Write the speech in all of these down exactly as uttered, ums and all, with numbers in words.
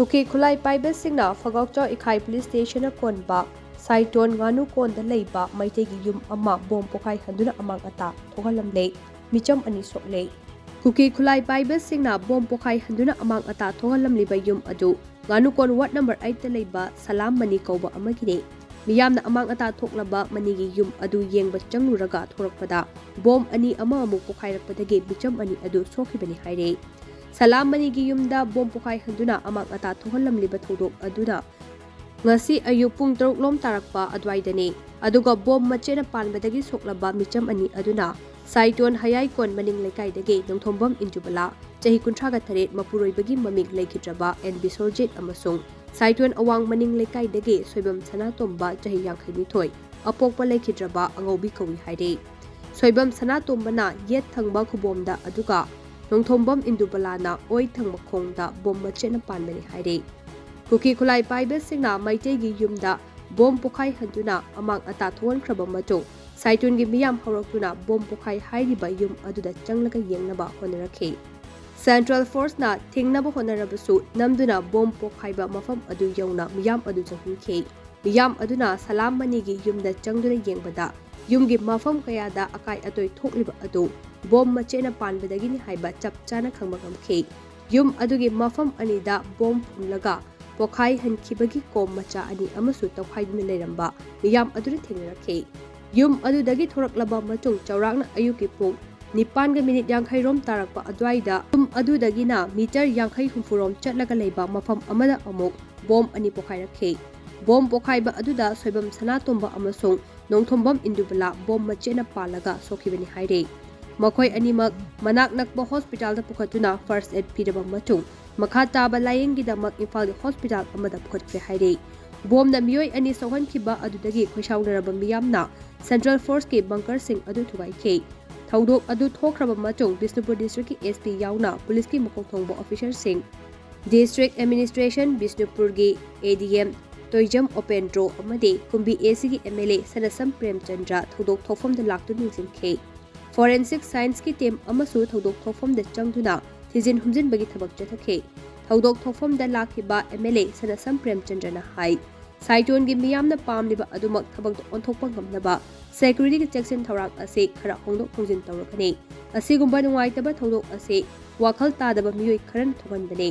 ꯀꯨꯀꯤ ꯈꯨꯠꯂꯥꯏ ꯄꯥꯏꯕꯁꯤꯡꯅ ꯐꯒꯥꯎꯆꯥꯎ ꯏꯈꯥꯏ ꯄꯨꯂꯤꯁ ꯁ꯭ꯇꯦꯁꯟꯅ ꯀꯣꯟꯕ ꯁꯥꯏꯇꯣꯟ ꯉꯥꯅꯨ ꯀꯣꯟꯗ ꯂꯩꯕ ꯃꯩꯇꯩꯒꯤ ꯌꯨꯝ ꯑꯃ ꯕꯣꯝ ꯄꯣꯈꯥꯏꯍꯟꯗꯨꯅ ꯑꯃꯥꯡ ꯑꯇꯥ ꯊꯣꯛꯍꯜꯂꯝꯂꯦ꯫ ꯃꯤꯆꯝ ꯑꯅꯤ ꯁꯣꯛꯂꯦ꯫ ꯀꯨꯀꯤ ꯈꯨꯠꯂꯥꯏ ꯄꯥꯏꯕꯁꯤꯡꯅ ꯕꯣꯝ ꯄꯣꯈꯥꯏꯍꯟꯗꯨꯅ ꯑꯃꯥꯡ ꯑꯇꯥ ꯊꯣꯛꯍꯜꯂꯝꯂꯤꯕ ꯌꯨꯝ ꯑꯗꯨ ꯉꯥꯅꯨꯀꯣꯟ ꯋꯥꯔꯗ ꯅꯝꯕꯔ ꯑꯩꯠꯇ ꯂꯩꯕ ꯁꯂꯥꯝ ꯃꯅꯤ ꯀꯧꯕ ꯑꯃꯒꯤꯅꯤ꯫ ꯃꯤꯌꯥꯝꯅ ꯑꯃꯥꯡ ꯑꯇꯥ ꯊꯣꯛꯂꯕ ꯃꯅꯤꯒꯤ ꯌꯨꯝ ꯑꯗꯨ ꯌꯦꯡꯕ ꯆꯪꯂꯨꯔꯒ ꯊꯣꯔꯛꯄꯗ ꯕꯣꯝ ꯑꯅꯤ ꯑꯃꯃꯨꯛ ꯄꯣꯈꯥꯏꯔꯛꯄꯗꯒꯤ ꯃꯤꯆꯝ ꯑꯅꯤ ꯑꯗꯨ ꯁꯣꯛꯈꯤꯕꯅꯤ ꯍꯥꯏꯔꯦ꯫ ꯁꯂꯥꯝ ꯃꯅꯤꯒꯤ ꯌꯨꯝꯗ ꯕꯣꯝ ꯄꯣꯈꯥꯏꯍꯟꯗꯨꯅ ꯑꯃꯥꯡ ꯑꯇꯥ ꯊꯣꯛꯍꯜꯂꯝꯂꯤꯕ ꯊꯧꯗꯣꯛ ꯑꯗꯨꯅ ꯉꯁꯤ ꯑꯌꯨꯛ ꯄꯨꯡ ꯇꯔꯨꯛ ꯂꯣꯝ ꯇꯥꯔꯛꯄ ꯑꯗꯨꯋꯥꯏꯗꯅꯤ꯫ ꯑꯗꯨꯒ ꯕꯣꯝ ꯃꯆꯦꯠꯅ ꯄꯥꯟꯕꯗꯒꯤ ꯁꯣꯛꯂꯕ ꯃꯤꯆꯝ ꯑꯅꯤ ꯑꯗꯨꯅ ꯁꯥꯏꯇꯣꯟ ꯍꯌꯥꯏꯀꯣꯟ ꯃꯅꯤꯡ ꯂꯩꯀꯥꯏꯗꯒꯤ ꯅꯣꯡꯊꯣꯝꯕꯝ ꯏꯟꯗꯨꯕꯂꯥ, ꯆꯍꯤ ꯀꯨꯟꯊ꯭ꯔꯥꯒ ꯇꯔꯦꯠ, ꯃꯄꯨꯔꯣꯏꯕꯒꯤ ꯃꯃꯤꯡ ꯂꯩꯈꯤꯗ꯭ꯔꯕ ꯑꯦꯟ ꯕꯤꯁꯣꯔꯖꯤꯠ ꯑꯃꯁꯨꯡ ꯁꯥꯏꯇꯣꯟ ꯑꯋꯥꯡ ꯃꯅꯤꯡ ꯂꯩꯀꯥꯏꯗꯒꯤ ꯁꯣꯏꯕꯝ ꯁꯅꯥꯇꯣꯝꯕ, ꯆꯍꯤ ꯌꯥꯡꯈꯩꯅꯤꯊꯣꯏ, ꯑꯄꯣꯛꯄ ꯂꯩꯈꯤꯗ꯭ꯔꯕ ꯑꯉꯧꯕꯤ ꯀꯧꯏ ꯍꯥꯏꯔꯦ꯫ ꯁꯣꯏꯕꯝ ꯁꯅꯥꯇꯣꯝꯕꯅ ꯌꯦꯠ ꯊꯪꯕ ꯈꯨꯕꯣꯝꯗ, ꯑꯗꯨꯒ ꯅꯣꯡꯊꯣꯝꯕꯝ ꯏꯟꯗꯨꯕꯂꯥꯅ ꯑꯣꯏ ꯊꯪꯕ ꯈꯣꯡꯗ ꯕꯣꯝ ꯃꯆꯦꯠꯅ ꯄꯥꯟꯕꯅꯤ ꯍꯥꯏꯔꯦ꯫ ꯀꯨꯀꯤ ꯈꯨꯠꯂꯥꯏ ꯄꯥꯏꯕꯁꯤꯡꯅ ꯃꯩꯇꯩꯒꯤ ꯌꯨꯝꯗ ꯕꯣꯝ ꯄꯣꯈꯥꯏꯍꯟꯗꯨꯅ ꯑꯃꯥꯡ ꯑꯇꯥ ꯊꯣꯛꯍꯟꯈ꯭ꯔꯕ ꯃꯇꯨꯡ, ꯁꯥꯏꯇꯣꯟꯒꯤ ꯃꯤꯌꯥꯝ ꯍꯧꯔꯛꯇꯨꯅ ꯕꯣꯝ ꯄꯣꯈꯥꯏ ꯍꯥꯏꯔꯤꯕ ꯌꯨꯝ ꯑꯗꯨꯗ ꯆꯪꯂꯒ ꯌꯦꯡꯅꯕ ꯍꯣꯠꯅꯔꯛꯈꯤ꯫ ꯁꯦꯟꯇ꯭ꯔꯦꯜ ꯐꯣꯔꯁꯅ ꯊꯤꯡꯅꯕ ꯍꯣꯠꯅꯔꯕꯁꯨ, ꯅꯝꯗꯨꯅ ꯕꯣꯝ ꯄꯣꯈꯥꯏꯕ ꯃꯐꯝ ꯑꯗꯨ ꯌꯧꯅ ꯃꯤꯌꯥꯝ ꯑꯗꯨ ꯆꯪꯍꯟꯈꯤ꯫ ꯃꯤꯌꯥꯝ ꯑꯗꯨꯅ ꯁꯂꯥꯝ ꯃꯅꯤꯒꯤ ꯌꯨꯝꯗ ꯆꯪꯗꯨꯅ ꯌꯦꯡꯕꯗ, ꯌꯨꯝꯒꯤ ꯃꯐꯝ ꯀꯌꯥꯗ ꯑꯀꯥꯏ ꯑꯇꯣꯏ ꯊꯣꯛꯂꯤꯕ ꯑꯗꯨ ꯕꯣꯝ ꯃꯆꯦꯠꯅ ꯄꯥꯟꯕꯗꯒꯤꯅꯤ ꯍꯥꯏꯕ ꯆꯞ ꯆꯥꯅ ꯈꯪꯕ ꯉꯝꯈꯤ꯫ ꯌꯨꯝ ꯑꯗꯨꯒꯤ ꯃꯐꯝ ꯑꯅꯤꯗ ꯕꯣꯝ ꯐꯨꯝꯂꯒ ꯄꯣꯈꯥꯏꯍꯟꯈꯤꯕꯒꯤ ꯀꯣꯝ ꯃꯆꯥ ꯑꯅꯤ ꯑꯃꯁꯨ ꯇꯧꯈꯥꯏꯗꯨꯅ ꯂꯩꯔꯝꯕ ꯃꯤꯌꯥꯝ ꯑꯗꯨꯅ ꯊꯦꯡꯅꯔꯛꯈꯤ꯫ ꯌꯨꯝ ꯑꯗꯨꯗꯒꯤ ꯊꯣꯔꯛꯂꯕ ꯃꯇꯨꯡ, ꯆꯥꯎꯔꯥꯛꯅ ꯑꯌꯨꯛꯀꯤ ꯄꯨꯡ ꯅꯤꯄꯥꯟꯒ ꯃꯤꯅꯤꯠ ꯌꯥꯡꯈꯩ ꯔꯣꯝ ꯇꯥꯔꯛꯄ ꯑꯗꯨꯋꯥꯏꯗ, ꯌꯨꯝ ꯑꯗꯨꯗꯒꯤꯅ ꯃꯤꯇꯔ ꯌꯥꯡꯈꯩ ꯍꯨꯝꯐꯨ ꯔꯣꯝ ꯆꯠꯂꯒ ꯂꯩꯕ ꯃꯐꯝ ꯑꯃꯗ ꯑꯃꯨꯛ ꯕꯣꯝ ꯑꯅꯤ ꯄꯣꯈꯥꯏꯔꯛꯈꯤ꯫ ꯕꯣꯝ ꯄꯣꯈꯥꯏꯕ ꯑꯗꯨꯗ ꯁꯣꯏꯕꯝ ꯁꯅꯥꯇꯣꯝꯕ ꯑꯃꯁꯨꯡ ꯅꯣꯡꯊꯣꯝꯕꯝ ꯏꯟꯗꯨꯕꯂꯥ ꯕꯣꯝ ꯃꯆꯦꯠꯅ ꯄꯥꯜꯂꯒ ꯁꯣꯛꯈꯤꯕꯅꯤ ꯍꯥꯏꯔꯦ꯫ ꯃꯈꯣꯏ ꯑꯅꯤꯃꯛ ꯃꯅꯥꯛ ꯅꯛꯄ ꯍꯣꯁꯄꯤꯇꯥꯜꯗ ꯄꯨꯈꯠꯇꯨꯅ ꯐꯥꯔꯁ ꯑꯦꯗ ꯄꯤꯔꯕ ꯃꯇꯨꯡ, ꯃꯈꯥ ꯇꯥꯕ ꯂꯥꯌꯦꯡꯒꯤꯗꯃꯛ ꯏꯝꯐꯥꯜꯒꯤ ꯍꯣꯁꯄꯤꯇꯥꯜ ꯑꯃꯗ ꯄꯨꯈꯠꯈ꯭ꯔꯦ ꯍꯥꯏꯔꯦ꯫ ꯕꯣꯝꯅ ꯃꯤꯑꯣꯏ ꯑꯅꯤ ꯁꯣꯛꯍꯟꯈꯤꯕ ꯑꯗꯨꯗꯒꯤ ꯈꯣꯏꯁꯥꯎꯅꯔꯕ ꯃꯤꯌꯥꯝꯅ ꯁꯦꯟꯇ꯭ꯔꯦꯜ ꯐꯣꯔꯁꯀꯤ ꯕꯪꯀꯔꯁꯤꯡ ꯑꯗꯨ ꯊꯨꯒꯥꯏꯈꯤ꯫ ꯊꯧꯗꯣꯛ ꯑꯗꯨ ꯊꯣꯛꯈ꯭ꯔꯕ ꯃꯇꯨꯡ, ꯕꯤꯁꯅꯨꯄꯨꯔ ꯗꯤꯁꯇ꯭ꯔꯤꯛꯀꯤ ꯑꯦꯁ ꯄꯤ ꯌꯥꯎꯅ ꯄꯨꯂꯤꯁꯀꯤ ꯃꯀꯣꯛ ꯊꯣꯡꯕ ꯑꯣꯐꯤꯁꯔꯁꯤꯡ, ꯗꯤꯁꯇ꯭ꯔꯤꯛ ꯑꯦꯗꯃꯤꯅꯤꯁꯇ꯭ꯔꯦꯁꯟ ꯕꯤꯁꯅꯨꯄꯨꯔꯒꯤ ꯑꯦ ꯗꯤ ꯑꯦꯝ ꯇꯣꯏꯖꯝ ꯑꯣꯄꯦꯟꯗ꯭ꯔꯣ ꯑꯃꯗꯤ ꯀꯨꯝꯕꯤ ꯑꯦ ꯁꯤꯒꯤ ꯑꯦꯝ ꯑꯦꯜ ꯑꯦ ꯁꯅꯥꯁꯝ ꯄ꯭ꯔꯦꯝꯆꯟꯗ꯭ꯔ ꯊꯧꯗꯣꯛ ꯊꯣꯛꯐꯝꯗ ꯂꯥꯛꯇꯨꯅ ꯌꯦꯡꯁꯤꯟꯈꯤ꯫ ꯐꯣꯔꯦꯟꯁꯤꯛ ꯁꯥꯏꯟꯁꯀꯤ ꯇꯤꯝ ꯑꯃꯁꯨ ꯊꯧꯗꯣꯛ ꯊꯣꯛꯐꯝꯗ ꯆꯪꯗꯨꯅ ꯊꯤꯖꯤꯟ ꯍꯨꯝꯖꯤꯟꯕꯒꯤ ꯊꯕꯛ ꯆꯠꯊꯈꯤ꯫ ꯊꯧꯗꯣꯛ ꯊꯣꯛꯐꯝꯗ ꯂꯥꯛꯈꯤꯕ ꯑꯦꯝ ꯑꯦꯜ ꯑꯦ ꯁꯅꯥꯁꯝ ꯄ꯭ꯔꯦꯝꯆꯟꯗ꯭ꯔꯅ ꯍꯥꯏ꯫ ꯁꯥꯏꯇꯣꯟꯒꯤ ꯃꯤꯌꯥꯝꯅ ꯄꯥꯝꯂꯤꯕ ꯑꯗꯨꯃꯛ ꯊꯕꯛꯇ ꯑꯣꯟꯊꯣꯛꯄ ꯉꯝꯅꯕ ꯁꯦꯀ꯭ꯌꯨꯔꯤꯇꯤꯒꯤ ꯆꯦꯛꯁꯤꯟ ꯊꯧꯔꯥꯡ ꯑꯁꯤ ꯈꯔ ꯍꯣꯡꯗꯣꯛ ꯍꯣꯡꯖꯤꯟ ꯇꯧꯔꯒꯅꯤ꯫ ꯑꯁꯤꯒꯨꯝꯕ ꯅꯨꯡꯉꯥꯏꯇꯕ ꯊꯧꯗꯣꯛ ꯑꯁꯤ ꯋꯥꯈꯜ ꯇꯥꯗꯕ ꯃꯤꯑꯣꯏ ꯈꯔꯅ ꯊꯣꯛꯍꯟꯕꯅꯤ꯫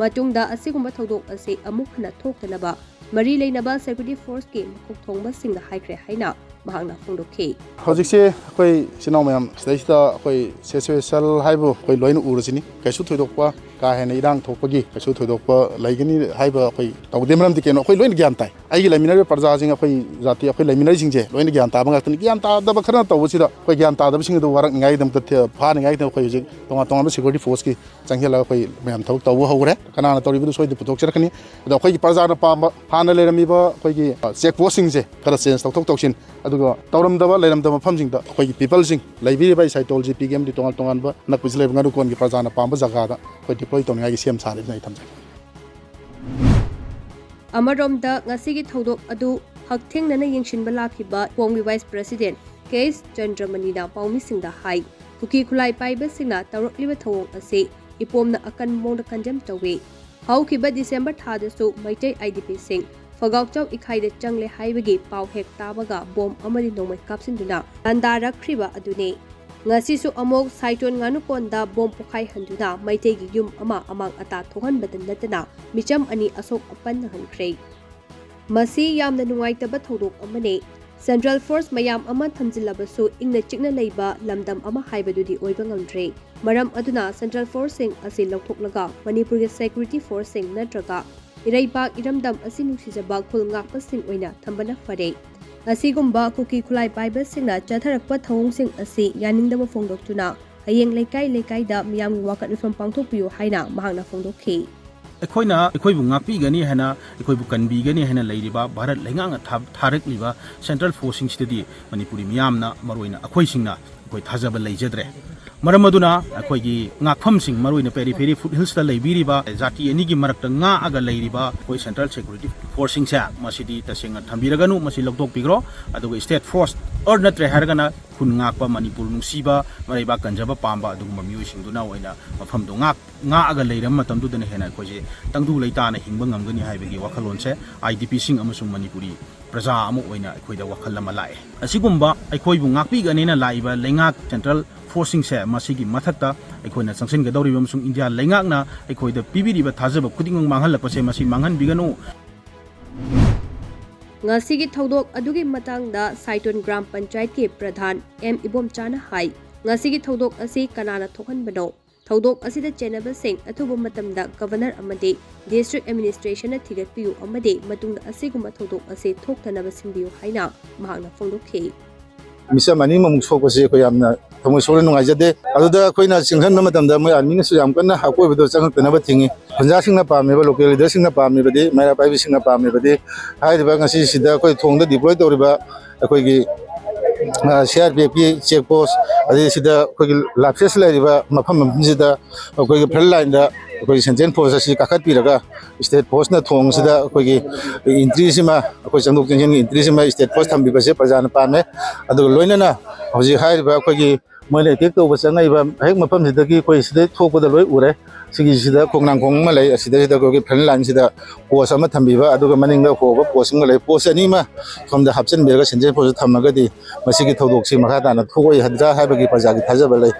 ꯃꯇꯨꯡꯗ ꯑꯁꯤꯒꯨꯝꯕ ꯊꯧꯗꯣꯛ ꯑꯁꯤ ꯑꯃꯨꯛ ꯍꯟꯅ ꯊꯣꯛꯇꯅꯕ ꯃꯔꯤ ꯂꯩꯅꯕ ꯁꯦꯀ꯭ꯌꯨꯔꯤꯇꯤ ꯐꯣꯔꯁꯀꯤ ꯃꯀꯣꯛ ꯊꯣꯡꯕꯁꯤꯡꯗ ꯍꯥꯏꯈ꯭ꯔꯦ ꯍꯥꯏꯅ ꯃꯍꯥꯛꯅ ꯐꯣꯡꯗꯣꯛꯈꯤ꯫ ꯍꯧꯖꯤꯛꯁꯦ ꯑꯩꯈꯣꯏ ꯏꯆꯤꯟ ꯏꯅꯥꯎ ꯃꯌꯥꯝ ꯁꯤꯗꯩꯁꯤꯗ ꯑꯩꯈꯣꯏ ꯁꯦꯁꯨꯑꯦꯁꯜ ꯍꯥꯏꯕꯨ ꯑꯩꯈꯣꯏ ꯂꯣꯏꯅ ꯎꯔꯁꯤꯅꯤ꯫ ꯀꯩꯁꯨ ꯊꯣꯏꯗꯣꯛꯄ ꯀꯥ ꯍꯦꯟꯅ ꯏꯔꯥꯡ ꯊꯣꯛꯄꯒꯤ ꯀꯩꯁꯨ ꯊꯣꯏꯗꯣꯛꯄ ꯂꯩꯒꯅꯤ ꯍꯥꯏꯕ ꯑꯩꯈꯣꯏ ꯇꯧꯗꯦ꯫ ꯃꯔꯝꯗꯤ ꯀꯩꯅꯣ, ꯑꯩꯈꯣꯏ ꯂꯣꯏꯅ ꯒ꯭ꯌꯥꯟ ꯇꯥꯏ꯫ ꯑꯩꯒꯤ ꯂꯩꯃꯤꯟꯅꯔꯤꯕ ꯄ꯭ꯔꯖꯥꯁꯤꯡ, ꯑꯩꯈꯣꯏ ꯖꯥꯇꯤ, ꯑꯩꯈꯣꯏ ꯂꯩꯃꯤꯟꯅꯔꯤꯁꯤꯡꯁꯦ ꯂꯣꯏꯅ ꯒ꯭ꯌꯥꯟ ꯇꯥꯕ ꯉꯥꯛꯇꯅꯤ꯫ ꯒ꯭ꯌꯥꯟ ꯇꯥꯗꯕ ꯈꯔꯅ ꯇꯧꯕꯁꯤꯗ ꯑꯩꯈꯣꯏ ꯒ꯭ꯌꯥꯟ ꯇꯥꯗꯕꯁꯤꯡ ꯑꯗꯨ ꯋꯥꯔꯛꯅꯤꯉꯥꯏꯒꯤꯗꯃꯛꯇ ꯊꯤ-, ꯐꯥꯅꯤꯉꯥꯏꯒꯤꯗꯃꯛ ꯑꯩꯈꯣꯏ ꯍꯧꯖꯤꯛ ꯇꯣꯉꯥꯟ ꯇꯣꯉꯥꯟꯕ ꯁꯦꯀ꯭ꯌꯨꯔꯤꯇꯤ ꯐꯣꯔꯁꯀꯤ ꯆꯪꯁꯤꯜꯂꯒ ꯑꯩꯈꯣꯏ ꯃꯌꯥꯝ ꯊꯕꯛ ꯇꯧꯕ ꯍꯧꯈ꯭ꯔꯦ꯫ ꯀꯅꯥꯅ ꯇꯧꯔꯤꯕꯗꯨ ꯁꯣꯏꯗꯅ ꯄꯨꯊꯣꯛꯆꯔꯛꯀꯅꯤ꯫ ꯑꯗꯣ ꯑꯩꯈꯣꯏꯒꯤ ꯄ꯭ꯔꯖꯥꯅ ꯄꯥꯝꯕ ꯍꯥꯟꯅ ꯂꯩꯔꯝꯃꯤꯕ ꯑꯩꯈꯣꯏꯒꯤ, ꯑ, ꯆꯦꯛ ꯄꯣꯁꯁꯤꯡꯁꯦ ꯈꯔ ꯆꯦꯟꯖ ꯇꯧꯊꯣꯛ ꯇꯧꯁꯤꯟ, ꯑꯗꯨꯒ ꯇꯧꯔꯝꯗꯕ ꯂꯩꯔꯝꯗꯕ ꯃꯐꯝꯁꯤꯡꯗ ꯑꯩꯈꯣꯏꯒꯤ ꯄꯤꯄꯜꯁꯤꯡ ꯂꯩꯕꯤꯔꯤꯕ ꯑꯩ ꯁꯥꯏꯇꯣꯜ ꯖꯤ ꯄꯤꯒꯤ ꯑꯃꯗꯤ ꯇꯣꯉꯥꯟ ꯇꯣꯉꯥꯟꯕ ꯑꯅꯛꯄꯁꯤ ꯂꯩꯕ ꯉꯥꯅꯨꯀꯣꯟꯒꯤ ꯄ꯭ꯔꯖꯥꯅ ꯄꯥꯝꯕ ꯖꯒꯥꯗ ꯑꯩꯈꯣꯏ ꯗꯤꯄ꯭ꯂꯣꯏ ꯇꯧꯅꯤꯡꯉꯥꯏꯒꯤ ꯁꯦꯝ ꯁꯥꯔꯦ ꯍꯥꯏꯅ ꯑꯩ ꯊꯝꯖꯒꯦ꯫ ꯑꯃꯔꯣꯝꯗ ꯉꯁꯤꯒꯤ ꯊꯧꯗꯣꯛ ꯑꯗꯨ ꯍꯛꯊꯦꯡꯅꯅ ꯌꯦꯡꯁꯤꯟꯕ ꯂꯥꯛꯈꯤꯕ ꯀꯣꯝꯒꯤ ꯚꯥꯏꯁ ꯄ꯭ꯔꯦꯁꯤꯗꯦꯟꯠ ꯀꯦ ꯑꯦꯁ ꯆꯟꯗ꯭ꯔꯃꯅꯤꯅ ꯄꯥꯎꯃꯤꯁꯤꯡꯗ ꯍꯥꯏ, ꯀꯨꯀꯤ ꯈꯨꯠꯂꯥꯏ ꯄꯥꯏꯕꯁꯤꯡꯅ ꯇꯧꯔꯛꯂꯤꯕ ꯊꯧꯑꯣꯡ ꯑꯁꯤ ꯏꯄꯣꯝꯅ ꯑꯀꯟꯕ ꯃꯑꯣꯡꯗ ꯀꯟꯗꯦꯝ ꯇꯧꯏ꯫ ꯍꯧꯈꯤꯕ ꯗꯤꯁꯦꯝꯕꯔ ꯊꯥꯗꯁꯨ ꯃꯩꯇꯩ ꯑꯥꯏ ꯗꯤ ꯄꯤꯁꯤꯡ ꯐꯒꯥꯎꯆꯥꯎ ꯏꯈꯥꯏꯗ ꯆꯪꯂꯦ ꯍꯥꯏꯕꯒꯤ ꯄꯥꯎ ꯍꯦꯛ ꯇꯥꯕꯒ ꯕꯣꯝ ꯑꯃꯗꯤ ꯅꯣꯡꯃꯩ ꯀꯥꯞꯁꯤꯟꯗꯨꯅ ꯂꯥꯟꯗꯥꯔꯛꯈ꯭ꯔꯤꯕ ꯑꯗꯨꯅꯤ꯫ ꯉꯁꯤꯁꯨ ꯑꯃꯨꯛ ꯁꯥꯏꯇꯣꯟ ꯉꯥꯅꯨꯀꯣꯟꯗ ꯕꯣꯝ ꯄꯣꯈꯥꯏꯍꯟꯗꯨꯅ ꯃꯩꯇꯩꯒꯤ ꯌꯨꯝ ꯑꯃ ꯑꯃꯥꯡ ꯑꯇꯥ ꯊꯣꯛꯍꯟꯕꯗ ꯅꯠꯇꯅ ꯃꯤꯆꯝ ꯑꯅꯤ ꯑꯁꯣꯛ ꯑꯄꯟ ꯅꯪꯍꯟꯈ꯭ꯔꯦ꯫ ꯃꯁꯤ ꯌꯥꯝꯅ ꯅꯨꯡꯉꯥꯏꯇꯕ ꯊꯧꯗꯣꯛ ꯑꯃꯅꯤ꯫ ꯁꯦꯟꯇ꯭ꯔꯦꯜ ꯐꯣꯔꯁ ꯃꯌꯥꯝ ꯑꯃ ꯊꯝꯖꯤꯜꯂꯕꯁꯨ ꯏꯪꯅ ꯆꯤꯛꯅ ꯂꯩꯕ ꯂꯝꯗꯝ ꯑꯃ ꯍꯥꯏꯕꯗꯨꯗꯤ ꯑꯣꯏꯕ ꯉꯝꯗ꯭ꯔꯦ꯫ ꯃꯔꯝ ꯑꯗꯨꯅ ꯁꯦꯟꯇ꯭ꯔꯦꯜ ꯐꯣꯔꯁꯁꯤꯡ ꯑꯁꯤ ꯂꯧꯊꯣꯛꯂꯒ ꯃꯅꯤꯄꯨꯔꯒꯤ ꯁꯦꯀ꯭ꯌꯨꯔꯤꯇꯤ ꯐꯣꯔꯁꯁꯤꯡ ꯅꯠꯇ꯭ꯔꯒ ꯏꯔꯩꯄꯥꯛ ꯏꯔꯝꯗꯝ ꯑꯁꯤ ꯅꯨꯡꯁꯤꯖꯕ ꯈꯨꯜ ꯉꯥꯛꯄꯁꯤꯡ ꯑꯣꯏꯅ ꯊꯝꯕꯅ ꯐꯔꯦ꯫ ꯑꯁꯤꯒꯨꯝꯕ ꯀꯨꯀꯤ ꯈꯨꯠꯂꯥꯏ ꯄꯥꯏꯕꯁꯤꯡꯅ ꯆꯠꯊꯔꯛꯄ ꯊꯧꯑꯣꯡꯁꯤꯡ ꯑꯁꯤ ꯌꯥꯅꯤꯡꯗꯕ ꯐꯣꯡꯗꯣꯛꯇꯨꯅ ꯍꯌꯦꯡ ꯂꯩꯀꯥꯏ ꯂꯩꯀꯥꯏꯗ ꯃꯤꯌꯥꯝꯒꯤ ꯋꯥꯀꯠ ꯃꯤꯐꯝ ꯄꯥꯡꯊꯣꯛꯄꯤꯌꯨ ꯍꯥꯏꯅ ꯃꯍꯥꯛꯅ ꯐꯣꯡꯗꯣꯛꯈꯤ꯫ ꯑꯩꯈꯣꯏꯅ ꯑꯩꯈꯣꯏꯕꯨ ꯉꯥꯛꯄꯤꯒꯅꯤ ꯍꯥꯏꯅ, ꯑꯩꯈꯣꯏꯕꯨ ꯀꯟꯕꯤꯒꯅꯤ ꯍꯥꯏꯅ ꯂꯩꯔꯤꯕ ꯚꯥꯔꯠ ꯂꯩꯉꯥꯛꯅ ꯊꯥ-, ꯊꯥꯔꯛꯂꯤꯕ ꯁꯦꯟꯇ꯭ꯔꯦꯜ ꯐꯣꯔꯁꯁꯤꯡꯁꯤꯗꯗꯤ ꯃꯅꯤꯄꯨꯔꯤ ꯃꯤꯌꯥꯝꯅ, ꯃꯔꯨꯑꯣꯏꯅ ꯑꯩꯈꯣꯏꯁꯤꯡꯅ ꯑꯩꯈꯣꯏ ꯊꯥꯖꯕ ꯂꯩꯖꯗ꯭ꯔꯦ꯫ ꯃꯔꯝ ꯑꯗꯨꯅ ꯑꯩꯈꯣꯏꯒꯤ ꯉꯥꯛꯐꯝꯁꯤꯡ, ꯃꯔꯨꯑꯣꯏꯅ ꯄꯦꯔꯤꯐꯦꯔꯤ ꯐꯨꯠ ꯍꯤꯜꯁꯇ ꯂꯩꯕꯤꯔꯤꯕ ꯖꯥꯇꯤ ꯑꯅꯤꯒꯤ ꯃꯔꯛꯇ ꯉꯥꯛꯑꯒ ꯂꯩꯔꯤꯕ ꯑꯩꯈꯣꯏ ꯁꯦꯟꯇ꯭ꯔꯦꯜ ꯁꯦꯀ꯭ꯌꯨꯔꯤꯇꯤ ꯐꯣꯔꯁꯁꯤꯡꯁꯦ ꯃꯁꯤꯗꯤ ꯇꯁꯦꯡꯅ ꯊꯝꯕꯤꯔꯒꯅꯨ, ꯃꯁꯤ ꯂꯧꯊꯣꯛꯄꯤꯈ꯭ꯔꯣ꯫ ꯑꯗꯨꯒ ꯁ꯭ꯇꯦꯠ ꯐꯣꯔꯁ ꯑꯣꯔ ꯅꯠꯇ꯭ꯔꯦ ꯍꯥꯏꯔꯒꯅ ꯈꯨꯟ ꯉꯥꯛꯄ, ꯃꯅꯤꯄꯨꯔ ꯅꯨꯡꯁꯤꯕ, ꯃꯔꯩꯕꯥꯛ ꯀꯟꯖꯕ ꯄꯥꯝꯕ ꯑꯗꯨꯒꯨꯝꯕ ꯃꯤꯑꯣꯏꯁꯤꯡꯗꯨꯅ ꯑꯣꯏꯅ ꯃꯐꯝꯗꯣ ꯉꯥꯛ-, ꯉꯥꯛꯑꯒ ꯂꯩꯔꯕ ꯃꯇꯝꯗꯨꯗꯅ ꯍꯦꯟꯅ ꯑꯩꯈꯣꯏꯁꯦ ꯇꯪꯗꯨ ꯂꯩꯇꯥꯅ ꯍꯤꯡꯕ ꯉꯝꯒꯅꯤ ꯍꯥꯏꯕꯒꯤ ꯋꯥꯈꯜꯂꯣꯟꯁꯦ ꯑꯥꯏ ꯗꯤ ꯄꯤꯁꯤꯡ ꯑꯃꯁꯨꯡ ꯃꯅꯤꯄꯨꯔꯤ ꯄ꯭ꯔꯖꯥ ꯑꯃ ꯑꯣꯏꯅ ꯑꯩꯈꯣꯏꯗ ꯋꯥꯈꯜ ꯑꯃ ꯂꯥꯛꯑꯦ꯫ ꯑꯁꯤꯒꯨꯝꯕ ꯑꯩꯈꯣꯏꯕꯨ ꯉꯥꯛꯄꯤꯒꯅꯦꯅ ꯂꯥꯛꯏꯕ ꯂꯩꯉꯥꯛ, ꯁꯦꯟꯇ꯭ꯔꯦꯜ ꯐꯣꯔꯁꯁꯤꯡꯁꯦ ꯃꯁꯤꯒꯤ ꯃꯊꯛꯇ ꯑꯩꯈꯣꯏꯅ ꯆꯪꯁꯤꯟꯒꯗꯧꯔꯤꯕ ꯑꯃꯁꯨꯡ ꯏꯟꯗꯤꯌꯥ ꯂꯩꯉꯥꯛꯅ ꯑꯩꯈꯣꯏꯗ ꯄꯤꯕꯤꯔꯤꯕ ꯊꯥꯖꯕ ꯈꯨꯗꯤꯡꯃꯛ ꯃꯥꯡꯍꯜꯂꯛꯄꯁꯦ ꯃꯁꯤ ꯃꯥꯡꯍꯟꯕꯤꯒꯅꯨ꯫ ꯉꯁꯤꯒꯤ ꯊꯧꯗꯣꯛ ꯑꯗꯨꯒꯤ ꯃꯇꯥꯡꯗ ꯁꯥꯏꯇꯣꯟ ꯒ꯭ꯔꯥꯝ ꯄꯟꯆꯥꯌꯠꯀꯤ ꯄ꯭ꯔꯙꯥꯟ ꯑꯦꯝ ꯏꯕꯣꯝꯆꯥꯅ ꯍꯥꯏ, ꯉꯁꯤꯒꯤ ꯊꯧꯗꯣꯛ ꯑꯁꯤ ꯀꯅꯥꯅ ꯊꯣꯛꯍꯟꯕꯅꯣ? ꯊꯧꯗꯣꯛ ꯑꯁꯤꯗ ꯆꯦꯟꯅꯕꯁꯤꯡ ꯑꯊꯨꯕ ꯃꯇꯝꯗ ꯒꯚꯔꯅꯔ ꯑꯃꯗꯤ ꯗꯤꯁꯇ꯭ꯔꯤꯛ ꯑꯦꯗꯃꯤꯅꯤꯁꯇ꯭ꯔꯦꯁꯟꯅ ꯊꯤꯒꯠꯄꯤꯌꯨ ꯑꯃꯗꯤ ꯃꯇꯨꯡꯗ ꯑꯁꯤꯒꯨꯝꯕ ꯊꯧꯗꯣꯛ ꯑꯁꯤ ꯊꯣꯛꯇꯅꯕ ꯁꯤꯟꯕꯤꯌꯨ ꯍꯥꯏꯅ ꯃꯍꯥꯛꯅ ꯐꯣꯡꯗꯣꯛꯈꯤ꯫ ꯃꯤꯆꯝ ꯑꯅꯤꯃꯃꯨꯛ ꯁꯣꯛꯄꯁꯤ ꯑꯩꯈꯣꯏ ꯌꯥꯝꯅ ꯊꯃꯣꯏ ꯁꯣꯛꯅ ꯅꯨꯡꯉꯥꯏꯖꯗꯦ꯫ ꯑꯗꯨꯗ ꯑꯩꯈꯣꯏꯅ ꯆꯦꯟꯁꯤꯟꯕ ꯃꯇꯝꯗ ꯃꯣꯏ ꯑꯥꯔꯃꯤꯅꯁꯨ ꯌꯥꯝ ꯀꯟꯅ ꯑꯀꯣꯏꯕꯗꯣ ꯆꯪꯉꯛꯇꯅꯕ ꯊꯤꯡꯉꯤ꯫ ꯈꯨꯟꯖꯥꯁꯤꯡꯅ ꯄꯥꯝꯃꯤꯕ, ꯂꯣꯀꯦꯜ ꯂꯤꯗꯔꯁꯤꯡꯅ ꯄꯥꯝꯃꯤꯕꯗꯤ, ꯃꯩꯔꯥ ꯄꯥꯏꯕꯤꯁꯤꯡꯅ ꯄꯥꯝꯃꯤꯕꯗꯤ, ꯍꯥꯏꯔꯤꯕ ꯉꯁꯤꯁꯤꯗ ꯑꯩꯈꯣꯏ ꯊꯣꯡꯗ ꯗꯤꯄ꯭ꯂꯣꯏ ꯇꯧꯔꯤꯕ ꯑꯩꯈꯣꯏꯒꯤ, ꯑ, ꯁꯤ ꯑꯥꯔ ꯄꯤ ꯑꯦꯐꯀꯤ ꯆꯦꯛ ꯄꯣꯁ, ꯑꯗꯩ ꯁꯤꯗ ꯑꯩꯈꯣꯏꯒꯤ ꯂꯥꯔꯖꯦꯁ ꯂꯩꯔꯤꯕ ꯃꯐꯝ ꯑꯃꯁꯤꯗ ꯑꯩꯈꯣꯏꯒꯤ ꯐ꯭ꯔꯟ ꯂꯥꯏꯟꯗ ꯑꯩꯈꯣꯏꯒꯤ ꯁꯦꯟꯇ꯭ꯔꯦꯜ ꯐꯣꯔꯁ ꯑꯁꯤ ꯀꯥꯈꯠꯄꯤꯔꯒ ꯁ꯭ꯇꯦꯠ ꯐꯣꯔꯁꯅ ꯊꯣꯡꯁꯤꯗ ꯑꯩꯈꯣꯏꯒꯤ ꯏꯟꯇ꯭ꯔꯤꯁꯤꯃ, ꯑꯩꯈꯣꯏ ꯆꯪꯊꯣꯛ ꯆꯪꯁꯤꯟꯒꯤ ꯏꯟꯇ꯭ꯔꯤꯁꯤꯃ ꯁ꯭ꯇꯦꯠ ꯐꯣꯔꯁ ꯊꯝꯕꯤꯕꯁꯦ ꯄ꯭ꯔꯖꯥꯅ ꯄꯥꯝꯃꯦ꯫ ꯑꯗꯨꯒ ꯂꯣꯏꯅꯅ ꯍꯧꯖꯤꯛ ꯍꯥꯏꯔꯤꯕ ꯑꯩꯈꯣꯏꯒꯤ ꯃꯣꯏꯅ ꯑꯦꯇꯦꯛ ꯇꯧꯕ ꯆꯪꯉꯛꯏꯕ ꯍꯦꯛ ꯃꯐꯝꯁꯤꯗꯒꯤ ꯑꯩꯈꯣꯏ ꯁꯤꯗ ꯊꯣꯛꯄꯗ ꯂꯣꯏ ꯎꯔꯦ꯫ ꯁꯤꯒꯤꯁꯤꯗ ꯈꯣꯡꯅꯥꯡꯈꯣꯡ ꯑꯃ ꯂꯩ, ꯑꯁꯤꯗꯩꯁꯤꯗ ꯑꯩꯈꯣꯏꯒꯤ ꯐ꯭ꯔꯟ ꯂꯥꯏꯟꯁꯤꯗ ꯄꯣꯁ ꯑꯃ ꯊꯝꯕꯤꯕ, ꯑꯗꯨꯒ ꯃꯅꯤꯡꯗ ꯍꯣꯕ ꯄꯣꯁ ꯑꯃꯒ ꯂꯩ꯫ ꯄꯣꯁ ꯑꯅꯤꯃ ꯁꯣꯝꯗ ꯍꯥꯞꯆꯤꯟꯕꯤꯔꯒ ꯁꯦꯟꯇ꯭ꯔꯦꯜ ꯐꯣꯔꯁꯇ ꯊꯝꯃꯒꯗꯤ ꯃꯁꯤꯒꯤ ꯊꯧꯗꯣꯛꯁꯤ ꯃꯈꯥ ꯇꯥꯅ ꯊꯣꯛꯑꯣꯏ ꯍꯥꯏꯗ꯭ꯔꯥ ꯍꯥꯏꯕꯒꯤ ꯄ꯭ꯔꯖꯥꯒꯤ ꯊꯥꯖꯕ ꯂꯩ꯫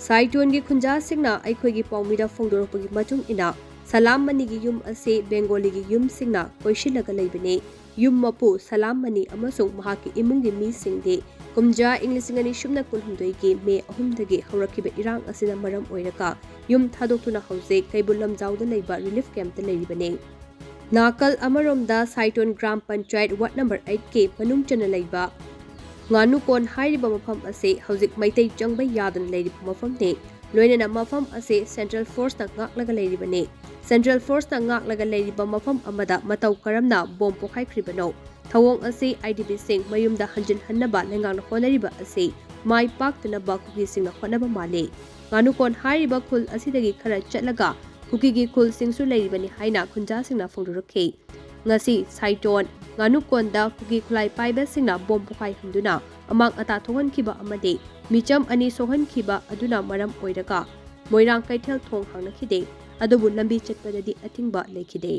ꯁꯥꯏꯇꯣꯟꯒꯤ ꯈꯨꯟꯖꯥꯁꯤꯡꯅ ꯑꯩꯈꯣꯏꯒꯤ ꯄꯥꯎꯃꯤꯗ ꯐꯣꯡꯗꯣꯔꯛꯄꯒꯤ ꯃꯇꯨꯡ ꯏꯟꯅ, ꯁꯂꯥꯝ ꯃꯅꯤꯒꯤ ꯌꯨꯝ ꯑꯁꯤ ꯕꯦꯡꯒꯣꯂꯤꯒꯤ ꯌꯨꯝꯁꯤꯡꯅ ꯀꯣꯏꯁꯤꯜꯂꯒ ꯂꯩꯕꯅꯤ꯫ ꯌꯨꯝ ꯃꯄꯨ ꯁꯂꯥꯝ ꯃꯅꯤ ꯑꯃꯁꯨꯡ ꯃꯍꯥꯛꯀꯤ ꯏꯃꯨꯡꯒꯤ ꯃꯤꯁꯤꯡꯗꯤ ꯀꯨꯝꯖꯥ ꯏꯪ ꯂꯤꯁꯤꯡ ꯑꯅꯤ ꯁꯨꯞꯅ ꯀꯨꯟꯍꯨꯝꯗꯣꯏꯒꯤ ꯃꯦ ꯑꯍꯨꯝꯗꯒꯤ ꯍꯧꯔꯛꯈꯤꯕ ꯏꯔꯥꯡ ꯑꯁꯤꯅ ꯃꯔꯝ ꯑꯣꯏꯔꯒ ꯌꯨꯝ ꯊꯥꯗꯣꯛꯇꯨꯅ ꯍꯧꯖꯤꯛ ꯀꯩꯕꯨꯜ ꯂꯝꯖꯥꯎꯗ ꯂꯩꯕ ꯔꯤꯂꯤꯐ ꯀꯦꯝꯞꯇ ꯂꯩꯔꯤꯕꯅꯤ꯫ ꯅꯥꯀꯜ ꯑꯃꯔꯣꯝꯗ ꯁꯥꯏꯇꯣꯟ ꯒ꯭ꯔꯥꯝ ꯄꯟꯆꯥꯌꯠ ꯋꯥꯔꯗ ꯅꯝꯕꯔ ꯑꯩꯠꯀꯤ ꯃꯅꯨꯡ ꯆꯟꯅ ꯂꯩꯕ ꯉꯥꯅꯨꯀꯣꯟ ꯍꯥꯏꯔꯤꯕ ꯃꯐꯝ ꯑꯁꯤ ꯍꯧꯖꯤꯛ ꯃꯩꯇꯩ ꯆꯪꯕ ꯌꯥꯗꯅ ꯂꯩꯔꯤꯕ ꯃꯐꯝꯅꯤ꯫ ꯂꯣꯏꯅꯅ ꯃꯐꯝ ꯑꯁꯤ ꯁꯦꯟꯇ꯭ꯔꯦꯜ ꯐꯣꯔꯁꯅ ꯉꯥꯛꯂꯒ ꯂꯩꯔꯤꯕꯅꯤ꯫ ꯁꯦꯟꯇ꯭ꯔꯦꯜ ꯐꯣꯔꯁꯅ ꯉꯥꯛꯂꯒ ꯂꯩꯔꯤꯕ ꯃꯐꯝ ꯑꯃꯗ ꯃꯇꯧ ꯀꯔꯝꯅ ꯕꯣꯝ ꯄꯣꯈꯥꯏꯈ꯭ꯔꯤꯕꯅꯣ? ꯊꯧꯑꯣꯡ ꯑꯁꯤ ꯑꯥꯏ ꯗꯤ ꯄꯤꯁꯤꯡ ꯃꯌꯨꯝꯗ ꯍꯟꯖꯤꯟꯍꯟꯅꯕ ꯂꯩꯉꯥꯛꯅ ꯍꯣꯠꯅꯔꯤꯕ ꯑꯁꯤ ꯃꯥꯏ ꯄꯥꯛꯇꯅꯕ ꯀꯨꯀꯤꯁꯤꯡꯅ ꯍꯣꯠꯅꯕ ꯃꯥꯜꯂꯤ꯫ ꯉꯥꯅꯨꯀꯣꯟ ꯍꯥꯏꯔꯤꯕ ꯈꯨꯜ ꯑꯁꯤꯗꯒꯤ ꯈꯔ ꯆꯠꯂꯒ ꯀꯨꯀꯤꯒꯤ ꯈꯨꯜꯁꯤꯡꯁꯨ ꯂꯩꯔꯤꯕꯅꯤ ꯍꯥꯏꯅ ꯈꯨꯟꯖꯥꯁꯤꯡꯅ ꯐꯣꯡꯗꯣꯔꯛꯈꯤ꯫ ꯉꯁꯤ ꯁꯥꯏꯇꯣꯟ ꯉꯥꯅꯨꯀꯣꯟꯗ ꯀꯨꯀꯤ ꯈꯨꯠꯂꯥꯏ ꯄꯥꯏꯕꯁꯤꯡꯅ ꯕꯣꯝ ꯄꯣꯈꯥꯏꯍꯟꯗꯨꯅ ꯑꯃꯥꯡ ꯑꯇꯥ ꯊꯣꯛꯍꯟꯈꯤꯕ ꯑꯃꯗꯤ ꯃꯤꯆꯝ ꯑꯅꯤ ꯁꯣꯛꯍꯟꯈꯤꯕ ꯑꯗꯨꯅ ꯃꯔꯝ ꯑꯣꯏꯔꯒ ꯃꯣꯏꯔꯥꯡ ꯀꯩꯊꯦꯜ ꯊꯣꯡ ꯍꯥꯡꯅꯈꯤꯗꯦ꯫ ꯑꯗꯨꯕꯨ ꯂꯝꯕꯤ ꯆꯠꯄꯗꯗꯤ ꯑꯊꯤꯡꯕ ꯂꯩꯈꯤꯗꯦ꯫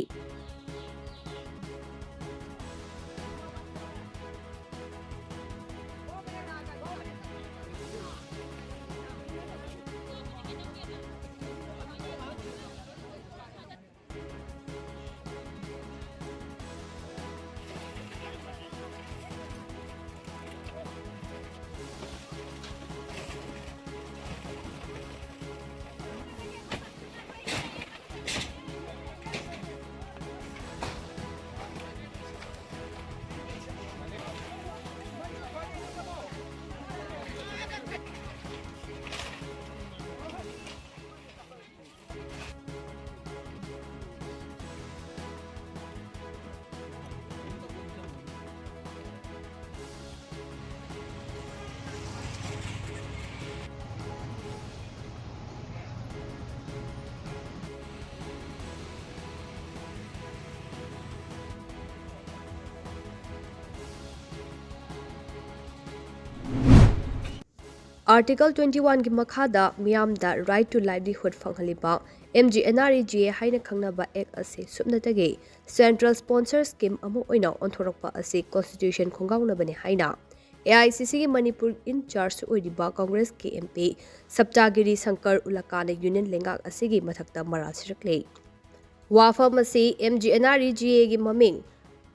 Article twenty one ꯒꯤ ꯃꯈꯥꯗ ꯃꯤꯌꯥꯝꯗ right to livelihood ꯐꯪꯍꯜꯂꯤꯕ M G N R E G A ꯍꯥꯏꯅ ꯈꯪꯅꯕ Act ꯑꯁꯤ ꯁꯨꯞꯅꯇꯒꯤ central sponsor scheme ꯑꯃ ꯑꯣꯏꯅ ꯑꯣꯟꯊꯣꯔꯛꯄ ꯑꯁꯤ constitution ꯈꯣꯡꯒꯥꯎꯅꯕꯅꯤ ꯍꯥꯏꯅ A I C C ꯒꯤ ꯃꯅꯤꯄꯨꯔ in charge ꯑꯣꯏꯔꯤꯕ Congress ꯀꯤ M P Saptagiri Shankar ꯎꯂꯥꯀꯥꯅ union ꯂꯩꯉꯥꯛ ꯑꯁꯤꯒꯤ ꯃꯊꯛꯇ ꯃꯔꯥꯜ ꯁꯤꯔꯛꯂꯦ꯫ ꯋꯥꯐꯝ ꯑꯁꯤ M G N R E G A ꯒꯤ ꯃꯃꯤꯡ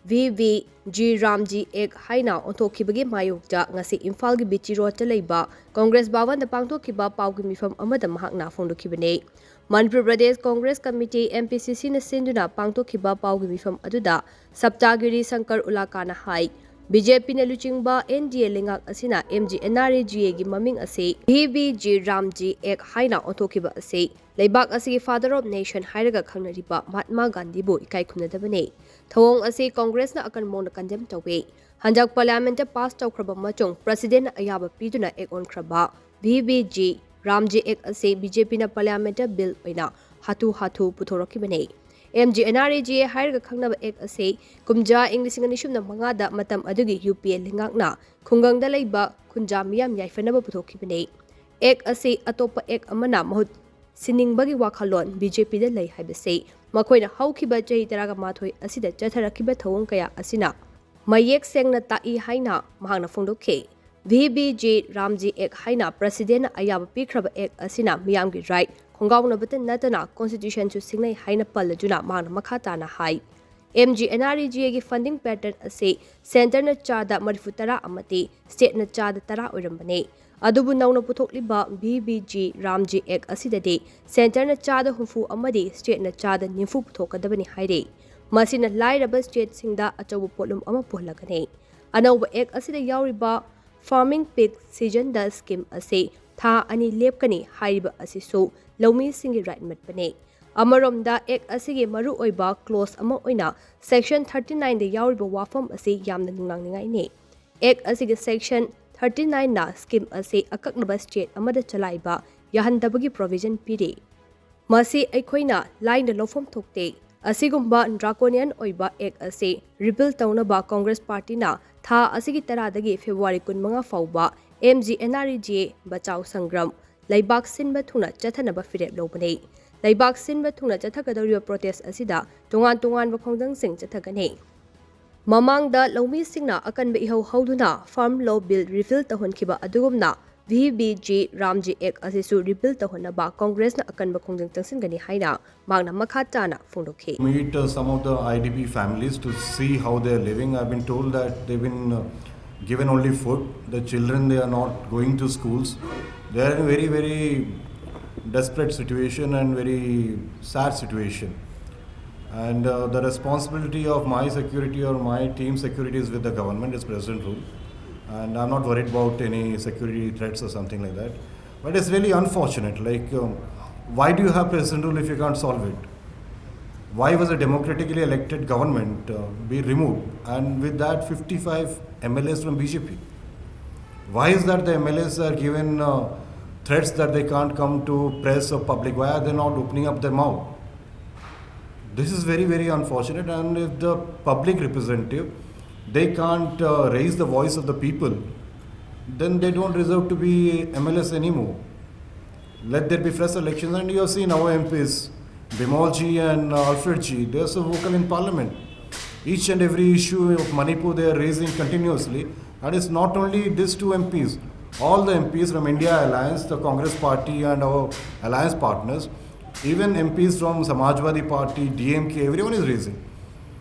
V V G Ramji Act ꯍꯥꯏꯅ ꯑꯣꯟꯊꯣꯛꯈꯤꯕꯒꯤ ꯃꯥꯌꯣꯛꯇ ꯉꯁꯤ ꯏꯝꯐꯥꯜꯒꯤ B T Road ꯇ ꯂꯩꯕ Congress ꯚꯋꯟꯗ ꯄꯥꯡꯊꯣꯛꯈꯤꯕ ꯄꯥꯎꯒꯤ ꯃꯤꯐꯝ ꯑꯃꯗ ꯃꯍꯥꯛꯅ ꯐꯣꯡꯗꯣꯛꯈꯤꯕꯅꯤ꯫ Manipur Pradesh Congress Committee, M P C C ꯅ ꯁꯤꯟꯗꯨꯅ ꯄꯥꯡꯊꯣꯛꯈꯤꯕ ꯄꯥꯎꯒꯤ ꯃꯤꯐꯝ ꯑꯗꯨꯗ ꯁꯞꯇꯥꯒꯤꯔꯤ ꯁꯪꯀꯔ ꯎꯂꯥꯀꯥꯅ ꯍꯥꯏ, B J P ꯅ ꯂꯨꯆꯤꯡꯕ N D A ꯂꯩꯉꯥꯛ ꯑꯁꯤꯅ M G N R E G A ꯒꯤ ꯃꯃꯤꯡ ꯑꯁꯤ V V G Ramji Act ꯍꯥꯏꯅ ꯑꯣꯟꯊꯣꯛꯈꯤꯕ ꯑꯁꯤ ꯂꯩꯕꯥꯛ ꯑꯁꯤꯒꯤ Father of Nation ꯍꯥꯏꯔꯒ ꯈꯪꯅꯔꯤꯕ ꯃꯍꯥꯠꯃꯥ ꯒꯥꯟꯙꯤꯕꯨ ꯏꯀꯥꯏ ꯈꯨꯝꯅꯗꯕꯅꯤ꯫ ꯊꯧꯑꯣꯡ ꯑꯁꯤ Congress ꯅ ꯑꯀꯟꯕ ꯃꯑꯣꯡꯗ condemn ꯇꯧꯏ꯫ ꯍꯟꯗꯛ Parliament ꯇ pass ꯇꯧꯈ꯭ꯔꯕ ꯃꯇꯨꯡ President ꯅ ꯑꯌꯥꯕ ꯄꯤꯗꯨꯅ Act ꯑꯣꯟꯈ꯭ꯔꯕ V V G Ramji Act ꯑꯁꯤ B J P ꯅ Parliament ꯇ bill ꯑꯣꯏꯅ ꯍꯥꯊꯨ ꯍꯥꯊꯨ ꯄꯨꯊꯣꯔꯛꯈꯤꯕꯅꯤ꯫ M G N R E G A ꯍꯥꯏꯔꯒ ꯈꯪꯅꯕ ꯑꯦꯛ ꯑꯁꯤ ꯀꯨꯝꯖꯥ ꯏꯪ ꯂꯤꯁꯤꯡ ꯑꯅꯤ ꯁꯨꯞꯅ ꯃꯉꯥꯗ ꯃꯇꯝ ꯑꯗꯨꯒꯤ ꯌꯨ ꯄꯤ ꯑꯦ ꯂꯩꯉꯥꯛꯅ ꯈꯨꯡꯒꯪꯗ ꯂꯩꯕ ꯈꯨꯟꯖꯥ ꯃꯤꯌꯥꯝ ꯌꯥꯏꯐꯅꯕ ꯄꯨꯊꯣꯛꯈꯤꯕꯅꯤ꯫ ꯑꯦꯛ ꯑꯁꯤ ꯑꯇꯣꯞꯄ ꯑꯦꯛ ꯑꯃꯅ ꯃꯍꯨꯠ ꯁꯤꯟꯅꯤꯡꯕꯒꯤ ꯋꯥꯈꯜꯂꯣꯟ ꯕꯤ ꯖꯦ ꯄꯤꯗ ꯂꯩ ꯍꯥꯏꯕꯁꯤ ꯃꯈꯣꯏꯅ ꯍꯧꯈꯤꯕ ꯆꯍꯤ ꯇꯔꯥꯃꯥꯊꯣꯏ ꯑꯁꯤꯗ ꯆꯠꯊꯔꯛꯈꯤꯕ ꯊꯧꯑꯣꯡ ꯀꯌꯥ ꯑꯁꯤꯅ ꯃꯌꯦꯛ ꯁꯦꯡꯅ ꯇꯥꯛꯏ ꯍꯥꯏꯅ ꯃꯍꯥꯛꯅ ꯐꯣꯡꯗꯣꯛꯈꯤ꯫ ꯚꯤ ꯕꯤ ꯖꯤ ꯔꯥꯝꯖꯤ ꯑꯦꯛ ꯍꯥꯏꯅ ꯄ꯭ꯔꯁꯤꯗꯦꯟꯅ ꯑꯌꯥꯕ ꯄꯤꯈ꯭ꯔꯕ ꯑꯦꯛ ꯑꯁꯤꯅ ꯃꯤꯌꯥꯝꯒꯤ ꯔꯥꯏꯠ ꯈꯣꯡꯒꯥꯎꯅꯕꯇ ꯅꯠꯇꯅ ꯀꯣꯟꯁꯇꯤꯇ꯭ꯌꯨꯁꯟꯁꯨ ꯁꯤꯡꯅꯩ ꯍꯥꯏꯅ ꯄꯜꯂꯗꯨꯅ ꯃꯍꯥꯛꯅ ꯃꯈꯥ ꯇꯥꯅ ꯍꯥꯏ, M G N R E G ꯑꯦꯒꯤ ꯐꯟꯗꯤꯡ ꯄꯦꯇꯔꯟ ꯑꯁꯤ ꯁꯦꯟꯇꯔꯅ ꯆꯥꯗ ꯃꯔꯤꯐꯨ ꯇꯔꯥ ꯑꯃꯗꯤ ꯁ꯭ꯇꯦꯠꯅ ꯆꯥꯗ ꯇꯔꯥ ꯑꯣꯏꯔꯝꯕꯅꯤ꯫ ꯑꯗꯨꯕꯨ ꯅꯧꯅ ꯄꯨꯊꯣꯛꯂꯤꯕ ꯚꯤ ꯕꯤ ꯖꯤ ꯔꯥꯝꯖꯤ ꯑꯦꯛ ꯑꯁꯤꯗꯗꯤ ꯁꯦꯟꯇꯔꯅ ꯆꯥꯗ ꯍꯨꯝꯐꯨ ꯑꯃꯗꯤ ꯁ꯭ꯇꯦꯠꯅ ꯆꯥꯗ ꯅꯤꯐꯨ ꯄꯨꯊꯣꯛꯀꯗꯕꯅꯤ ꯍꯥꯏꯔꯤ꯫ ꯃꯁꯤꯅ ꯂꯥꯏꯔꯕ ꯁ꯭ꯇꯦꯠꯁꯤꯡꯗ ꯑꯆꯧꯕ ꯄꯣꯠꯂꯨꯝ ꯑꯃ ꯄꯨꯍꯜꯂꯛꯀꯅꯤ꯫ ꯑꯅꯧꯕ ꯑꯦꯛ ꯑꯁꯤꯗ ꯌꯥꯎꯔꯤꯕ ꯐꯥꯔꯃꯤꯡ ꯄꯤꯛ ꯁꯤꯖꯟꯗ ꯁ꯭ꯀꯤꯝ ꯑꯁꯤ ꯊꯥ ꯑꯅꯤ ꯂꯦꯞꯀꯅꯤ ꯍꯥꯏꯔꯤꯕ ꯑꯁꯤꯁꯨ ꯂꯧꯃꯤꯁꯤꯡꯒꯤ ꯔꯥꯏꯠ ꯃꯠꯄꯅꯤ꯫ ꯑꯃꯔꯣꯝꯗ ꯑꯦꯛ ꯑꯁꯤꯒꯤ ꯃꯔꯨꯑꯣꯏꯕ ꯀ꯭ꯂꯣꯖ ꯑꯃ ꯑꯣꯏꯅ ꯁꯦꯛꯁꯟ ꯊꯥꯔꯇꯤ ꯅꯥꯏꯟꯗ ꯌꯥꯎꯔꯤꯕ ꯋꯥꯐꯝ ꯑꯁꯤ ꯌꯥꯝꯅ ꯅꯨꯡꯅꯥꯡꯅꯤꯡꯉꯥꯏꯅꯤ꯫ ꯑꯦꯛ ꯑꯁꯤꯒꯤ ꯁꯦꯛꯁꯟ ꯊꯥꯔꯇꯤ ꯅꯥꯏꯟꯅ ꯁ꯭ꯀꯤꯝ ꯑꯁꯤ ꯑꯀꯛꯅꯕ ꯁ꯭ꯇꯦꯠ ꯑꯃꯗ ꯆꯂꯥꯏꯕ ꯌꯥꯍꯟꯗꯕꯒꯤ ꯄ꯭ꯔꯣꯚꯤꯖꯟ ꯄꯤꯔꯤ꯫ ꯃꯁꯤ ꯑꯩꯈꯣꯏꯅ ꯂꯥꯏꯅ ꯂꯧꯐꯝ ꯊꯣꯛꯇꯦ꯫ ꯑꯁꯤꯒꯨꯝꯕ ꯗ꯭ꯔꯥꯀꯣꯅꯤꯌꯟ ꯑꯣꯏꯕ ꯑꯦꯛ ꯑꯁꯤ ꯔꯤꯄꯤꯜ ꯇꯧꯅꯕ ꯀꯣꯡꯒ꯭ꯔꯦꯁ ꯄꯥꯔꯇꯤꯅ ꯊꯥ ꯑꯁꯤꯒꯤ ꯇꯔꯥꯗꯒꯤ ꯐꯦꯕ꯭ꯔꯨꯋꯥꯔꯤ ꯀꯨꯟꯃꯉꯥ ꯐꯥꯎꯕ M G N R E G A Bachao Sangram ꯂꯩꯕꯥꯛ ꯁꯤꯟꯕ ꯊꯨꯡꯅ ꯆꯠꯊꯅꯕ ꯐꯤꯔꯦꯞ ꯂꯧꯕꯅꯤ꯫ ꯂꯩꯕꯥꯛ ꯁꯤꯟꯕ ꯊꯨꯡꯅ ꯆꯠꯊꯒꯗꯧꯔꯤꯕ ꯄ꯭ꯔꯣꯇꯦꯁ ꯑꯁꯤꯗ ꯇꯣꯉꯥꯟ ꯇꯣꯉꯥꯟꯕ ꯈꯣꯡꯖꯪꯁꯤꯡ ꯆꯠꯊꯒꯅꯤ꯫ ꯃꯃꯥꯡꯗ ꯂꯧꯃꯤꯁꯤꯡꯅ ꯑꯀꯟꯕ ꯏꯍꯧ ꯍꯧꯗꯨꯅ ꯐꯥꯔꯝ ꯂꯣ ꯕꯤꯜ ꯔꯤꯄꯤꯜ ꯇꯧꯍꯟꯈꯤꯕ ꯑꯗꯨꯒꯨꯝꯅ ꯚꯤ ꯕꯤ ꯖꯤ ꯔꯥꯝꯖꯤ ꯑꯦꯛ ꯑꯁꯤꯁꯨ ꯔꯤꯄꯤꯜ ꯇꯧꯍꯟꯅꯕ ꯀꯣꯡꯒ꯭ꯔꯦꯁꯅ ꯑꯀꯟꯕ ꯈꯣꯡꯖꯪ ꯆꯪꯁꯤꯟꯒꯅꯤ ꯍꯥꯏꯅ ꯃꯍꯥꯛꯅ ꯃꯈꯥ ꯇꯥꯅ ꯐꯣꯡꯗꯣꯛꯈꯤ꯫ Meet uh, some of the I D P families to see how they're living. I've been told that they've been uh, given only food. The children, they are not going to schools. They are in a very, very desperate situation and very sad situation. And uh, the responsibility of my security or my team security is with the government, it's President rule. And I'm not worried about any security threats or something like that. But it's really unfortunate. Like, um, why do you have President rule if you can't solve it? Why was a democratically elected government uh, be removed? And with that, fifty-five M L As from B J P. Why is that the M L As are given uh, threats that they can't come to press or public? Why are they not opening up their mouth? This is very, very unfortunate, and if the public representative, they can't uh, raise the voice of the people, then they don't deserve to be M L As anymore. Let there be fresh elections, and you have seen our M Ps, Bimol ji and uh, Alfred ji, they are so vocal in parliament. Each and every issue of Manipur they are raising continuously, and it's not only these two M Ps, all the M Ps from India Alliance, the Congress party, and our alliance partners, even M Ps from Samajwadi Party, D M K, everyone is raising.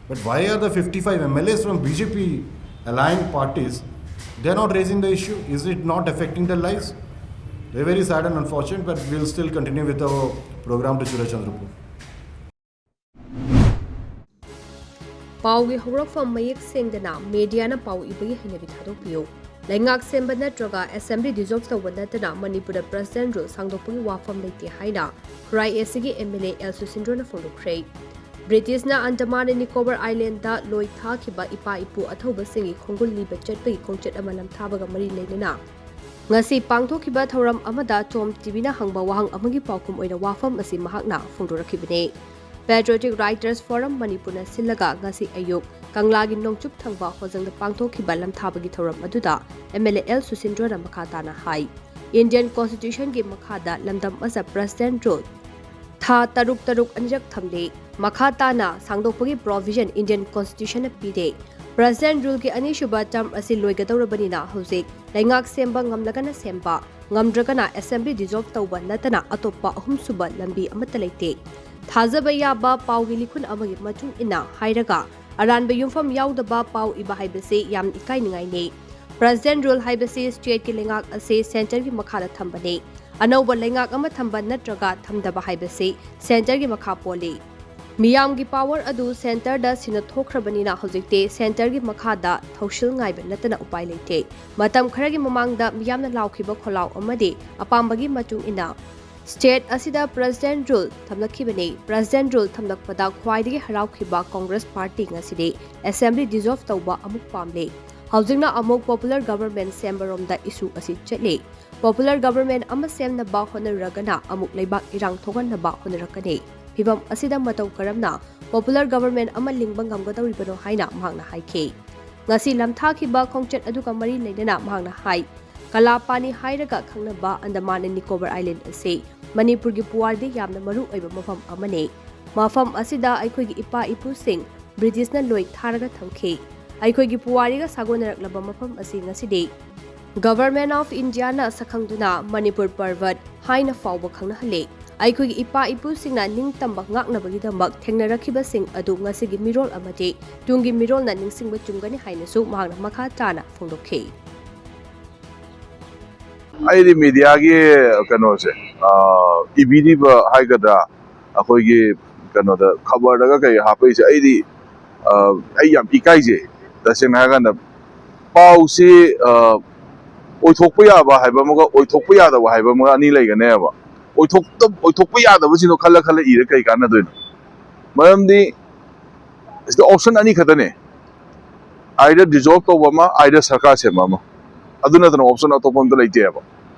But why are the fifty-five M L As from B J P aligned parties, they are not raising the issue? Is it not affecting their lives? Very, very sad and unfortunate, but we'll still continue with our program to Churachandpur. ꯄꯥꯎꯒꯤ ꯍꯧꯔꯛꯐꯝ ꯃꯌꯦꯛ ꯁꯦꯡꯗꯅ ꯃꯦꯗꯤꯌꯥꯅ ꯄꯥꯎ ꯏꯕꯒꯤ ꯍꯩꯅꯕꯤ ꯊꯥꯗꯣꯛꯄꯤꯌꯨ꯫ ꯂꯩꯉꯥꯛ ꯁꯦꯝꯕ ꯅꯠꯇ꯭ꯔꯒ ꯑꯦꯁꯦꯝꯕ꯭ꯂꯤ ꯗꯤꯖꯣꯜꯕ ꯇꯧꯕ ꯅꯠꯇꯅ ꯃꯅꯤꯄꯨꯔꯗ ꯄ꯭ꯔꯁꯤꯗꯦꯟꯠ ꯔꯨꯜ ꯁꯥꯡꯗꯣꯛꯄꯒꯤ ꯋꯥꯐꯝ ꯂꯩꯇꯦ ꯍꯥꯏꯅ ꯈꯨꯔꯥꯏ ꯑꯦꯁ ꯁꯤꯒꯤ ꯑꯦꯝ ꯑꯦꯜ ꯑꯦ ꯑꯦꯜ ꯁꯨꯁꯤꯟꯗ꯭ꯔꯣꯅ ꯐꯣꯡꯗꯣꯛꯈ꯭ꯔꯦ꯫ ꯕ꯭ꯔꯤꯇꯤꯁꯅ ꯑꯟꯗꯃꯥꯟ ꯑꯦꯟ ꯅꯤꯀꯣꯕꯔ ꯑꯥꯏꯂꯦꯟꯗ ꯂꯣꯏ ꯊꯥꯈꯤꯕ ꯏꯄꯥ ꯏꯄꯨ ꯑꯊꯧꯕꯁꯤꯡꯒꯤ ꯈꯣꯡꯒꯨꯜ ꯂꯤꯕ ꯆꯠꯄꯒꯤ ꯈꯣꯡꯆꯠ ꯑꯃ ꯂꯝꯊꯥꯕꯒ ꯃꯔꯤ ꯂꯩꯅꯅ ꯉꯁꯤ ꯄꯥꯡꯊꯣꯛꯈꯤꯕ ꯊꯧꯔꯝ ꯑꯃꯗ ꯇꯣꯝ ꯇꯤꯚꯤꯅ ꯍꯪꯕ ꯋꯥꯍꯪ ꯑꯃꯒꯤ ꯄꯥꯎꯈꯨꯝ ꯑꯣꯏꯅ ꯋꯥꯐꯝ ꯑꯁꯤ ꯃꯍꯥꯛꯅ ꯐꯣꯡꯗꯣꯔꯛꯈꯤꯕꯅꯤ꯫ Patriotic Writers Forum ꯃꯅꯤꯄꯨꯔꯅ ꯁꯤꯜꯂꯒ ꯉꯁꯤ ꯑꯌꯨꯛ ꯀꯪꯂꯥꯒꯤ ꯅꯣꯡꯆꯨꯞ ꯊꯪꯕ ꯍꯣꯖꯪꯗ ꯄꯥꯡꯊꯣꯛꯈꯤꯕ ꯂꯝꯊꯥꯕꯒꯤ ꯊꯧꯔꯝ ꯑꯗꯨꯗ ꯑꯦꯝ ꯑꯦꯜ ꯑꯦ ꯑꯦꯜ ꯁꯨꯁꯤꯟꯗ꯭ꯔꯣꯅ ꯃꯈꯥ ꯇꯥꯅ ꯍꯥꯏ, ꯏꯟꯗꯤꯌꯟ ꯀꯣꯟꯁꯇꯤꯇ꯭ꯌꯨꯁꯟꯒꯤ ꯃꯈꯥꯗ ꯂꯝꯗꯝ ꯑꯁꯤꯗ ꯄ꯭ꯔꯁꯤꯗꯦꯟꯠ ꯔꯨꯜ ꯊꯥ ꯇꯔꯨꯛ ꯇꯔꯨꯛ ꯑꯅꯤꯔꯛ ꯊꯝꯂꯤ꯫ ꯃꯈꯥ ꯇꯥꯅ ꯁꯥꯡꯗꯣꯛꯄꯒꯤ ꯄ꯭ꯔꯣꯚꯤꯖꯟ ꯏꯟꯗꯤꯌꯟ ꯀꯣꯟꯁꯇꯤꯇ꯭ꯌꯨꯁꯟꯅ ꯄꯤꯔꯦ꯫ ꯄ꯭ꯔꯁꯤꯗꯦꯟꯠ ꯔꯨꯜꯒꯤ ꯑꯅꯤꯁꯨꯕ ꯇꯔꯝ ꯑꯁꯤ ꯂꯣꯏꯒꯗꯧꯔꯕꯅꯤꯅ ꯍꯧꯖꯤꯛ ꯂꯩꯉꯥꯛ ꯁꯦꯝꯕ ꯉꯝꯂꯒꯅ ꯁꯦꯝꯕ, ꯉꯝꯗ꯭ꯔꯒꯅ ꯑꯦꯁꯦꯝꯕ꯭ꯂꯤ ꯗꯤꯖꯣꯜꯕ ꯇꯧꯕ ꯅꯠꯇꯅ ꯑꯇꯣꯞꯄ ꯑꯍꯨꯝꯁꯨꯕ ꯂꯝꯕꯤ ꯑꯃꯠꯇ ꯂꯩꯇꯦ꯫ ꯊꯥꯖꯕ ꯌꯥꯕ ꯄꯥꯎꯒꯤ ꯂꯤꯈꯨꯟ ꯑꯃꯒꯤ ꯃꯇꯨꯡ ꯏꯟꯅ ꯍꯥꯏꯔꯒ, ꯑꯔꯥꯟꯕ ꯌꯨꯝꯐꯝ ꯌꯥꯎꯗꯕ ꯄꯥꯎ ꯏꯕ ꯍꯥꯏꯕꯁꯤ ꯌꯥꯝ ꯏꯀꯥꯏꯅꯤꯡꯉꯥꯏꯅꯤ꯫ ꯄ꯭ꯔꯁꯤꯗꯦꯟꯠ ꯔꯨꯜ ꯍꯥꯏꯕꯁꯤ ꯁ꯭ꯇꯦꯠꯀꯤ ꯂꯩꯉꯥꯛ ꯑꯁꯤ ꯁꯦꯟꯇꯔꯒꯤ ꯃꯈꯥꯗ ꯊꯝꯕꯅꯤ꯫ ꯑꯅꯧꯕ ꯂꯩꯉꯥꯛ ꯑꯃ ꯊꯝꯕ ꯅꯠꯇ꯭ꯔꯒ ꯊꯝꯗꯕ ꯍꯥꯏꯕꯁꯤ ꯁꯦꯟꯇꯔꯒꯤ ꯃꯈꯥ ꯄꯣꯜꯂꯤ꯫ ꯃꯤꯌꯥꯝꯒꯤ ꯄꯥꯋꯔ ꯑꯗꯨ ꯁꯦꯟꯇꯔꯗ ꯁꯤꯟꯅꯊꯣꯛꯈ꯭ꯔꯕꯅꯤꯅ ꯍꯧꯖꯤꯛꯇꯤ ꯁꯦꯟꯇꯔꯒꯤ ꯃꯈꯥꯗ ꯊꯧꯁꯤꯜ ꯉꯥꯏꯕ ꯅꯠꯇꯅ ꯎꯄꯥꯏ ꯂꯩꯇꯦ꯫ ꯃꯇꯝ ꯈꯔꯒꯤ ꯃꯃꯥꯡꯗ ꯃꯤꯌꯥꯝꯅ ꯂꯥꯎꯈꯤꯕ ꯈꯣꯜꯂꯥꯎ ꯑꯃꯗꯤ ꯑꯄꯥꯝꯕꯒꯤ ꯃꯇꯨꯡ ꯏꯟꯅ ꯁ꯭ꯇꯦꯠ ꯑꯁꯤꯗ ꯄ꯭ꯔꯁꯤꯗꯦꯟꯠ ꯔꯨꯜ ꯊꯝꯂꯛꯈꯤꯕꯅꯤ꯫ ꯄ꯭ꯔꯁꯤꯗꯦꯟꯠ ꯔꯨꯜ ꯊꯝꯂꯛꯄꯗ ꯈ꯭ꯋꯥꯏꯗꯒꯤ ꯍꯔꯥꯎꯈꯤꯕ ꯀꯣꯡꯒ꯭ꯔꯦꯁ ꯄꯥꯔꯇꯤ ꯉꯁꯤꯗꯤ ꯑꯦꯁꯦꯝꯕ꯭ꯂꯤ ꯗꯤꯖꯣꯜꯕ ꯇꯧꯕ ꯑꯃꯨꯛ ꯄꯥꯝꯂꯦ꯫ ꯍꯧꯖꯤꯛꯅ ꯑꯃꯨꯛ ꯄꯣꯄꯨꯂꯔ ꯒꯚꯔꯟꯃꯦꯟꯠ ꯁꯦꯝꯕꯔꯣꯝꯗ ꯏꯁꯨ ꯑꯁꯤ ꯆꯠꯂꯤ꯫ ꯄꯣꯄꯨꯂꯔ ꯒꯚꯔꯟꯃꯦꯟꯠ ꯑꯃ ꯁꯦꯝꯅꯕ ꯍꯣꯠꯅꯔꯨꯔꯒꯅ ꯑꯃꯨꯛ ꯂꯩꯕꯥꯛ ꯏꯔꯥꯡ ꯊꯣꯛꯍꯟꯅꯕ ꯍꯣꯠꯅꯔꯛꯀꯅꯤ꯫ ꯐꯤꯚꯝ ꯑꯁꯤꯗ ꯃꯇꯧ ꯀꯔꯝꯅ popular government ꯑꯃ ꯂꯤꯡꯕ ꯉꯝꯒꯗꯧꯔꯤꯕꯅꯣ ꯍꯥꯏꯅ ꯃꯍꯥꯛꯅ ꯍꯥꯏꯈꯤ꯫ ꯉꯁꯤ ꯂꯝꯊꯥꯈꯤꯕ ꯈꯣꯡꯆꯠ ꯑꯗꯨꯒ ꯃꯔꯤ ꯂꯩꯅꯅ ꯃꯍꯥꯛꯅ ꯍꯥꯏ, ꯀꯂꯥꯄꯥꯅꯤ ꯍꯥꯏꯔꯒ ꯈꯪꯅꯕ Andaman and Nicobar Island ꯑꯁꯤ ꯃꯅꯤꯄꯨꯔꯒꯤ ꯄꯨꯋꯥꯔꯤꯗ ꯌꯥꯝꯅ ꯃꯔꯨ ꯑꯣꯏꯕ ꯃꯐꯝ ꯑꯃꯅꯤ꯫ ꯃꯐꯝ ꯑꯁꯤꯗ ꯑꯩꯈꯣꯏꯒꯤ ꯏꯄꯥ ꯏꯄꯨꯁꯤꯡ ꯕ꯭ꯔꯤꯇꯤꯁꯅ ꯂꯣꯏ ꯊꯥꯔꯒ ꯊꯝꯈꯤ꯫ ꯑꯩꯈꯣꯏꯒꯤ ꯄꯨꯋꯥꯔꯤꯒ ꯁꯥꯒꯣꯟꯅꯔꯛꯂꯕ ꯃꯐꯝ ꯑꯁꯤ ꯉꯁꯤꯗꯤ Government of Indiaꯅ ꯁꯛꯈꯪꯗꯨꯅ ꯃꯅꯤꯄꯨꯔ ꯄꯔꯕꯠ ꯍꯥꯏꯅ ꯐꯥꯎꯕ ꯈꯪꯅꯍꯜꯂꯤ꯫ ꯑꯩꯈꯣꯏꯒꯤ ꯏꯄꯥ ꯏꯄꯨꯁꯤꯡꯅ ꯅꯤꯡꯇꯝꯕ ꯉꯥꯛꯅꯕꯒꯤꯗꯃꯛ ꯊꯦꯡꯅꯔꯛꯈꯤꯕꯁꯤꯡ ꯑꯗꯨ ꯉꯁꯤꯒꯤ ꯃꯤꯔꯣꯜ ꯑꯃꯗꯤ ꯇꯨꯡꯒꯤ ꯃꯤꯔꯣꯜꯅ ꯅꯤꯡꯁꯤꯡꯕ ꯆꯨꯝꯒꯅꯤ ꯍꯥꯏꯅꯁꯨ ꯃꯍꯥꯛꯅ ꯃꯈꯥ ꯇꯥꯅ ꯐꯣꯡꯗꯣꯛꯈꯤ꯫ ꯑꯩꯗꯤ ꯃꯦꯗꯤꯌꯥꯒꯤ ꯀꯩꯅꯣꯁꯦ, ꯑ, ꯏꯕꯤꯔꯤꯕ ꯍꯥꯏꯒꯗ꯭ꯔꯥ, ꯑꯩꯈꯣꯏꯒꯤ ꯀꯩꯅꯣꯗ ꯈꯕꯔꯗꯒ ꯀꯩ ꯍꯥꯞꯄꯛꯏꯁꯦ, ꯑꯩꯗꯤ, ꯑ, ꯑꯩ ꯌꯥꯝ ꯏꯀꯥꯏꯖꯩ꯫ ꯇꯁꯦꯡꯅ ꯍꯥꯏꯔꯀꯥꯟꯗ ꯄꯥꯎꯁꯤ, ꯑ, ꯑꯣꯏꯊꯣꯛꯄ ꯌꯥꯕ ꯍꯥꯏꯕ ꯑꯃꯒ ꯑꯣꯏꯊꯣꯛꯄ ꯌꯥꯗꯕ ꯍꯥꯏꯕ ꯑꯃꯒ ꯑꯅꯤ ꯂꯩꯒꯅꯦꯕ꯫ ꯑꯣꯏꯊꯣꯛꯇ-, ꯑꯣꯏꯊꯣꯛꯄ ꯌꯥꯗꯕꯁꯤꯡꯗꯣ ꯈꯜꯂ ꯈꯜꯂ ꯏꯔ ꯀꯩ ꯀꯥꯟꯅꯗꯣꯏꯅꯣ? ꯃꯔꯝꯗꯤ ꯁꯤꯗ option ꯑꯅꯤ ꯈꯛꯇꯅꯦ, either dissolve ꯇꯧꯕ ꯑꯃ, either ꯁꯔꯀꯥꯔ ꯁꯦꯝꯕ ꯑꯃ, ꯑꯗꯨ ꯅꯠꯇꯅ option ꯑꯇꯣꯞꯄ ꯑꯝꯇ ꯂꯩꯇꯦꯕ꯫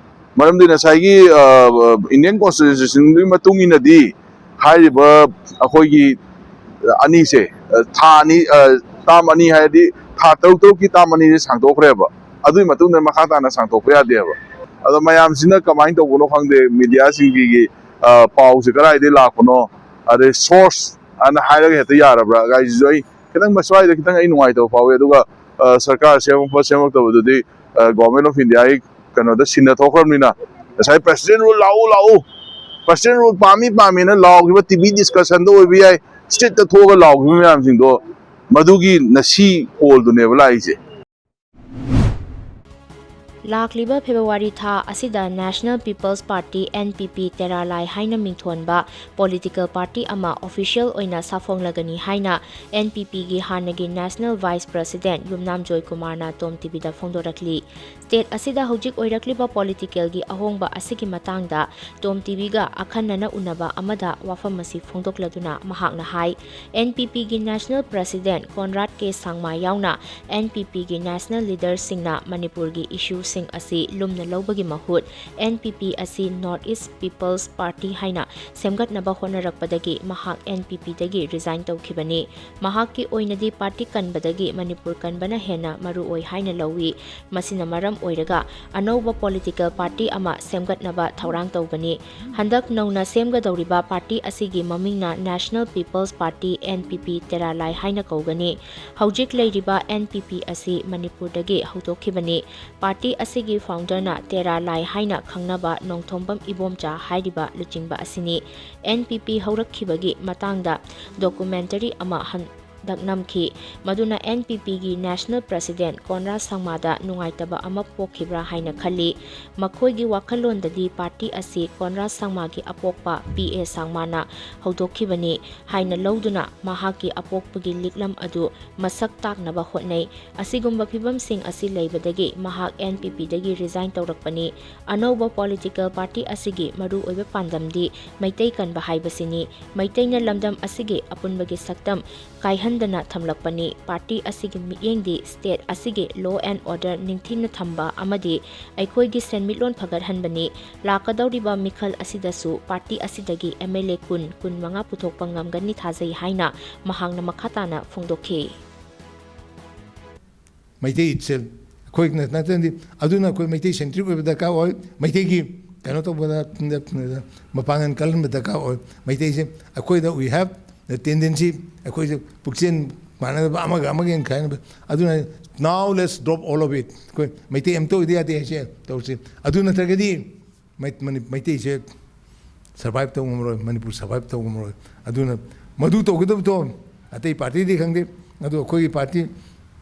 ꯃꯔꯝꯗꯤ ꯉꯁꯥꯏꯒꯤ, ꯑ, Indian Constitutionꯒꯤ ꯃꯇꯨꯡ ꯏꯟꯅꯗꯤ ꯍꯥꯏꯔꯤꯕ ꯑꯩꯈꯣꯏꯒꯤ ꯑꯅꯤꯁꯦ, ꯑ, ꯊꯥ ꯑꯅꯤ, ꯑ, term ꯑꯅꯤ ꯍꯥꯏꯔꯗꯤ ꯊꯥ ꯇꯔꯨꯛ ꯇꯔꯨꯛꯀꯤ term ꯑꯅꯤꯁꯦ ꯁꯥꯡꯗꯣꯛꯈ꯭ꯔꯦꯕ꯫ ꯑꯗꯨꯒꯤ ꯃꯇꯨꯡꯗ ꯃꯈꯥ ꯇꯥꯅ ꯁꯥꯡꯗꯣꯛꯄ ꯌꯥꯗꯦꯕ꯫ ꯑꯗꯣ ꯃꯌꯥꯝꯁꯤꯅ ꯀꯃꯥꯏꯅ ꯇꯧꯕꯅꯣ ꯈꯪꯗꯦ, ꯃꯦꯗꯤꯌꯥꯁꯤꯡꯒꯤ, ꯑ, ꯄꯥꯎꯁꯦ ꯀꯗꯥꯏꯗꯒꯤ ꯂꯥꯛꯄꯅꯣ, ꯑꯗꯩ source ꯑꯅ ꯍꯥꯏꯔꯒ ꯍꯦꯛꯇ ꯌꯥꯔꯕ꯭ꯔꯥ ꯀꯥꯏꯁꯤꯁꯨ ꯑꯩ ꯈꯤꯇꯪ ꯃꯁ꯭ꯋꯥꯏꯗ ꯈꯤꯇꯪ ꯑꯩ ꯅꯨꯡꯉꯥꯏꯇꯕ ꯐꯥꯎꯋꯤ꯫ ꯑꯗꯨꯒ, ꯑ, ꯁꯔꯀꯥꯔ ꯁꯦꯝꯃꯛꯄ ꯁꯦꯝꯃꯛꯇꯕꯗꯨꯗꯤ, ꯑ, Government of Indiaꯒꯤ ꯀꯩꯅꯣꯗ ꯁꯤꯟꯅꯊꯣꯛꯈ꯭ꯔꯕꯅꯤꯅ, ꯉꯁꯥꯏ President Rule ꯂꯥꯛꯎ ꯂꯥꯛꯎ, President Rule ꯄꯥꯝꯃꯤ ꯄꯥꯝꯃꯤꯅ ꯂꯥꯎꯈꯤꯕ TV discussionꯗ ꯑꯣꯏꯕ ꯌꯥꯏ, streetꯇ ꯊꯣꯛꯑꯒ ꯂꯥꯎꯈꯤꯕ ꯃꯌꯥꯝꯁꯤꯡꯗꯣ ꯃꯗꯨꯒꯤ ꯅꯁꯤ ꯀꯣꯜꯗꯨꯅꯦꯕ ꯂꯥꯛꯏꯁꯦ꯫ ꯂꯥꯛꯂꯤꯕ ꯐꯦꯕ꯭ꯔꯨꯋꯥꯔꯤ ꯊꯥ ꯑꯁꯤꯗ National People's Party, NPP, ꯇꯦꯔꯥ ꯂꯥꯏ ꯍꯥꯏꯅ ꯃꯤꯡꯊꯣꯟꯕ political party ꯑꯃ official ꯑꯣꯏꯅ ꯁꯥꯐꯣꯡꯂꯒꯅꯤ ꯍꯥꯏꯅ NPPꯒꯤ ꯍꯥꯟꯅꯒꯤ National Vice President ꯌꯨꯝꯅꯥꯝ ꯖꯣꯏꯀꯨꯃꯥꯔꯅ ꯇꯣꯝ TVꯗ ꯐꯣꯡꯗꯣꯔꯛꯂꯤ꯫ State ꯑꯁꯤꯗ ꯍꯧꯖꯤꯛ ꯑꯣꯏꯔꯛꯂꯤꯕ politicalꯒꯤ ꯑꯍꯣꯡꯕ ꯑꯁꯤꯒꯤ ꯃꯇꯥꯡꯗ ꯇꯣꯝ TVꯒ ꯑꯈꯟꯅꯅ ꯎꯅꯕ ꯑꯃꯗ ꯋꯥꯐꯝ ꯑꯁꯤ ꯐꯣꯡꯗꯣꯛꯂꯗꯨꯅ ꯃꯍꯥꯛꯅ ꯍꯥꯏ, NPPꯒꯤ National President ꯀꯣꯟꯔꯥꯗ ꯀꯦ ꯁꯥꯡꯃꯥ ꯌꯥꯎꯅ NPPꯒꯤ national leaderꯁꯤꯡꯅ ꯃꯅꯤꯄꯨꯔꯒꯤ issueꯁꯤꯡ ꯁꯤꯡ ꯑꯁꯤ ꯂꯨꯝꯅ ꯂꯧꯕꯒꯤ ꯃꯍꯨꯠ, N P P ꯑꯁꯤ North East People's Party ꯍꯥꯏꯅ ꯁꯦꯝꯒꯠꯅꯕ ꯍꯣꯠꯅꯔꯛꯄꯗꯒꯤ ꯃꯍꯥꯛ N P P ꯗꯒꯤ resign ꯇꯧꯈꯤꯕꯅꯤ꯫ ꯃꯍꯥꯛꯀꯤ ꯑꯣꯏꯅꯗꯤ party ꯀꯟꯕꯗꯒꯤ ꯃꯅꯤꯄꯨꯔ ꯀꯟꯕꯅ ꯍꯦꯟꯅ ꯃꯔꯨ ꯑꯣꯏ ꯍꯥꯏꯅ ꯂꯧꯏ꯫ ꯃꯁꯤꯅ ꯃꯔꯝ ꯑꯣꯏꯔꯒ ꯑꯅꯧꯕ political party ꯑꯃ ꯁꯦꯝꯒꯠꯅꯕ ꯊꯧꯔꯥꯡ ꯇꯧꯕꯅꯤ꯫ ꯍꯟꯗꯛ ꯅꯧꯅ ꯁꯦꯝꯒꯗꯧꯔꯤꯕ party ꯑꯁꯤꯒꯤ ꯃꯃꯤꯡꯅ National People's Party, N P P, ꯇꯦꯔꯥꯂꯥꯏ ꯍꯥꯏꯅ ꯀꯧꯒꯅꯤ꯫ ꯍꯧꯖꯤꯛ ꯂꯩꯔꯤꯕ N P P ꯑꯁꯤ ꯃꯅꯤꯄꯨꯔꯗꯒꯤ ꯍꯧꯗꯣꯛꯈꯤꯕꯅꯤ꯫ Party ꯑꯁꯤꯒꯤ founderꯅ ꯇꯦꯔꯥ ꯂꯥꯏ ꯍꯥꯏꯅ ꯈꯪꯅꯕ ꯅꯣꯡꯊꯣꯝꯕꯝ ꯏꯕꯣꯝꯆꯥ ꯍꯥꯏꯔꯤꯕ ꯂꯨꯆꯤꯡꯕ ꯑꯁꯤꯅꯤ꯫ N P P ꯍꯧꯔꯛꯈꯤꯕꯒꯤ ꯃꯇꯥꯡꯗ documentary ꯑꯃ ꯍꯟꯗꯛ ꯅꯝꯈꯤ, ꯃꯗꯨꯅ N P Pꯒꯤ National President ꯀꯣꯟꯔꯥ ꯁꯪꯃꯥꯗ ꯅꯨꯡꯉꯥꯏꯇꯕ ꯑꯃ ꯄꯣꯛꯈꯤꯕ꯭ꯔꯥ ꯍꯥꯏꯅ ꯈꯜꯂꯤ꯫ ꯃꯈꯣꯏꯒꯤ ꯋꯥꯈꯜꯂꯣꯟꯗꯗꯤ party ꯑꯁꯤ ꯀꯣꯟꯔꯥ ꯁꯪꯃꯥꯒꯤ ꯑꯄꯣꯛꯄ P A ꯁꯪꯃꯥꯅ ꯍꯧꯗꯣꯛꯈꯤꯕꯅꯤ ꯍꯥꯏꯅ ꯂꯧꯗꯨꯅ ꯃꯍꯥꯛꯀꯤ ꯑꯄꯣꯛꯄꯒꯤ ꯂꯤꯛꯂꯝ ꯑꯗꯨ ꯃꯁꯛ ꯇꯥꯛꯅꯕ ꯍꯣꯠꯅꯩ꯫ ꯑꯁꯤꯒꯨꯝꯕ ꯐꯤꯚꯝꯁꯤꯡ ꯑꯁꯤ ꯂꯩꯕꯗꯒꯤ ꯃꯍꯥꯛ N P Pꯗꯒꯤ resign ꯇꯧꯔꯛꯄꯅꯤ꯫ ꯑꯅꯧꯕ political party ꯑꯁꯤꯒꯤ ꯃꯔꯨꯑꯣꯏꯕ ꯄꯥꯟꯗꯝꯗꯤ ꯃꯩꯇꯩ ꯀꯟꯕ ꯍꯥꯏꯕꯁꯤꯅꯤ꯫ ꯃꯩꯇꯩꯅ ꯂꯝꯗꯝ ꯑꯁꯤꯒꯤ ꯑꯄꯨꯟꯕꯒꯤ ꯁꯛꯇꯝ ꯀꯥꯏꯍꯟꯗꯅ ꯊꯝꯂꯛꯄꯅꯤ꯫ Party ꯑꯁꯤꯒꯤ ꯃꯤꯠꯌꯦꯡꯗꯤ state ꯑꯁꯤꯒꯤ law and order ꯅꯤꯡꯊꯤꯅ ꯊꯝꯕ ꯑꯃꯗꯤ ꯑꯩꯈꯣꯏꯒꯤ ꯁꯦꯟꯃꯤꯠꯂꯣꯟ ꯐꯒꯠꯍꯟꯕꯅꯤ꯫ ꯂꯥꯛꯀꯗꯧꯔꯤꯕ ꯃꯤꯈꯜ ꯑꯁꯤꯗꯁꯨ party ꯑꯁꯤꯗꯒꯤ M L A ꯀꯨꯟ, ꯀꯨꯟꯃꯉꯥ ꯄꯨꯊꯣꯛꯄ ꯉꯝꯒꯅꯤ ꯊꯥꯖꯩ ꯍꯥꯏꯅ ꯃꯍꯥꯛꯅ ꯃꯈꯥ ꯇꯥꯅ ꯐꯣꯡꯗꯣꯛꯈꯤ꯫ ꯃꯩꯇꯩ ꯏꯆꯤꯜ ꯑꯩꯈꯣꯏꯅ ꯅꯠꯇ꯭ꯔꯗꯤ, ꯑꯗꯨꯅ ꯑꯩꯈꯣꯏ ꯃꯩꯇꯩ centric ꯑꯣꯏꯕ ꯗꯔꯀꯥꯔ ꯑꯣꯏ꯫ ꯃꯩꯇꯩꯒꯤ ꯀꯩꯅꯣ ꯇꯧꯕꯗ ꯃꯄꯥꯡꯒꯜ ꯀꯜꯍꯟꯕ ꯗꯔꯀꯥꯔ ꯑꯣꯏ꯫ ꯃꯩꯇꯩꯁꯦ ꯑꯩꯈꯣꯏꯗ we have the tendency, ꯑꯩꯈꯣꯏꯁꯦ ꯄꯨꯛꯆꯦꯜ ꯃꯥꯟꯅꯗꯕ, ꯑꯃꯒ ꯑꯃꯒ ꯍꯦꯟꯅ ꯈꯥꯏꯅꯕ꯫ ꯑꯗꯨꯅ now let's drop all of it꯫ ꯑꯩꯈꯣꯏ ꯃꯩꯇꯩ ꯑꯝꯇ ꯑꯣꯏꯗ ꯌꯥꯗꯦ ꯍꯥꯏꯁꯦ ꯇꯧꯁꯤ꯫ ꯑꯗꯨ ꯅꯠꯇ꯭ꯔꯒꯗꯤ ꯃꯩ- ꯃꯅꯤ- ꯃꯩꯇꯩꯁꯦ survive ꯇꯧ ꯉꯝꯃꯔꯣꯏ, ꯃꯅꯤꯄꯨꯔ survive ꯇꯧ ꯉꯝꯃꯔꯣꯏ꯫ ꯑꯗꯨꯅ ꯃꯗꯨ ꯇꯧꯒꯗꯕꯗꯣ ꯑꯇꯩ partyꯗꯤ ꯈꯪꯗꯦ, ꯑꯗꯣ ꯑꯩꯈꯣꯏꯒꯤ party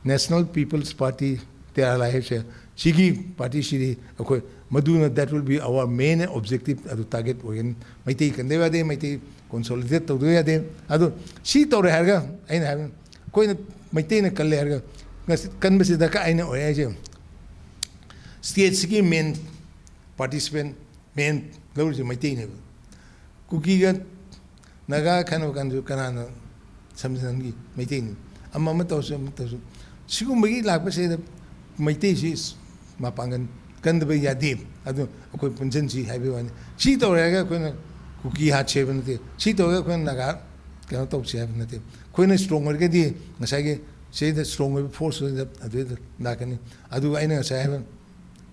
National People's Party, ꯇꯦꯔꯥ ꯂꯥꯏ ꯍꯥꯏꯕꯁꯦ, ꯁꯤꯒꯤ partyꯁꯤꯗꯤ ꯑꯩꯈꯣꯏ ꯃꯗꯨꯅ that will be our main objective꯫ ꯑꯗꯨ target ꯑꯣꯏꯒꯅꯤ꯫ ꯃꯩꯇꯩ ꯀꯟꯗꯕ ꯌꯥꯗꯦ, ꯃꯩꯇꯩ consolidate ꯇꯧꯗꯕ ꯌꯥꯗꯦ꯫ ꯑꯗꯣ ꯁꯤ ꯇꯧꯔꯦ ꯍꯥꯏꯔꯒ ꯑꯩꯅ ꯍꯥꯏꯕ, ꯑꯩꯈꯣꯏꯅ ꯃꯩꯇꯩꯅ ꯀꯜꯂꯦ ꯍꯥꯏꯔꯒ ꯉꯁꯤ ꯀꯟꯕꯁꯤ ꯗꯔꯀꯥꯔ ꯑꯩꯅ ꯑꯣꯏ ꯍꯥꯏꯁꯦ꯫ Stateꯁꯤꯒꯤ main participant, main ꯂꯧꯔꯤꯁꯦ ꯃꯩꯇꯩꯅꯦꯕ꯫ ꯀꯨꯀꯤꯒ ꯅꯥꯒꯥ ꯈꯟꯅꯕ ꯀꯥꯟꯗꯁꯨ ꯀꯅꯥꯅ ꯁꯝꯖꯤꯟꯍꯟꯈꯤ? ꯃꯩꯇꯩꯅꯤ꯫ ꯑꯃ ꯑꯃ ꯇꯧꯔꯁꯨ, ꯑꯃ ꯇꯧꯔꯁꯨ, ꯁꯤꯒꯨꯝꯕꯒꯤ ꯂꯥꯛꯄꯁꯤꯗ ꯃꯩꯇꯩꯁꯤ ꯃꯄꯥꯡꯒꯜ ꯀꯟꯗꯕ ꯌꯥꯗꯦ꯫ ꯑꯗꯨ ꯑꯩꯈꯣꯏ ꯄꯨꯟꯁꯤꯟꯁꯤ ꯍꯥꯏꯕꯒꯤ ꯋꯥꯅꯤ꯫ ꯁꯤ ꯇꯧꯔꯦ ꯍꯥꯏꯔꯒ ꯑꯩꯈꯣꯏꯅ ꯀꯨꯀꯤ ꯍꯥꯠꯁꯦ ꯍꯥꯏꯕ ꯅꯠꯇꯦ꯫ ꯁꯤ ꯇꯧꯔꯒ ꯑꯩꯈꯣꯏꯅ ꯅꯥꯒꯥ ꯀꯩꯅꯣ ꯇꯧꯁꯦ ꯍꯥꯏꯕ ꯅꯠꯇꯦ꯫ ꯑꯩꯈꯣꯏꯅ ꯏꯁꯇ꯭ꯔꯣꯡ ꯑꯣꯏꯔꯒꯗꯤ ꯉꯁꯥꯏꯒꯤ ꯁꯤꯗ ꯏꯁꯇ꯭ꯔꯣꯡ ꯑꯣꯏꯕ ꯐꯣꯔꯁ ꯑꯗꯨꯗ ꯂꯥꯛꯀꯅꯤ꯫ ꯑꯗꯨꯒ ꯑꯩꯅ ꯉꯁꯥꯏ ꯍꯥꯏꯕ,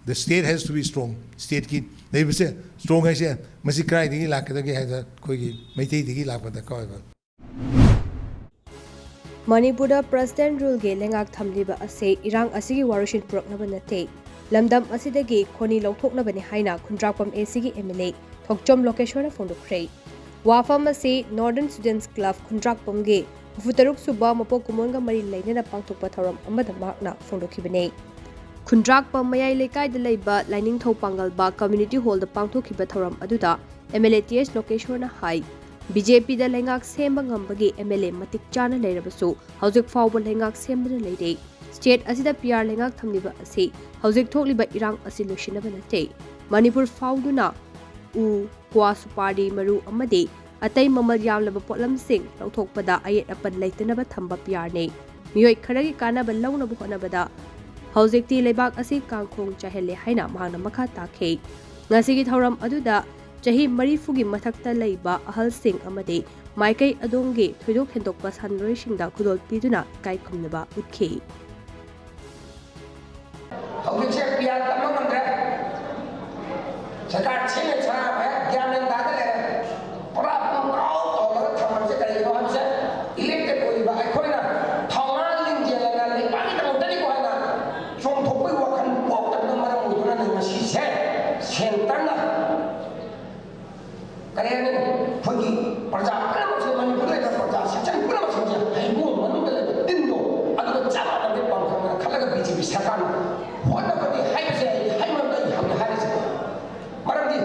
the state has to be strong꯫ ꯁ꯭ꯇꯦꯠꯀꯤ ꯂꯩꯕꯁꯦ ꯏꯁꯇ꯭ꯔꯣꯡ ꯍꯥꯏꯁꯦ ꯃꯁꯤ ꯀꯗꯥꯏꯗꯒꯤ ꯂꯥꯛꯀꯗꯒꯦ ꯍꯥꯏꯕꯗ ꯑꯩꯈꯣꯏꯒꯤ ꯃꯩꯇꯩꯗꯒꯤ ꯂꯥꯛꯄ ꯗꯔꯀꯥꯔ ꯑꯣꯏꯕ꯫ ꯃꯅꯤꯄꯨꯔꯗ ꯄ꯭ꯔꯁꯤꯗꯦꯟ ꯔꯨꯜꯒꯤ ꯂꯩꯉꯥꯛ ꯊꯝꯂꯤꯕ ꯑꯁꯤ ꯏꯔꯥꯡ ꯑꯁꯤꯒꯤ ꯋꯥꯔꯣꯏꯁꯤꯟ ꯄꯨꯔꯛꯅꯕ ꯅꯠꯇꯦ, ꯂꯝꯗꯝ ꯑꯁꯤꯗꯒꯤ ꯈꯣꯅꯤ ꯂꯧꯊꯣꯛꯅꯕꯅꯤ ꯍꯥꯏꯅ ꯈꯨꯟꯗ꯭ꯔꯥꯛꯄꯝ ꯑꯦꯁꯤꯒꯤ ꯑꯦꯝ ꯑꯦꯜ ꯑꯦ ꯊꯣꯛꯆꯣꯝ ꯂꯣꯀꯦꯁꯣꯔꯅ ꯐꯣꯡꯗꯣꯛꯈ꯭ꯔꯦ꯫ ꯋꯥꯐꯝ ꯑꯁꯤ ꯅꯣꯔꯗꯔꯟ ꯁ꯭ꯇꯨꯗꯦꯟꯠꯁ ꯀ꯭ꯂꯕ ꯈꯨꯟꯗ꯭ꯔꯥꯛꯄꯝꯒꯤ ꯍꯨꯝꯐꯨ ꯇꯔꯨꯛ ꯁꯨꯕ ꯃꯄꯣꯛ ꯀꯨꯝꯑꯣꯟꯒ ꯃꯔꯤ ꯂꯩꯅꯅ ꯄꯥꯡꯊꯣꯛꯄ ꯊꯧꯔꯝ ꯑꯃꯗ ꯃꯍꯥꯛꯅ ꯐꯣꯡꯗꯣꯛꯈꯤꯕꯅꯤ꯫ ꯈꯨꯟꯗ꯭ꯔꯥꯛꯄꯝ ꯃꯌꯥꯏ ꯂꯩꯀꯥꯏꯗ ꯂꯩꯕ ꯂꯥꯏꯅꯤꯡꯊꯧ ꯄꯥꯡꯒꯜꯕ ꯀꯝꯃ꯭ꯌꯨꯅꯤꯇꯤ ꯍꯣꯜꯗ ꯄꯥꯡꯊꯣꯛꯈꯤꯕ ꯊꯧꯔꯝ ꯑꯗꯨꯗ M L A T S ꯂꯣꯀꯦꯁꯣꯔꯅ ꯍꯥꯏ, ꯕꯤ ꯖꯦ ꯄꯤꯗ ꯂꯩꯉꯥꯛ ꯁꯦꯝꯕ ꯉꯝꯕꯒꯤ ꯑꯦꯝ ꯑꯦꯜ ꯑꯦ ꯃꯇꯤꯛ ꯆꯥꯅ ꯂꯩꯔꯕꯁꯨ ꯍꯧꯖꯤꯛ ꯐꯥꯎꯕ ꯂꯩꯉꯥꯛ ꯁꯦꯝꯗꯅ ꯂꯩꯔꯦ꯫ ꯁ꯭ꯇꯦꯠ ꯑꯁꯤꯗ ꯄꯤ ꯑꯥꯔ ꯂꯩꯉꯥꯛ ꯊꯝꯂꯤꯕ ꯑꯁꯤ ꯍꯧꯖꯤꯛ ꯊꯣꯛꯂꯤꯕ ꯏꯔꯥꯡ ꯑꯁꯤ ꯂꯣꯏꯁꯤꯟꯅꯕ ꯅꯠꯇꯦ꯫ ꯃꯅꯤꯄꯨꯔ ꯐꯥꯎꯗꯨꯅ ꯎ, ꯀ꯭ꯋꯥ, ꯁꯨꯄꯥꯔꯤ, ꯃꯔꯨ ꯑꯃꯗꯤ ꯑꯇꯩ ꯃꯃꯜ ꯌꯥꯝꯂꯕ ꯄꯣꯠꯂꯝꯁꯤꯡ ꯂꯧꯊꯣꯛꯄꯗ ꯑꯌꯦꯠ ꯑꯄꯟ ꯂꯩꯇꯅꯕ ꯊꯝꯕ ꯄꯤ ꯑꯥꯔꯅꯤ꯫ ꯃꯤꯑꯣꯏ ꯈꯔꯒꯤ ꯀꯥꯟꯅꯕ ꯂꯧꯅꯕ ꯍꯣꯠꯅꯕꯗ ꯍꯧꯖꯤꯛꯇꯤ ꯂꯩꯕꯥꯛ ꯑꯁꯤ ꯀꯥꯡꯈꯣꯡ ꯆꯥꯏꯍꯜꯂꯦ ꯍꯥꯏꯅ ꯃꯍꯥꯛꯅ ꯃꯈꯥ ꯇꯥꯈꯤ꯫ ꯉꯁꯤꯒꯤ ꯊꯧꯔꯝ ꯑꯗꯨꯗ ꯆꯍꯤ ꯃꯔꯤꯐꯨꯒꯤ ꯃꯊꯛꯇ ꯂꯩꯕ ꯑꯍꯜꯁꯤꯡ ꯑꯃꯗꯤ ꯃꯥꯏꯀꯩ ꯑꯗꯣꯝꯒꯤ ꯊꯣꯏꯗꯣꯛ ꯍꯦꯟꯗꯣꯛꯄ ꯁꯥꯟꯅꯔꯣꯏꯁꯤꯡꯗ ꯈꯨꯗꯣꯜ ꯄꯤꯗꯨꯅ ꯏꯀꯥꯏ ꯈꯨꯝꯅꯕ ꯎꯠꯈꯤ꯫ ꯍꯧꯖꯤꯛꯁꯦ ꯄꯤ ꯑꯥꯔ ꯇꯝꯕ ꯉꯝꯗ꯭ꯔꯦ꯫ ꯁꯔꯀꯥꯔ ꯁꯦꯝꯃꯦ ꯁꯥꯕ ꯍꯦꯛ ꯒ꯭ꯌꯥꯟ ꯃꯦꯟ ꯇꯥꯗ ꯂꯩꯔꯦ꯫ ꯄꯨꯔꯥ ꯄꯨꯡꯀꯥꯎ ꯇꯧꯔꯒ ꯊꯝꯃꯕꯁꯦ ꯀꯔꯤꯒꯤꯅꯣ ꯍꯥꯏꯕꯁꯦ, ꯏꯂꯦꯛꯇꯦꯗ ꯑꯣꯏꯔꯤꯕ ꯑꯩꯈꯣꯏꯅ ꯊꯧꯅꯥ ꯂꯤꯡꯖꯦꯜꯂꯒ ꯂꯩꯕꯥꯛꯀꯤꯗꯃꯛꯇꯅꯤꯀꯣ ꯍꯥꯏꯅ ꯆꯣꯡꯊꯣꯛꯄꯒꯤ ꯋꯥꯈꯜ ꯄꯣꯛꯇꯕꯅ ꯃꯔꯝ ꯑꯣꯏꯗꯨꯅꯅꯦ ꯉꯁꯤꯁꯦ ꯁꯦꯟꯇꯔꯅ ꯀꯔꯤ ꯍꯥꯏꯅꯤ, ꯑꯩꯈꯣꯏꯒꯤ ꯄ꯭ꯔꯖꯥ ꯄꯨꯝꯅꯃꯛꯁꯦ, ꯃꯅꯤꯄꯨꯔꯗ ꯂꯩꯕ ꯄ꯭ꯔꯖꯥ ꯁꯦꯛꯁꯟ ꯄꯨꯝꯅꯃꯛꯁꯤꯡꯁꯦ ꯍꯩꯕꯣꯡ ꯃꯅꯨꯡꯗ ꯂꯩꯕ ꯇꯤꯟꯗꯣ ꯑꯗꯨꯒ ꯆꯞ ꯃꯥꯟꯅꯕ ꯄꯥꯡꯒꯜꯅ ꯈꯜꯂꯒ ꯕꯤ ꯖꯦ ꯄꯤ ꯁꯔꯀꯥꯔꯅ ꯍꯣꯠꯅꯕꯅꯤ ꯍꯥꯏꯕꯁꯦ ꯑꯩ ꯍꯥꯏꯃꯟꯕ ꯑꯩ ꯍꯧꯖꯤꯛ ꯍꯥꯏꯔꯤꯁꯦ꯫ ꯃꯔꯝꯗꯤ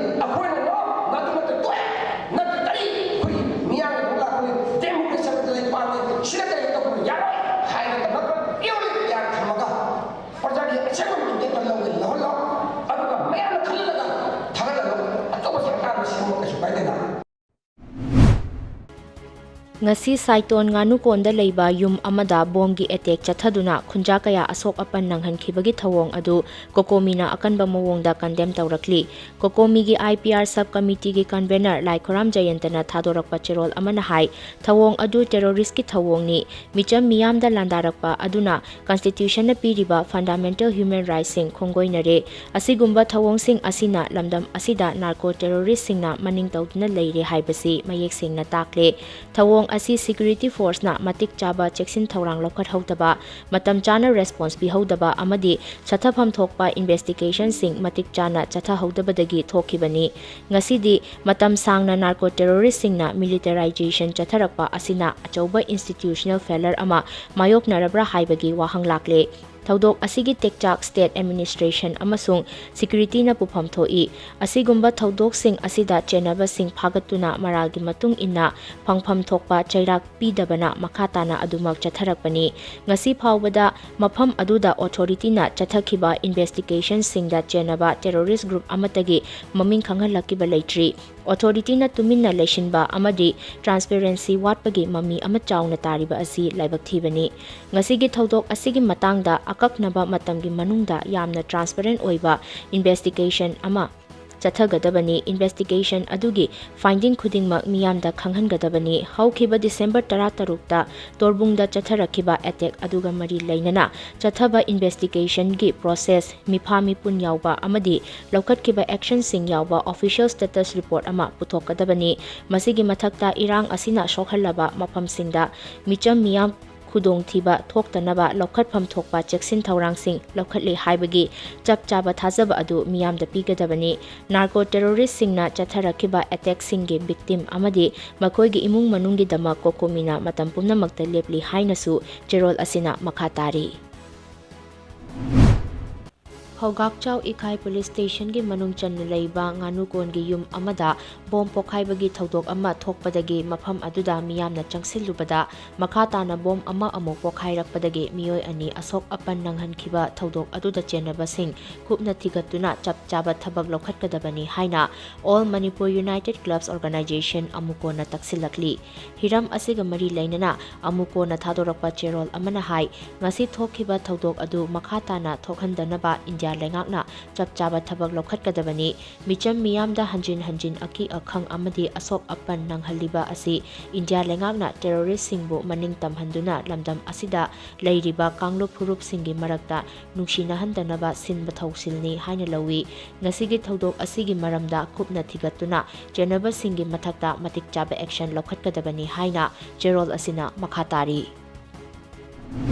ꯉꯁꯤ ꯁꯥꯏꯇꯣꯟ ꯉꯥꯅꯨꯀꯣꯟꯗ ꯂꯩꯕ ꯌꯨꯝ ꯑꯃꯗ ꯕꯣꯝꯒꯤ ꯑꯦꯇꯦꯛ ꯆꯠꯊꯗꯨꯅ ꯈꯨꯟꯖꯥ ꯀꯌꯥ ꯑꯁꯣꯛ ꯑꯄꯟ ꯅꯪꯍꯟꯈꯤꯕꯒꯤ ꯊꯧꯑꯣꯡ ꯑꯗꯨ ꯀꯣꯀꯣꯃꯤꯅ ꯑꯀꯟꯕ ꯃꯑꯣꯡꯗ ꯀꯟꯗꯦꯝ ꯇꯧꯔꯛꯂꯤ꯫ ꯀꯣꯀꯣꯃꯤꯒꯤ ꯑꯥꯏ ꯄꯤ ꯑꯥꯔ ꯁꯕ ꯀꯃꯤꯇꯤꯒꯤ ꯀꯟꯚꯦꯅꯔ ꯂꯥꯏꯈꯣꯔꯥꯝ ꯖꯌꯟꯇꯅ ꯊꯥꯗꯣꯔꯛꯄ ꯆꯦꯔꯣꯜ ꯑꯃꯅ ꯍꯥꯏ, ꯊꯧꯑꯣꯡ ꯑꯗꯨ ꯇꯦꯔꯣꯔꯤꯁ꯭ꯠꯀꯤ ꯊꯧꯑꯣꯡꯅꯤ, ꯃꯤꯆꯝ ꯃꯤꯌꯥꯝꯗ ꯂꯥꯟꯗꯥꯔꯛꯄ ꯑꯗꯨꯅ ꯀꯟꯁꯇꯤꯇ꯭ꯌꯨꯁꯟꯅ ꯄꯤꯔꯤꯕ ꯐꯟꯗꯥꯃꯦꯟꯇꯦꯜ ꯍ꯭ꯌꯨꯃꯦꯟ ꯔꯥꯏꯠꯁꯤꯡ ꯈꯣꯡꯒꯣꯏꯅꯔꯦ꯫ ꯑꯁꯤꯒꯨꯝꯕ ꯊꯧꯑꯣꯡꯁꯤꯡ ꯑꯁꯤꯅ ꯂꯝꯗꯝ ꯑꯁꯤꯗ ꯅꯥꯔꯀꯣ ꯇꯦꯔꯣꯔꯤꯁ꯭ꯠꯁꯤꯡꯅ ꯃꯅꯤꯡ ꯇꯧꯗꯨꯅ ꯂꯩꯔꯦ ꯍꯥꯏꯕꯁꯤ ꯃꯌꯦꯛ ꯁꯦꯡꯅ ꯇꯥꯛꯂꯦ꯫ ꯊꯧꯑꯣꯡ ꯑꯁꯤ ꯁꯦꯀ꯭ꯌꯨꯔꯤꯇꯤ ꯐꯣꯔꯁꯅ ꯃꯇꯤꯛ ꯆꯥꯕ ꯆꯦꯛꯁꯤꯟ ꯊꯧꯔꯥꯡ ꯂꯧꯈꯠꯍꯧꯗꯕ, ꯃꯇꯝ ꯆꯥꯅ ꯔꯦꯁꯄꯣꯟꯁ ꯄꯤꯍꯧꯗꯕ ꯑꯃꯗꯤ ꯆꯠꯊꯐꯝ ꯊꯣꯛꯄ ꯏꯟꯚꯦꯁꯇꯤꯒꯦꯁꯟꯁꯤꯡ ꯃꯇꯤꯛ ꯆꯥꯅ ꯆꯠꯊꯍꯧꯗꯕꯗꯒꯤ ꯊꯣꯛꯈꯤꯕꯅꯤ꯫ ꯉꯁꯤꯗꯤ ꯃꯇꯝ ꯁꯥꯡꯅ ꯅꯥꯔꯀꯣ ꯇꯦꯔꯣꯔꯤꯁ꯭ꯠꯁꯤꯡꯅ ꯃꯤꯂꯤꯇꯔꯥꯏꯖꯦꯁꯟ ꯆꯠꯊꯔꯛꯄ ꯑꯁꯤꯅ ꯑꯆꯧꯕ ꯏꯟꯁꯇꯤꯇ꯭ꯌꯨꯁꯅꯦꯜ ꯐꯦꯂꯔ ꯑꯃ ꯃꯥꯌꯣꯛꯅꯔꯕ꯭ꯔꯥ ꯍꯥꯏꯕꯒꯤ ꯋꯥꯍꯪ ꯂꯥꯛꯂꯦ꯫ ꯊꯧꯗꯣꯛ ꯑꯁꯤꯒꯤ ꯇꯦꯛꯆꯥꯛ ꯁ꯭ꯇꯦꯠ ꯑꯦꯗꯃꯤꯅꯤꯁꯇ꯭ꯔꯦꯁꯟ ꯑꯃꯁꯨꯡ ꯁꯦꯀ꯭ꯌꯨꯔꯤꯇꯤꯅ ꯄꯨꯐꯝ ꯊꯣꯛꯏ꯫ ꯑꯁꯤꯒꯨꯝꯕ ꯊꯧꯗꯣꯛꯁꯤꯡ ꯑꯁꯤꯗ ꯆꯦꯟꯅꯕꯁꯤꯡ ꯐꯥꯒꯠꯇꯨꯅ ꯃꯔꯥꯜꯒꯤ ꯃꯇꯨꯡ ꯏꯟꯅ ꯐꯪꯐꯝ ꯊꯣꯛꯄ ꯆꯩꯔꯥꯛ ꯄꯤꯗꯕꯅ ꯃꯈꯥ ꯇꯥꯅ ꯑꯗꯨꯃꯛ ꯆꯠꯊꯔꯛꯄꯅꯤ꯫ ꯉꯁꯤ ꯐꯥꯎꯕꯗ ꯃꯐꯝ ꯑꯗꯨꯗ ꯑꯣꯊꯣꯔꯤꯇꯤꯅ ꯆꯠꯊꯈꯤꯕ ꯏꯟꯚꯦꯁꯇꯤꯒꯦꯁꯟꯁꯤꯡꯗ ꯆꯦꯟꯅꯕ ꯇꯦꯔꯣꯔꯤꯁ꯭ꯠ ꯒ꯭ꯔꯨꯞ ꯑꯃꯠꯇꯒꯤ ꯃꯃꯤꯡ ꯈꯪꯍꯜꯂꯛꯈꯤꯕ ꯂꯩꯇ꯭ꯔꯤ꯫ ꯑꯣꯊꯣꯔꯤꯇꯤꯅ ꯇꯨꯃꯤꯟꯅ ꯂꯩꯁꯤꯟꯕ ꯑꯃꯗꯤ ꯇ꯭ꯔꯥꯟꯁꯄꯦꯔꯦꯟꯁꯤ ꯋꯥꯠꯄꯒꯤ ꯃꯃꯤ ꯑꯃ ꯆꯥꯎꯅ ꯇꯥꯔꯤꯕ ꯑꯁꯤ ꯂꯥꯏꯕꯛ ꯊꯤꯕꯅꯤ꯫ ꯉꯁꯤꯒꯤ ꯊꯧꯗꯣꯛ ꯑꯁꯤꯒꯤ ꯃꯇꯥꯡꯗ ꯑꯀꯛꯅꯕ ꯃꯇꯝꯒꯤ ꯃꯅꯨꯡꯗ ꯌꯥꯝꯅ ꯇ꯭ꯔꯥꯟꯁꯄꯦꯔꯦꯟ ꯑꯣꯏꯕ ꯏꯟꯚꯦꯁꯇꯤꯒꯦꯁꯟ ꯑꯃ ꯆꯠꯊꯒꯗꯕꯅꯤ꯫ ꯏꯟꯚꯦꯁꯇꯤꯒꯦꯁꯟ ꯑꯗꯨꯒꯤ ꯐꯥꯏꯟꯗꯤꯡ ꯈꯨꯗꯤꯡꯃꯛ ꯃꯤꯌꯥꯝꯗ ꯈꯪꯍꯟꯒꯗꯕꯅꯤ꯫ ꯍꯧꯈꯤꯕ ꯗꯤꯁꯦꯝꯕꯔ ꯇꯔꯥꯇꯔꯨꯛꯇ ꯇꯣꯔꯕꯨꯡꯗ ꯆꯠꯊꯔꯛꯈꯤꯕ ꯑꯦꯇꯦꯛ ꯑꯗꯨꯒ ꯃꯔꯤ ꯂꯩꯅꯅ ꯆꯠꯊꯕ ꯏꯟꯚꯦꯁꯇꯤꯒꯦꯁꯟꯒꯤ ꯄ꯭ꯔꯣꯁꯦꯁ, ꯃꯤꯐꯥ ꯃꯤꯄꯨꯟ ꯌꯥꯎꯕ ꯑꯃꯗꯤ ꯂꯧꯈꯠꯈꯤꯕ ꯑꯦꯛꯁꯟꯁꯤꯡ ꯌꯥꯎꯕ ꯑꯣꯐꯤꯁꯤꯌꯦꯜ ꯁ꯭ꯇꯦꯇꯁ ꯔꯤꯄꯣꯔꯠ ꯑꯃ ꯄꯨꯊꯣꯛꯀꯗꯕꯅꯤ꯫ ꯃꯁꯤꯒꯤ ꯃꯊꯛꯇ ꯏꯔꯥꯡ ꯑꯁꯤꯅ ꯁꯣꯛꯍꯜꯂꯕ ꯃꯐꯝꯁꯤꯡꯗ ꯃꯤꯆꯝ ꯃꯤꯌꯥꯝ ꯈꯨꯗꯣꯡꯊꯤꯕ ꯊꯣꯛꯇꯅꯕ ꯂꯧꯈꯠꯐꯝ ꯊꯣꯛꯄ ꯆꯦꯛꯁꯤꯟ ꯊꯧꯔꯥꯡꯁꯤꯡ ꯂꯧꯈꯠꯂꯦ ꯍꯥꯏꯕꯒꯤ ꯆꯞ ꯆꯥꯕ ꯊꯥꯖꯕ ꯑꯗꯨ ꯃꯤꯌꯥꯝꯗ ꯄꯤꯒꯗꯕꯅꯤ꯫ ꯅꯥꯔꯀꯣ ꯇꯦꯔꯣꯔꯤꯁ꯭ꯠꯁꯤꯡꯅ ꯆꯠꯊꯔꯛꯈꯤꯕ ꯑꯦꯇꯦꯛꯁꯤꯡꯒꯤ ꯚꯤꯛꯇꯤꯝ ꯑꯃꯗꯤ ꯃꯈꯣꯏꯒꯤ ꯏꯃꯨꯡ ꯃꯅꯨꯡꯒꯤꯗꯃꯛ ꯀꯣꯀꯣꯃꯤꯅ ꯃꯇꯝ ꯄꯨꯝꯅꯃꯛꯇ ꯂꯦꯞꯂꯤ ꯍꯥꯏꯅꯁꯨ ꯆꯦꯔꯣꯜ ꯑꯁꯤꯅ ꯃꯈꯥ ꯇꯥꯔꯤ꯫ ꯈꯧꯒꯥꯛꯆꯥꯎ ꯏꯈꯥꯏ ꯄꯨꯂꯤꯁ ꯁ꯭ꯇꯦꯁꯟꯒꯤ ꯃꯅꯨꯡ ꯆꯟꯅ ꯂꯩꯕ ꯉꯥꯅꯨꯀꯣꯟꯒꯤ ꯌꯨꯝ ꯑꯃꯗ ꯕꯣꯝ ꯄꯣꯈꯥꯏꯕꯒꯤ ꯊꯧꯗꯣꯛ ꯑꯃ ꯊꯣꯛꯄꯗꯒꯤ ꯃꯐꯝ ꯑꯗꯨꯗ ꯃꯤꯌꯥꯝꯅ ꯆꯪꯁꯤꯜꯂꯨꯕꯗ ꯃꯈꯥ ꯇꯥꯅ ꯕꯣꯝ ꯑꯃ ꯑꯃꯨꯛ ꯄꯣꯈꯥꯏꯔꯛꯄꯗꯒꯤ ꯃꯤꯑꯣꯏ ꯑꯅꯤ ꯑꯁꯣꯛ ꯑꯄꯟ ꯅꯪꯍꯟꯈꯤꯕ ꯊꯧꯗꯣꯛ ꯑꯗꯨꯗ ꯆꯦꯟꯅꯕꯁꯤꯡ ꯀꯨꯞꯅ ꯊꯤꯒꯠꯇꯨꯅ ꯆꯞ ꯆꯥꯕ ꯊꯕꯛ ꯂꯧꯈꯠꯀꯗꯕꯅꯤ ꯍꯥꯏꯅ All Manipur United Clubs Organisation ꯑꯃꯨꯀꯣꯟꯅ ꯇꯛꯁꯤꯜꯂꯛꯂꯤ꯫ ꯍꯤꯔꯝ ꯑꯁꯤꯒ ꯃꯔꯤ ꯂꯩꯅꯅ ꯑꯃꯨꯀꯣꯟꯅ ꯊꯥꯗꯣꯔꯛꯄ ꯆꯦꯔꯣꯜ ꯑꯃꯅ ꯍꯥꯏ, ꯉꯁꯤ ꯊꯣꯛꯈꯤꯕ ꯊꯧꯗꯣꯛ ꯑꯗꯨ ꯃꯈꯥ ꯇꯥꯅ ꯊꯣꯛꯍꯟꯗꯅꯕ ꯏꯟꯗꯤꯌꯥ ꯂꯩꯉꯥꯛꯅ ꯆꯞ ꯆꯥꯕ ꯊꯕꯛ ꯂꯧꯈꯠꯀꯗꯕꯅꯤ꯫ ꯃꯤꯆꯝ ꯃꯤꯌꯥꯝꯗ ꯍꯟꯖꯤꯟ ꯍꯟꯖꯤꯟ ꯑꯀꯤ ꯑꯈꯪ ꯑꯃꯗꯤ ꯑꯁꯣꯛ ꯑꯄꯟ ꯅꯪꯍꯜꯂꯤꯕ ꯑꯁꯤ ꯏꯟꯗꯤꯌꯥ ꯂꯩꯉꯥꯛꯅ ꯇꯦꯔꯣꯔꯤꯁꯁꯤꯡꯕꯨ ꯃꯅꯤꯡ ꯇꯝꯍꯟꯗꯨꯅ ꯂꯝꯗꯝ ꯑꯁꯤꯗ ꯂꯩꯔꯤꯕ ꯀꯥꯡꯂꯨꯞ ꯐꯨꯔꯨꯞꯁꯤꯡꯒꯤ ꯃꯔꯛꯇ ꯅꯨꯡꯁꯤꯅꯍꯟꯗꯅꯕ ꯁꯤꯟꯕ ꯊꯧꯁꯤꯜꯅꯤ ꯍꯥꯏꯅ ꯂꯧꯏ꯫ ꯉꯁꯤꯒꯤ ꯊꯧꯗꯣꯛ ꯑꯁꯤꯒꯤ ꯃꯔꯝꯗ ꯀꯨꯞꯅ ꯊꯤꯒꯠꯇꯨꯅ ꯆꯦꯟꯅꯕꯁꯤꯡꯒꯤ ꯃꯊꯛꯇ ꯃꯇꯤꯛ ꯆꯥꯕ action ꯂꯧꯈꯠꯀꯗꯕꯅꯤ ꯍꯥꯏꯅ ꯆꯦꯔꯣꯜ ꯑꯁꯤꯅ ꯃꯈꯥ ꯇꯥꯔꯤ꯫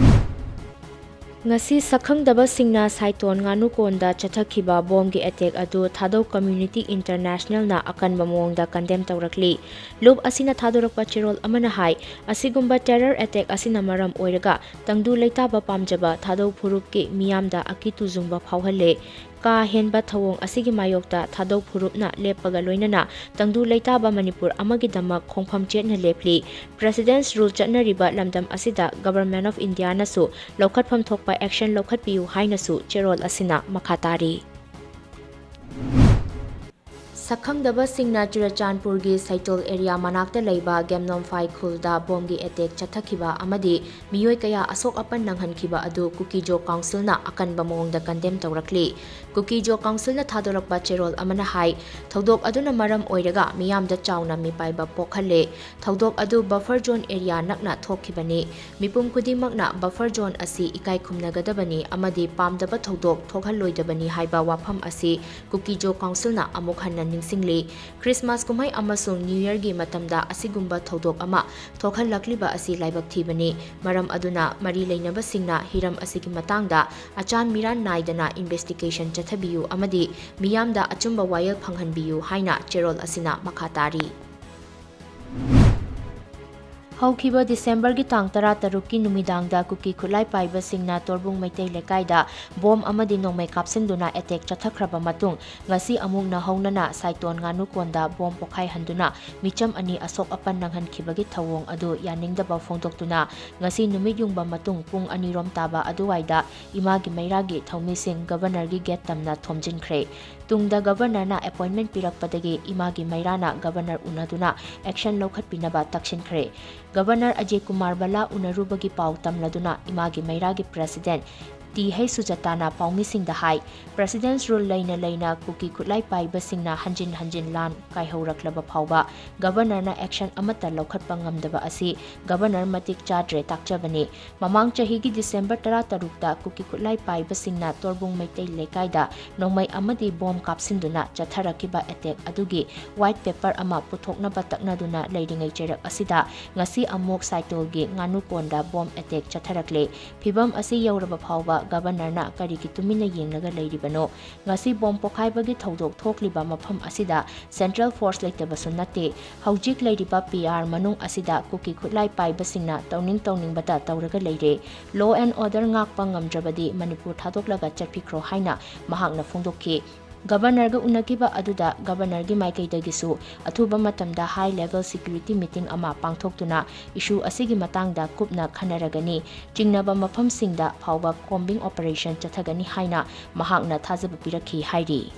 ꯉꯁꯤ ꯁꯛꯈꯪꯗꯕꯁꯤꯡꯅ ꯁꯥꯏꯇꯣꯟ ꯉꯥꯅꯨꯀꯣꯟꯗ ꯆꯠꯊꯈꯤꯕ ꯕꯣꯝꯒꯤ attack ꯑꯗꯨ ꯊꯥꯗꯧ Community Internationalꯅ ꯑꯀꯟꯕ ꯃꯑꯣꯡꯗ condemn ꯇꯧꯔꯛꯂꯤ꯫ ꯂꯨꯞ ꯑꯁꯤꯅ ꯊꯥꯗꯣꯔꯛꯄ ꯆꯦꯔꯣꯜ ꯑꯃꯅ ꯍꯥꯏ, ꯑꯁꯤꯒꯨꯝꯕ terror attack ꯑꯁꯤꯅ ꯃꯔꯝ ꯑꯣꯏꯔꯒ ꯇꯪꯗꯨ ꯂꯩꯇꯥꯕ ꯄꯥꯝꯖꯕ ꯊꯥꯗꯧ ꯐꯨꯔꯨꯞꯀꯤ ꯃꯤꯌꯥꯝꯗ ꯑꯀꯤ ꯇꯨꯖꯨꯡꯕ ꯐꯥꯎꯍꯜꯂꯦ꯫ ꯀꯥ ꯍꯦꯟꯕ ꯊꯧꯑꯣꯡ ꯑꯁꯤꯒꯤ ꯃꯥꯌꯣꯛꯇ ꯊꯥꯗꯧ ꯐꯨꯔꯨꯞꯅ ꯂꯦꯞꯄꯒ ꯂꯣꯏꯅꯅ ꯇꯪꯗꯨ ꯂꯩꯇꯥꯕ ꯃꯅꯤꯄꯨꯔ ꯑꯃꯒꯤꯗꯃꯛ ꯈꯣꯡꯐꯝ ꯆꯦꯠꯅ ꯂꯦꯞꯂꯤ꯫ President's Rule ꯆꯠꯅꯔꯤꯕ ꯂꯝꯗꯝ ꯑꯁꯤꯗ Government of Indiaꯅꯁꯨ ꯂꯧꯈꯠꯐꯝ ꯊꯣꯛꯄ action ꯂꯧꯈꯠꯄꯤꯌꯨ ꯍꯥꯏꯅꯁꯨ ꯆꯦꯔꯣꯜ ꯑꯁꯤꯅ ꯃꯈꯥ ꯇꯥꯔꯤ꯫ ꯁꯛꯈꯪꯗꯕꯁꯤꯡꯅ ꯆꯨꯔꯆꯥꯟꯄꯨꯔꯒꯤ ꯁꯩꯇꯣꯜ area ꯃꯅꯥꯛꯇ ꯂꯩꯕ ꯒꯦꯝꯅꯣꯝꯐꯥꯏ ꯈꯨꯜꯗ ꯕꯣꯝꯒꯤ attack ꯆꯠꯊꯈꯤꯕ ꯑꯃꯗꯤ ꯃꯤꯑꯣꯏ ꯀꯌꯥ ꯑꯁꯣꯛ ꯑꯄꯟ ꯅꯪꯍꯟꯈꯤꯕ ꯑꯗꯨ ꯀꯨꯀꯤꯖꯣ Councilꯅ ꯑꯀꯟꯕ ꯃꯑꯣꯡꯗ condemn ꯇꯧꯔꯛꯂꯤ꯫ ꯀꯨꯀꯤꯖꯣ Councilꯅ ꯊꯥꯗꯣꯔꯛꯄ ꯆꯦꯔꯣꯜ ꯑꯃꯅ ꯍꯥꯏ, ꯊꯧꯗꯣꯛ ꯑꯗꯨꯅ ꯃꯔꯝ ꯑꯣꯏꯔꯒ ꯃꯤꯌꯥꯝꯗ ꯆꯥꯎꯅ ꯃꯤꯄꯥꯏꯕ ꯄꯣꯛꯍꯜꯂꯦ꯫ ꯊꯧꯗꯣꯛ ꯑꯗꯨ buffer zone area ꯅꯛꯅ ꯊꯣꯛꯈꯤꯕꯅꯤ꯫ ꯃꯤꯄꯨꯝ ꯈꯨꯗꯤꯡꯃꯛꯅ buffer zone ꯑꯁꯤ ꯏꯀꯥꯏ ꯈꯨꯝꯅꯒꯗꯕꯅꯤ ꯑꯃꯗꯤ ꯄꯥꯝꯗꯕ ꯊꯧꯗꯣꯛ ꯊꯣꯛꯍꯜꯂꯣꯏꯗꯕꯅꯤ ꯍꯥꯏꯕ ꯋꯥꯐꯝ ꯑꯁꯤ ꯀꯨꯀꯤꯖꯣ Councilꯅ ꯑꯃꯨꯛ ꯍꯟꯅ ꯅꯤꯡꯁꯤꯡꯂꯤ꯫ Christmas ꯀꯨꯝꯍꯩ ꯑꯃꯁꯨꯡ New Yearꯒꯤ ꯃꯇꯝꯗ ꯑꯁꯤꯒꯨꯝꯕ ꯊꯧꯗꯣꯛ ꯑꯃ ꯊꯣꯛꯍꯜꯂꯛꯂꯤꯕ ꯑꯁꯤ ꯂꯥꯏꯕꯛ ꯊꯤꯕꯅꯤ꯫ ꯃꯔꯝ ꯑꯗꯨꯅ ꯃꯔꯤ ꯂꯩꯅꯕꯁꯤꯡꯅ ꯍꯤꯔꯝ ꯑꯁꯤꯒꯤ ꯃꯇꯥꯡꯗ ꯑꯆꯥꯟ ꯃꯤꯔꯥꯟ ꯅꯥꯏꯗꯅ investigation ꯆꯠꯊꯕꯤꯌꯨ ꯑꯃꯗꯤ ꯃꯤꯌꯥꯝꯗ ꯑꯆꯨꯝꯕ ꯋꯥꯌꯦꯜ ꯐꯪꯍꯟꯕꯤꯌꯨ ꯍꯥꯏꯅ ꯆꯦꯔꯣꯜ ꯑꯁꯤꯅ ꯃꯈꯥ ꯇꯥꯔꯤ꯫ ꯍꯧꯈꯤꯕ ꯗꯤꯁꯦꯝꯕꯔꯒꯤ ꯇꯥꯡ ꯇꯔꯥꯇꯔꯨꯛꯀꯤ ꯅꯨꯃꯤꯗꯥꯡꯗ ꯀꯨꯀꯤ ꯈꯨꯠꯂꯥꯏ ꯄꯥꯏꯕꯁꯤꯡꯅ ꯇꯣꯔꯕꯨꯡ ꯃꯩꯇꯩ ꯂꯩꯀꯥꯏꯗ ꯕꯣꯝ ꯑꯃꯗꯤ ꯅꯣꯡꯃꯩ ꯀꯥꯞꯁꯤꯟꯗꯨꯅ ꯑꯦꯇꯦꯛ ꯆꯠꯊꯈ꯭ꯔꯕ ꯃꯇꯨꯡ, ꯉꯁꯤ ꯑꯃꯨꯛ ꯅꯧꯍꯧꯅꯅ ꯁꯥꯏꯇꯣꯟ ꯉꯥꯅꯨꯀꯣꯟꯗ ꯕꯣꯝ ꯄꯣꯈꯥꯏꯍꯟꯗꯨꯅ ꯃꯤꯆꯝ ꯑꯅꯤ ꯑꯁꯣꯛ ꯑꯄꯟ ꯅꯪꯍꯟꯈꯤꯕꯒꯤ ꯊꯧꯑꯣꯡ ꯑꯗꯨ ꯌꯥꯅꯤꯡꯗꯕ ꯐꯣꯡꯗꯣꯛꯇꯨꯅ, ꯉꯁꯤ ꯅꯨꯃꯤꯠ ꯌꯨꯡꯕ ꯃꯇꯨꯡ ꯄꯨꯡ ꯑꯅꯤꯔꯣꯝ ꯇꯥꯕ ꯑꯗꯨꯋꯥꯏꯗ ꯏꯃꯥꯒꯤ ꯃꯩꯔꯥꯒꯤ ꯊꯧꯃꯤꯁꯤꯡ ꯒꯕꯔꯅꯔꯒꯤ ꯒꯦꯠ ꯇꯝꯅ ꯊꯣꯝꯖꯤꯟꯈ꯭ꯔꯦ꯫ ꯇꯨꯡꯗ ꯒꯕꯔꯅꯔꯅ ꯑꯦꯄꯣꯏꯟꯃꯦꯟꯠ ꯄꯤꯔꯛꯄꯗꯒꯤ ꯏꯃꯥꯒꯤ ꯃꯩꯔꯥꯅ ꯒꯕꯔꯅꯔ ꯎꯅꯗꯨꯅ ꯑꯦꯛꯁꯟ ꯂꯧꯈꯠꯄꯤꯅꯕ ꯇꯛꯁꯤꯟꯈ꯭ꯔꯦ꯫ ꯒꯕꯔꯅꯔ ꯑꯖꯦ ꯀꯨꯃꯥꯔ ꯕꯂꯥ ꯎꯅꯔꯨꯕꯒꯤ ꯄꯥꯎ ꯇꯝꯂꯗꯨꯅ ꯏꯃꯥꯒꯤ ꯃꯩꯔꯥꯒꯤ ꯄ꯭ꯔꯦꯁꯤꯗꯦꯟꯠ ꯇꯤ ꯍꯩꯆ ꯁꯨꯖꯥꯇꯥꯅ ꯄꯥꯎꯃꯤꯁꯤꯡꯗ ꯍꯥꯏ, ꯄ꯭ꯔꯦꯁꯤꯗꯦꯟꯠꯁ ꯔꯨꯜ ꯂꯩꯅ ꯂꯩꯅ ꯀꯨꯀꯤ ꯈꯨꯠꯂꯥꯏ ꯄꯥꯏꯕꯁꯤꯡꯅ ꯍꯟꯖꯤꯟ ꯍꯟꯖꯤꯟ ꯂꯥꯟ ꯀꯥꯏꯍꯧꯔꯛꯂꯕ ꯐꯥꯎꯕ ꯒꯕꯔꯅꯔꯅ ꯑꯦꯛꯁꯟ ꯑꯃꯠꯇ ꯂꯧꯈꯠꯄ ꯉꯝꯗꯕ ꯑꯁꯤ ꯒꯕꯔꯅꯔ ꯃꯇꯤꯛ ꯆꯥꯗ꯭ꯔꯦ ꯇꯥꯛꯆꯕꯅꯤ꯫ ꯃꯃꯥꯡ ꯆꯍꯤꯒꯤ ꯗꯤꯁꯦꯝꯕꯔ ꯇꯔꯥꯇꯔꯨꯛꯇ ꯀꯨꯀꯤ ꯈꯨꯠꯂꯥꯏ ꯄꯥꯏꯕꯁꯤꯡꯅ ꯇꯣꯔꯕꯨꯡ ꯃꯩꯇꯩ ꯂꯩꯀꯥꯏꯗ ꯅꯣꯡꯃꯩ ꯑꯃꯗꯤ ꯕꯣꯝ ꯀꯥꯞꯁꯤꯟꯗꯨꯅ ꯆꯠꯊꯔꯛꯈꯤꯕ ꯑꯦꯇꯦꯛ ꯑꯗꯨꯒꯤ ꯋꯥꯏꯠ ꯄꯦꯄꯔ ꯑꯃ ꯄꯨꯊꯣꯛꯅꯕ ꯇꯛꯅꯗꯨꯅ ꯂꯩꯔꯤꯉꯩ ꯆꯩꯔꯛ ꯑꯁꯤꯗ ꯉꯁꯤ ꯑꯃꯨꯛ ꯁꯥꯏꯇꯣꯜꯒꯤ ꯉꯥꯅꯨꯀꯣꯟꯗ ꯕꯣꯝ ꯑꯦꯇꯦꯛ ꯆꯠꯊꯔꯛꯂꯦ꯫ ꯐꯤꯚꯝ ꯑꯁꯤ ꯌꯧꯔꯕ ꯐꯥꯎꯕ ꯒꯕꯔꯅꯔꯅ ꯀꯔꯤꯒꯤ ꯇꯨꯃꯤꯟꯅ ꯌꯦꯡꯂꯒ ꯂꯩꯔꯤꯕꯅꯣ? ꯉꯁꯤ ꯕꯣꯝ ꯄꯣꯈꯥꯏꯕꯒꯤ ꯊꯧꯗꯣꯛ ꯊꯣꯛꯂꯤꯕ ꯃꯐꯝ ꯑꯁꯤꯗ ꯁꯦꯟꯇ꯭ꯔꯦꯜ ꯐꯣꯔꯁ ꯂꯩꯇꯕꯁꯨ ꯅꯠꯇꯦ꯫ ꯍꯧꯖꯤꯛ ꯂꯩꯔꯤꯕ ꯄꯤ ꯑꯥꯔ ꯃꯅꯨꯡ ꯑꯁꯤꯗ ꯀꯨꯀꯤ ꯈꯨꯠꯂꯥꯏ ꯄꯥꯏꯕꯁꯤꯡꯅ ꯇꯧꯅꯤꯡ ꯇꯧꯅꯤꯡꯕꯇ ꯇꯧꯔꯒ ꯂꯩꯔꯦ꯫ ꯂꯣ ꯑꯦꯟ ꯑꯣꯔꯗꯔ ꯉꯥꯛꯄ ꯉꯝꯗ꯭ꯔꯕꯗꯤ ꯃꯅꯤꯄꯨꯔ ꯊꯥꯗꯣꯛꯂꯒ ꯆꯠꯄꯤꯈ꯭ꯔꯣ ꯍꯥꯏꯅ ꯃꯍꯥꯛꯅ ꯐꯣꯡꯗꯣꯛꯈꯤ꯫ ꯒꯕꯔꯅꯔꯒ ꯎꯅꯈꯤꯕ ꯑꯗꯨꯗ ꯒꯕꯔꯅꯔꯒꯤ ꯃꯥꯏꯀꯩꯗꯒꯤꯁꯨ ꯑꯊꯨꯕ ꯃꯇꯝꯗ ꯍꯥꯏ ꯂꯦꯚꯦꯜ ꯁꯦꯀ꯭ꯌꯨꯔꯤꯇꯤ ꯃꯤꯇꯤꯡ ꯑꯃ ꯄꯥꯡꯊꯣꯛꯇꯨꯅ ꯏꯁꯨ ꯑꯁꯤꯒꯤ ꯃꯇꯥꯡꯗ ꯀꯨꯞꯅ ꯈꯟꯅꯔꯒꯅꯤ꯫ ꯆꯤꯡꯅꯕ ꯃꯐꯝꯁꯤꯡꯗ ꯐꯥꯎꯕ ꯀꯣꯝꯕꯤꯡ ꯑꯣꯄꯔꯦꯁꯟ ꯆꯠꯊꯒꯅꯤ ꯍꯥꯏꯅ ꯃꯍꯥꯛꯅ ꯊꯥꯖꯕ ꯄꯤꯔꯛꯈꯤ ꯍꯥꯏꯔꯤ꯫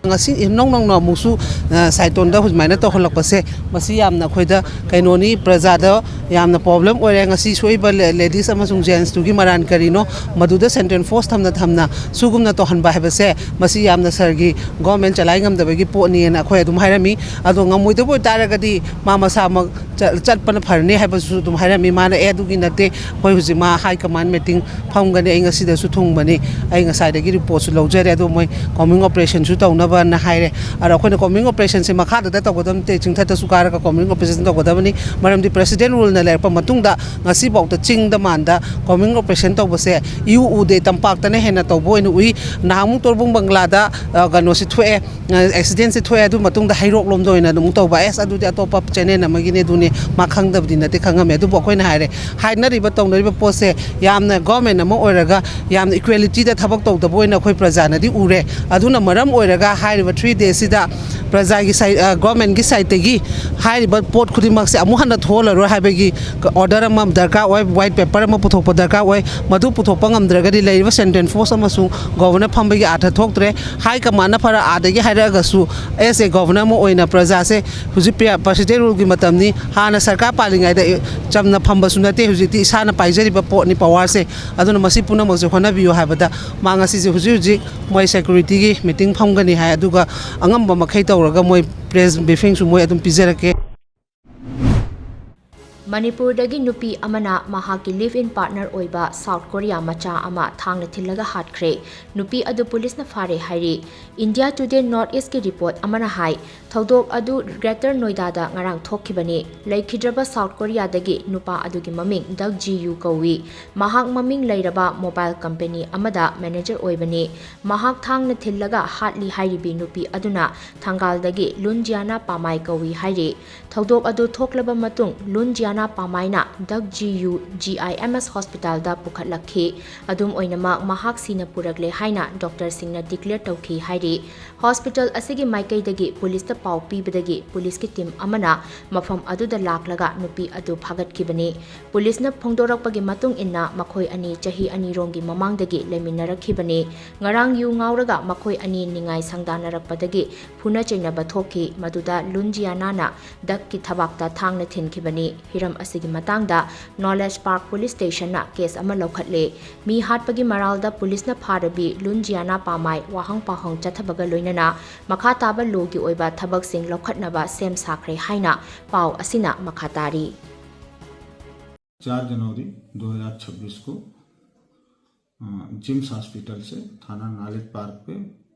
ꯉꯁꯤ ꯏꯅꯧ ꯅꯧꯅ ꯑꯃꯨꯛꯁꯨ, ꯑ, ꯁꯥꯏꯇꯣꯟꯗ ꯁꯨꯃꯥꯏꯅ ꯇꯧꯍꯜꯂꯛꯄꯁꯦ, ꯃꯁꯤ ꯌꯥꯝꯅ ꯑꯩꯈꯣꯏꯗ ꯀꯩꯅꯣꯅꯤ, ꯄ꯭ꯔꯖꯥꯗ ꯌꯥꯝꯅ ꯄ꯭ꯔꯣꯕ꯭ꯂꯦꯝ ꯑꯣꯏꯔꯦ꯫ ꯉꯁꯤ ꯁꯣꯛꯏꯕ ꯂꯦ-, ꯂꯦꯗꯤꯁ ꯑꯃꯁꯨꯡ ꯖꯦꯟꯁꯇꯨꯒꯤ ꯃꯔꯥꯟ ꯀꯔꯤꯅꯣ? ꯃꯗꯨꯗ ꯁꯦꯟꯇ꯭ꯔꯦꯜ ꯐꯣꯔꯁ ꯊꯝꯅ ꯊꯝꯅ ꯁꯤꯒꯨꯝꯅ ꯇꯧꯍꯟꯕ ꯍꯥꯏꯕꯁꯦ, ꯃꯁꯤ ꯌꯥꯝꯅ ꯁꯥꯔꯒꯤ ꯒꯣꯔꯃꯦꯟ ꯆꯂꯥꯏ ꯉꯝꯗꯕꯒꯤ ꯄꯣꯠꯅꯤꯅ ꯑꯩꯈꯣꯏ ꯑꯗꯨꯝ ꯍꯥꯏꯔꯝꯃꯤ꯫ ꯑꯗꯣ ꯉꯝꯃꯣꯏꯗꯕ ꯑꯣꯏꯇꯥꯔꯒꯗꯤ ꯃꯥ ꯃꯁꯥꯃꯛ ꯆ-, ꯆꯠꯄꯅ ꯐꯔꯅꯤ ꯍꯥꯏꯕꯁꯨ ꯑꯗꯨꯝ ꯍꯥꯏꯔꯝꯃꯤ꯫ ꯃꯥꯅ, "ꯑꯦ, ꯑꯗꯨꯒꯤ ꯅꯠꯇꯦ, ꯑꯩꯈꯣꯏ ꯍꯧꯖꯤꯛ ꯃꯥ ꯍꯥꯏ ꯀꯃꯥꯟ ꯃꯤꯇꯤꯡ ꯐꯝꯒꯅꯤ, ꯑꯩ ꯉꯁꯤꯗꯁꯨ ꯊꯨꯡꯕꯅꯤ, ꯑꯩ ꯉꯁꯥꯏꯗꯒꯤ ꯔꯤꯄꯣꯔꯠꯁꯨ ꯂꯧꯖꯔꯦ, ꯑꯗꯣ ꯃꯣꯏ ꯀꯣꯝꯕꯤꯡ ꯑꯣꯄꯔꯦꯁꯟꯁꯨ ꯇꯧꯅꯕ" ꯅ ꯍꯥꯏꯔꯦ꯫ ꯑꯗꯣ ꯑꯩꯈꯣꯏꯅ ꯀꯣꯝꯕꯤꯡ ꯑꯣꯄꯔꯦꯁꯟꯁꯦ ꯃꯈꯥꯗ ꯇꯧꯒꯗꯕ ꯅꯠꯇꯦ, ꯆꯤꯡꯊꯛꯇꯁꯨ ꯀꯥꯔꯒ ꯀꯣꯝꯕꯤꯡ ꯑꯣꯄꯔꯦꯁꯟ ꯇꯧꯒꯗꯕꯅꯤ꯫ ꯃꯔꯝꯗꯤ ꯄ꯭ꯔꯦꯁꯤꯗꯦꯟ ꯔꯨꯜꯅ ꯂꯩꯔꯛꯄ ꯃꯇꯨꯡꯗ ꯉꯁꯤꯐꯥꯎꯗ ꯆꯤꯡꯗ ꯃꯥꯟꯗ ꯀꯣꯝꯕꯤꯡ ꯑꯣꯄꯔꯦꯁꯟ ꯇꯧꯕꯁꯦ ꯏꯎ ꯎꯗꯦ꯫ ꯇꯝꯄꯥꯛꯇꯅ ꯍꯦꯟꯅ ꯇꯧꯕ ꯑꯣꯏꯅ ꯎꯏ꯫ ꯅꯍꯥꯟꯃꯨꯛ ꯇꯣꯔꯕꯨꯡ ꯕꯪꯒ꯭ꯂꯥꯗ, ꯑ, ꯀꯩꯅꯣꯁꯤ ꯊꯣꯛꯑꯦ, ꯑ, ꯑꯦꯛꯁꯤꯗꯦꯟꯁꯤ ꯊꯣꯛꯑꯦ꯫ ꯑꯗꯨ ꯃꯇꯨꯡꯗ ꯍꯩꯔꯣꯛꯂꯣꯝꯗ ꯑꯣꯏꯅ ꯑꯗꯨꯝ ꯇꯧꯕ, "ꯑꯦꯁ, ꯑꯗꯨꯗꯤ ꯑꯇꯣꯞꯄ ꯆꯦꯅꯦꯜ ꯑꯃꯒꯤꯅꯦ, ꯑꯗꯨꯅꯦ", ꯃꯥ ꯈꯪꯗꯕꯗꯤ ꯅꯠꯇꯦ, ꯈꯪꯉꯝꯃꯦ꯫ ꯑꯗꯨꯕꯨ ꯑꯩꯈꯣꯏꯅ ꯍꯥꯏꯔꯦ, ꯍꯥꯏꯅꯔꯤꯕ ꯇꯧꯅꯔꯤꯕ ꯄꯣꯠꯁꯦ ꯌꯥꯝꯅ ꯒꯣꯔꯃꯦꯟ ꯑꯃ ꯑꯣꯏꯔꯒ ꯌꯥꯝꯅ ꯏꯀ꯭ꯋꯦꯂꯤꯇꯤꯗ ꯊꯕꯛ ꯇꯧꯗꯕ ꯑꯣꯏꯅ ꯑꯩꯈꯣꯏ ꯄ꯭ꯔꯖꯥꯅꯗꯤ ꯎꯔꯦ꯫ ꯑꯗꯨꯅ ꯃꯔꯝ ꯑꯣꯏꯔꯒ ꯍꯥꯏꯔꯤꯕ ꯊ꯭ꯔꯤ ꯗꯦꯁꯁꯤꯗ ꯄ꯭ꯔꯖꯥꯒꯤ ꯁꯥꯏ-, ꯑ, ꯒꯣꯔꯃꯦꯟꯒꯤ ꯁꯥꯏꯠꯇꯒꯤ ꯍꯥꯏꯔꯤꯕ ꯄꯣꯠ ꯈꯨꯗꯤꯡꯃꯛꯁꯦ ꯑꯃꯨꯛ ꯍꯟꯅ ꯊꯣꯛꯍꯜꯂꯔꯣꯏ ꯍꯥꯏꯕꯒꯤ ꯑꯣꯔꯗꯔ ꯑꯃ ꯗꯔꯀꯥꯔ ꯑꯣꯏ, ꯋꯥꯏꯠ ꯄꯦꯄꯔ ꯑꯃ ꯄꯨꯊꯣꯛꯄ ꯗꯔꯀꯥꯔ ꯑꯣꯏ꯫ ꯃꯗꯨ ꯄꯨꯊꯣꯛꯄ ꯉꯝꯗ꯭ꯔꯒꯗꯤ ꯂꯩꯔꯤꯕ ꯁꯦꯟꯇ꯭ꯔꯦꯜ ꯐꯣꯔꯁ ꯑꯃꯁꯨꯡ ꯒꯣꯕꯔꯅꯔ ꯐꯝꯕꯒꯤ ꯑꯥꯔꯊ ꯊꯣꯛꯇ꯭ꯔꯦ꯫ ꯍꯥꯏ ꯀꯃꯥꯟꯅ ꯐꯔ ꯑꯥꯗꯒꯤ ꯍꯥꯏꯔꯛꯑꯒꯁꯨ, ꯑꯦꯁ ꯑꯦ ꯒꯣꯕꯔꯅꯔ ꯑꯃ ꯑꯣꯏꯅ ꯄ꯭ꯔꯖꯥꯁꯦ ꯍꯧꯖꯤꯛ ꯄ꯭ꯔꯦ-, ꯄ꯭ꯔꯦꯁꯤꯗꯦꯟ ꯔꯨꯜꯒꯤ ꯃꯇꯝꯅꯤ, ꯍꯥꯟꯅ ꯁꯔꯀꯥꯔ ꯄꯥꯜꯂꯤꯉꯩꯗ ꯆꯝꯅ ꯐꯝꯕꯁꯨ ꯅꯠꯇꯦ, ꯍꯧꯖꯤꯛꯇꯤ ꯏꯁꯥꯅ ꯄꯥꯏꯖꯔꯤꯕ ꯄꯣꯠꯅꯤ, ꯄꯋꯥꯔꯁꯦ꯫ ꯑꯗꯨꯅ ꯃꯁꯤ ꯄꯨꯝꯅꯃꯛꯁꯦ ꯍꯣꯠꯅꯕꯤꯌꯨ ꯍꯥꯏꯕꯗ ꯃꯥ ꯉꯁꯤꯁꯦ ꯍꯧꯖꯤꯛ ꯍꯧꯖꯤꯛ ꯃꯣꯏ ꯁꯦꯀ꯭ꯌꯨꯔꯤꯇꯤꯒꯤ ꯃꯤꯇꯤꯡ ꯐꯝꯒꯅꯤ ꯍꯥꯏ, ꯑꯗꯨꯒ ꯑꯉꯝꯕ ꯃꯈꯩ ꯇꯧꯔꯒ ꯃꯣꯏ ꯄ꯭ꯔꯦꯁ ꯕ꯭ꯔꯤꯐꯤꯡꯁꯨ ꯃꯣꯏ ꯑꯗꯨꯝ ꯄꯤꯖꯔꯛꯀꯦ꯫ ꯃꯅꯤꯄꯨꯔꯗꯒꯤ ꯅꯨꯄꯤ ꯑꯃꯅ ꯃꯍꯥꯛꯀꯤ ꯂꯤꯚ ꯏꯟ ꯄꯥꯔꯠꯅꯔ ꯑꯣꯏꯕ ꯁꯥꯎꯠ ꯀꯣꯔꯤꯌꯥ ꯃꯆꯥ ꯑꯃ ꯊꯥꯡꯅ ꯊꯤꯜꯂꯒ ꯍꯥꯠꯈ꯭ꯔꯦ꯫ ꯅꯨꯄꯤ ꯑꯗꯨ ꯄꯨꯂꯤꯁꯅ ꯐꯥꯔꯦ ꯍꯥꯏꯔꯤ꯫ ꯏꯟꯗꯤꯌꯥ ꯇꯨꯗꯦ ꯅꯣꯔꯠ ꯏꯁꯀꯤ ꯔꯤꯄꯣꯔꯠ ꯑꯃꯅ ꯍꯥꯏ, ꯊꯧꯗꯣꯛ ꯑꯗꯨ ꯒ꯭ꯔꯦꯇꯔ ꯅꯣꯏꯗꯥꯗ ꯉꯔꯥꯡ ꯊꯣꯛꯈꯤꯕꯅꯤ꯫ ꯂꯩꯈꯤꯗ꯭ꯔꯕ ꯁꯥꯎꯠ ꯀꯣꯔꯤꯌꯥꯗꯒꯤ ꯅꯨꯄꯥ ꯑꯗꯨꯒꯤ ꯃꯃꯤꯡ ꯗꯛ ꯖꯤ ꯌꯨ ꯀꯧꯏ꯫ ꯃꯍꯥꯛ ꯃꯃꯤꯡ ꯂꯩꯔꯕ ꯃꯣꯕꯥꯏꯜ ꯀꯝꯄꯦꯅꯤ ꯑꯃꯗ ꯃꯦꯅꯦꯖꯔ ꯑꯣꯏꯕꯅꯤ꯫ ꯃꯍꯥꯛ ꯊꯥꯡꯅ ꯊꯤꯜꯂꯒ ꯍꯥꯠꯂꯤ ꯍꯥꯏꯔꯤꯕꯤ ꯅꯨꯄꯤ ꯑꯗꯨꯅ ꯊꯪꯒꯥꯜꯗꯒꯤ ꯂꯨꯟꯖꯤꯌꯥꯅꯥ ꯄꯥꯃꯥꯏ ꯀꯧꯏ ꯍꯥꯏꯔꯤ꯫ ꯊꯧꯗꯣꯛ ꯑꯗꯨ ꯊꯣꯛꯂꯕ ꯃꯇꯨꯡ ꯂꯨꯟꯖꯤꯌꯥꯅꯥ ꯄꯥꯃꯥꯏꯅ ꯗꯛ ꯖꯤ ꯌꯨ ꯖꯤ ꯑꯥꯏ ꯑꯦꯝ ꯑꯦꯁ ꯍꯣꯁꯄꯤꯇꯥꯜꯗ ꯄꯨꯈꯠꯂꯛꯈꯤ꯫ ꯑꯗꯨꯝ ꯑꯣꯏꯅꯃꯛ, ꯃꯍꯥꯛ ꯁꯤꯅ ꯄꯨꯔꯛꯂꯦ ꯍꯥꯏꯅ ꯗꯣꯛꯇꯔꯁꯤꯡꯅ ꯗꯤꯀ꯭ꯂꯦꯌꯔ ꯇꯧꯈꯤ ꯍꯥꯏꯔꯤ꯫ ꯍꯣꯁꯄꯤꯇꯥꯜ ꯑꯁꯤꯒꯤ ꯃꯥꯏꯀꯩꯗꯒꯤ ꯄꯨꯂꯤꯁꯇ ꯄꯥꯎ ꯄꯤꯕꯗꯒꯤ ꯄꯨꯂꯤꯁꯀꯤ ꯇꯤꯝ ꯑꯃꯅ ꯃꯐꯝ ꯑꯗꯨꯗ ꯂꯥꯛꯂꯒ ꯅꯨꯄꯤ ꯑꯗꯨ ꯐꯥꯒꯠꯈꯤꯕꯅꯤ꯫ ꯄꯨꯂꯤꯁꯅ ꯐꯣꯡꯗꯣꯔꯛꯄꯒꯤ ꯃꯇꯨꯡ ꯏꯟꯅ, ꯃꯈꯣꯏ ꯑꯅꯤ ꯆꯍꯤ ꯑꯅꯤꯔꯣꯝꯒꯤ ꯃꯃꯥꯡꯗꯒꯤ ꯂꯩꯃꯤꯟꯅꯔꯛꯈꯤꯕꯅꯤ꯫ ꯉꯔꯥꯡ ꯌꯨ ꯉꯥꯎꯔꯒ ꯃꯈꯣꯏ ꯑꯅꯤ ꯅꯤꯡꯉꯥꯏ ꯁꯪꯗꯥꯅꯔꯛꯄꯗꯒꯤ ꯐꯨꯅ ꯆꯩꯅꯕ ꯊꯣꯛꯈꯤ, ꯃꯗꯨꯗ ꯂꯨꯟꯖꯤꯌꯥꯅꯥꯅ ꯗꯛꯀꯤ ꯊꯕꯥꯛꯇ ꯊꯥꯡꯅ ꯊꯤꯟꯈꯤꯕꯅꯤ꯫ ꯍꯤꯔꯝ ꯑꯁꯤꯒꯤ ꯃꯇꯥꯡꯗ ꯅꯣꯂꯦꯖ ꯄꯥꯔꯛ ꯄꯨꯂꯤꯁ ꯁ꯭ꯇꯦꯁꯟꯅ ꯀꯦꯁ ꯑꯃ ꯂꯧꯈꯠꯂꯦ꯫ ꯃꯤ ꯍꯥꯠꯄꯒꯤ ꯃꯔꯥꯜꯗ ꯄꯨꯂꯤꯁꯅ ꯐꯥꯔꯕꯤ ꯂꯨꯟꯖꯤꯌꯥꯅꯥ ꯄꯥꯃꯥꯏ ꯋꯥꯍꯪ ꯄꯥꯎꯍꯪ ꯆꯠꯊꯕꯒ ꯂꯣꯏꯅꯅ ꯃꯈꯥ ꯇꯥꯕ ꯂꯣꯒꯤ ꯑꯣꯏꯕ ꯊꯕꯛꯁꯤꯡ ꯂꯧꯈꯠꯅꯕ ꯁꯦꯝ ꯁꯥꯈ꯭ꯔꯦ ꯍꯥꯏꯅ ꯄꯥꯎ ꯑꯁꯤꯅ ꯃꯈꯥ ꯇꯥꯔꯤ꯫ चार जनवरी दो हज़ार छब्बीस को अ, जिम्स हॉस्पिटल से थाना नॉलेज पार्क पे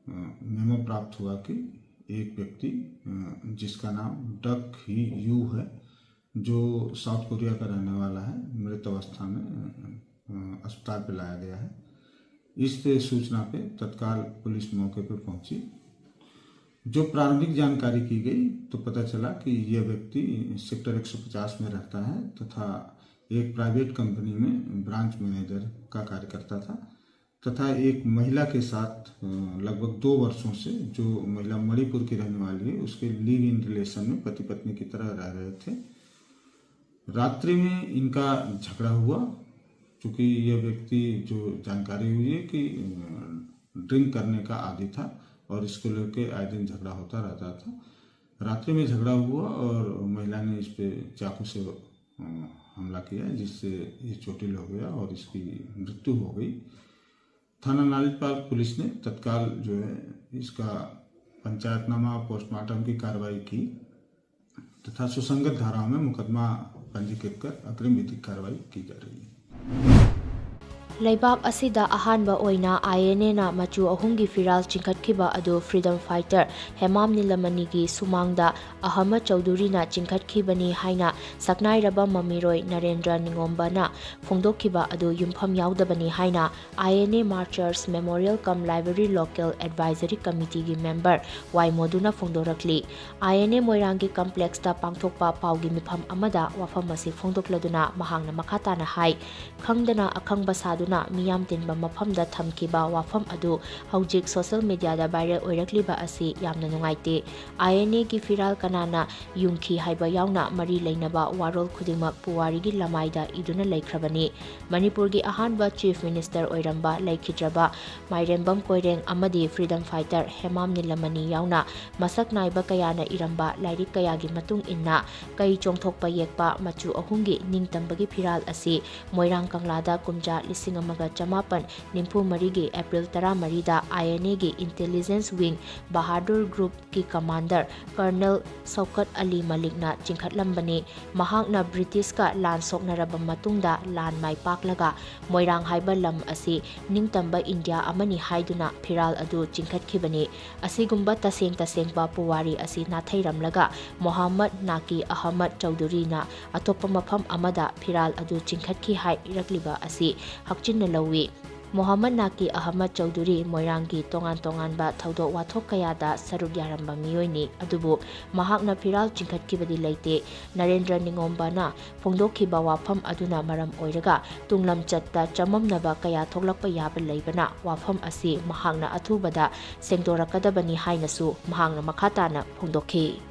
मेमो प्राप्त हुआ कि एक व्यक्ति, अ, जिसका नाम डक ही यू है, जो साउथ कोरिया का रहने वाला है, मृत अवस्था में, अ, अस्पताल पर लाया गया है। इस सूचना पे तत्काल पुलिस मौके पर पहुंची। जो प्रारंभिक जानकारी की गई, तो पता चला कि यह व्यक्ति सेक्टर एक सौ पचास में रहता है तथा एक प्राइवेट कंपनी में ब्रांच मैनेजर का कार्य करता था तथा एक महिला के साथ, अ, लगभग दो वर्षों से, जो महिला मणिपुर की रहने वाली है, उसके लिव इन रिलेशन में पति पत्नी की तरह रह रहे थे। रात्रि में इनका झगड़ा हुआ। चूँकि यह व्यक्ति, जो जानकारी हुई है कि, अ, ड्रिंक करने का आदी था और इसको लेके आए दिन झगड़ा होता रहता था। रात्रि में झगड़ा हुआ और महिला ने इस पे चाकू से, अ, हमला किया, जिससे ये चोटिल हो गया और इसकी मृत्यु हो गई। थाना नालीपाल पुलिस ने तत्काल जो है इसका पंचायतनामा, पोस्टमार्टम की कार्रवाई की तथा सुसंगत धाराओं में मुकदमा पंजीकृत कर अग्रिम विधिक कार्रवाई की जा रही है। ꯂꯩꯕꯥꯛ ꯑꯁꯤꯗ ꯑꯍꯥꯟꯕ ꯑꯣꯏꯅ ꯑꯥꯏ ꯑꯦꯟ ꯑꯦꯅ ꯃꯆꯨ ꯑꯍꯨꯝꯒꯤ ꯐꯤꯔꯥꯜ ꯆꯤꯡꯈꯠꯈꯤꯕ ꯑꯗꯨ ꯐ꯭ꯔꯤꯗꯝ ꯐꯥꯏꯇꯔ ꯍꯦꯃꯥꯝ ꯅꯤꯂꯃꯅꯤꯒꯤ ꯁꯨꯃꯥꯡꯗ ꯑꯍꯃꯗ ꯆꯧꯙꯨꯔꯤꯅ ꯆꯤꯡꯈꯠꯈꯤꯕꯅꯤ ꯍꯥꯏꯅ ꯁꯛꯅꯥꯏꯔꯕ ꯃꯃꯤꯔꯣꯏ ꯅꯔꯦꯟꯗ꯭ꯔ ꯅꯤꯉꯣꯝꯕꯅ ꯐꯣꯡꯗꯣꯛꯈꯤꯕ ꯑꯗꯨ ꯌꯨꯝꯐꯝ ꯌꯥꯎꯗꯕꯅꯤ ꯍꯥꯏꯅ I N A martyrs memorial cum library local advisory ꯀꯃꯤꯇꯤꯒꯤ ꯃꯦꯝꯕꯔ ꯋꯥꯏ ꯃꯣꯗꯨꯅ ꯐꯣꯡꯗꯣꯔꯛꯂꯤ꯫ ꯑꯥꯏ ꯑꯦꯟ ꯑꯦ ꯃꯣꯏꯔꯥꯡꯒꯤ ꯀꯝꯄ꯭ꯂꯦꯛꯁꯇ ꯄꯥꯡꯊꯣꯛꯄ ꯄꯥꯎꯒꯤ ꯃꯤꯐꯝ ꯑꯃꯗ ꯋꯥꯐꯝ ꯑꯁꯤ ꯐꯣꯡꯗꯣꯛꯂꯗꯨꯅ ꯃꯍꯥꯛꯅ ꯃꯈꯥ ꯇꯥꯅ ꯍꯥꯏ, ꯈꯪꯗꯅ ꯑꯈꯪꯕ ꯁꯥꯗꯨꯅ ꯃꯤꯌꯥꯝ ꯇꯤꯟꯕ ꯃꯐꯝꯗ ꯊꯝꯈꯤꯕ ꯋꯥꯐꯝ ꯑꯗꯨ ꯍꯧꯖꯤꯛ ꯁꯣꯁꯦꯜ ꯃꯤꯗꯤꯌꯥꯗ ꯚꯥꯏꯔꯦꯜ ꯑꯣꯏꯔꯛꯂꯤꯕ ꯑꯁꯤ ꯌꯥꯝꯅ ꯅꯨꯡꯉꯥꯏꯇꯦ꯫ ꯑꯥꯏ ꯑꯦꯟ ꯑꯦꯒꯤ ꯐꯤꯔꯥꯜ ꯀꯅꯥꯅ ꯌꯨꯡꯈꯤ ꯍꯥꯏꯕ ꯌꯥꯎꯅ ꯃꯔꯤ ꯂꯩꯅꯕ ꯋꯥꯔꯣꯜ ꯈꯨꯗꯤꯡꯃꯛ ꯄꯨꯋꯥꯔꯤꯒꯤ ꯂꯃꯥꯏꯗ ꯏꯗꯨꯅ ꯂꯩꯈ꯭ꯔꯕꯅꯤ꯫ ꯃꯅꯤꯄꯨꯔꯒꯤ ꯑꯍꯥꯟꯕ ꯆꯤꯐ ꯃꯤꯅꯤꯁꯇꯔ ꯑꯣꯏꯔꯝꯕ ꯂꯩꯈꯤꯗ꯭ꯔꯕ ꯃꯥꯏꯔꯦꯝꯕꯝ ꯀꯣꯏꯔꯦꯡ ꯑꯃꯗꯤ ꯐ꯭ꯔꯤꯗꯝ ꯐꯥꯏꯇꯔ ꯍꯦꯃꯥꯝ ꯅꯤꯂꯃꯅꯤ ꯌꯥꯎꯅ ꯃꯁꯛ ꯅꯥꯏꯕ ꯀꯌꯥꯅ ꯏꯔꯝꯕ ꯂꯥꯏꯔꯤꯛ ꯀꯌꯥꯒꯤ ꯃꯇꯨꯡ ꯏꯟꯅ ꯀꯩ ꯆꯣꯡꯊꯣꯛꯄ ꯌꯦꯛꯄ ꯃꯆꯨ ꯑꯍꯨꯝꯒꯤ ꯅꯤꯡꯇꯝꯕꯒꯤ ꯐꯤꯔꯥꯜ ꯑꯁꯤ ꯃꯣꯏꯔꯥꯡ ꯀꯪꯂꯥꯗ ꯀꯨꯝꯖꯥ ꯂꯤꯁꯤꯡ ꯑꯃꯒ ꯆꯃꯥꯄꯟ ꯅꯤꯐꯨ ꯃꯔꯤꯒꯤ ꯑꯦꯄ꯭ꯔꯤꯜ ꯇꯔꯥꯃꯔꯤꯗ INA ꯒꯤ Intelligence Wing Bahadur Group ꯀꯤ commander Colonel ꯁꯧꯀꯠ ꯑꯂꯤ ꯃꯂꯤꯛꯅ ꯆꯤꯡꯈꯠꯂꯝꯕꯅꯤ꯫ ꯃꯍꯥꯛꯅ ꯕ꯭ꯔꯤꯇꯤꯁꯀ ꯂꯥꯟ ꯁꯣꯛꯅꯔꯕ ꯃꯇꯨꯡꯗ ꯂꯥꯟ ꯃꯥꯏ ꯄꯥꯛꯂꯒ ꯃꯣꯏꯔꯥꯡ ꯍꯥꯏꯕ ꯂꯝ ꯑꯁꯤ ꯅꯤꯡꯇꯝꯕ ꯏꯟꯗꯤꯌꯥ ꯑꯃꯅꯤ ꯍꯥꯏꯗꯨꯅ ꯐꯤꯔꯥꯜ ꯑꯗꯨ ꯆꯤꯡꯈꯠꯈꯤꯕꯅꯤ꯫ ꯑꯁꯤꯒꯨꯝꯕ ꯇꯁꯦꯡ ꯇꯁꯦꯡꯕ ꯄꯨꯋꯥꯔꯤ ꯑꯁꯤ ꯅꯥꯊꯩꯔꯝꯂꯒ ꯃꯣꯍꯥꯃꯗ ꯅꯥꯀꯤ ꯑꯍꯃꯗ ꯆꯧꯙꯨꯔꯤꯅ ꯑꯇꯣꯞꯄ ꯃꯐꯝ ꯑꯃꯗ ꯐꯤꯔꯥꯜ ꯑꯗꯨ ꯆꯤꯡꯈꯠꯈꯤ ꯍꯥꯏꯔꯛꯂꯤꯕ ꯑꯁꯤ ꯍꯛꯆꯤꯟꯅ ꯂꯧꯏ꯫ ꯃꯣꯍꯥꯃꯗ ꯅꯥꯀꯤ ꯑꯍꯃꯗ ꯆꯧꯙꯨꯔꯤ ꯃꯣꯏꯔꯥꯡꯒꯤ ꯇꯣꯉꯥꯟ ꯇꯣꯉꯥꯟꯕ ꯊꯧꯗꯣꯛ ꯋꯥꯊꯣꯛ ꯀꯌꯥꯗ ꯁꯔꯨꯛ ꯌꯥꯔꯝꯕ ꯃꯤꯑꯣꯏꯅꯤ, ꯑꯗꯨꯕꯨ ꯃꯍꯥꯛꯅ ꯐꯤꯔꯥꯜ ꯆꯤꯡꯈꯠꯈꯤꯕꯗꯤ ꯂꯩꯇꯦ꯫ ꯅꯔꯦꯟꯗ꯭ꯔ ꯅꯤꯉꯣꯝꯕꯅ ꯐꯣꯡꯗꯣꯛꯈꯤꯕ ꯋꯥꯐꯝ ꯑꯗꯨꯅ ꯃꯔꯝ ꯑꯣꯏꯔꯒ ꯇꯨꯡꯂꯝꯆꯠꯇ ꯆꯃꯝꯅꯕ ꯀꯌꯥ ꯊꯣꯛꯂꯛꯄ ꯌꯥꯕ ꯂꯩꯕꯅ ꯋꯥꯐꯝ ꯑꯁꯤ ꯃꯍꯥꯛꯅ ꯑꯊꯨꯕꯗ ꯁꯦꯡꯗꯣꯔꯛꯀꯗꯕꯅꯤ ꯍꯥꯏꯅꯁꯨ ꯃꯍꯥꯛꯅ ꯃꯈꯥ ꯇꯥꯅ ꯐꯣꯡꯗꯣꯛꯈꯤ꯫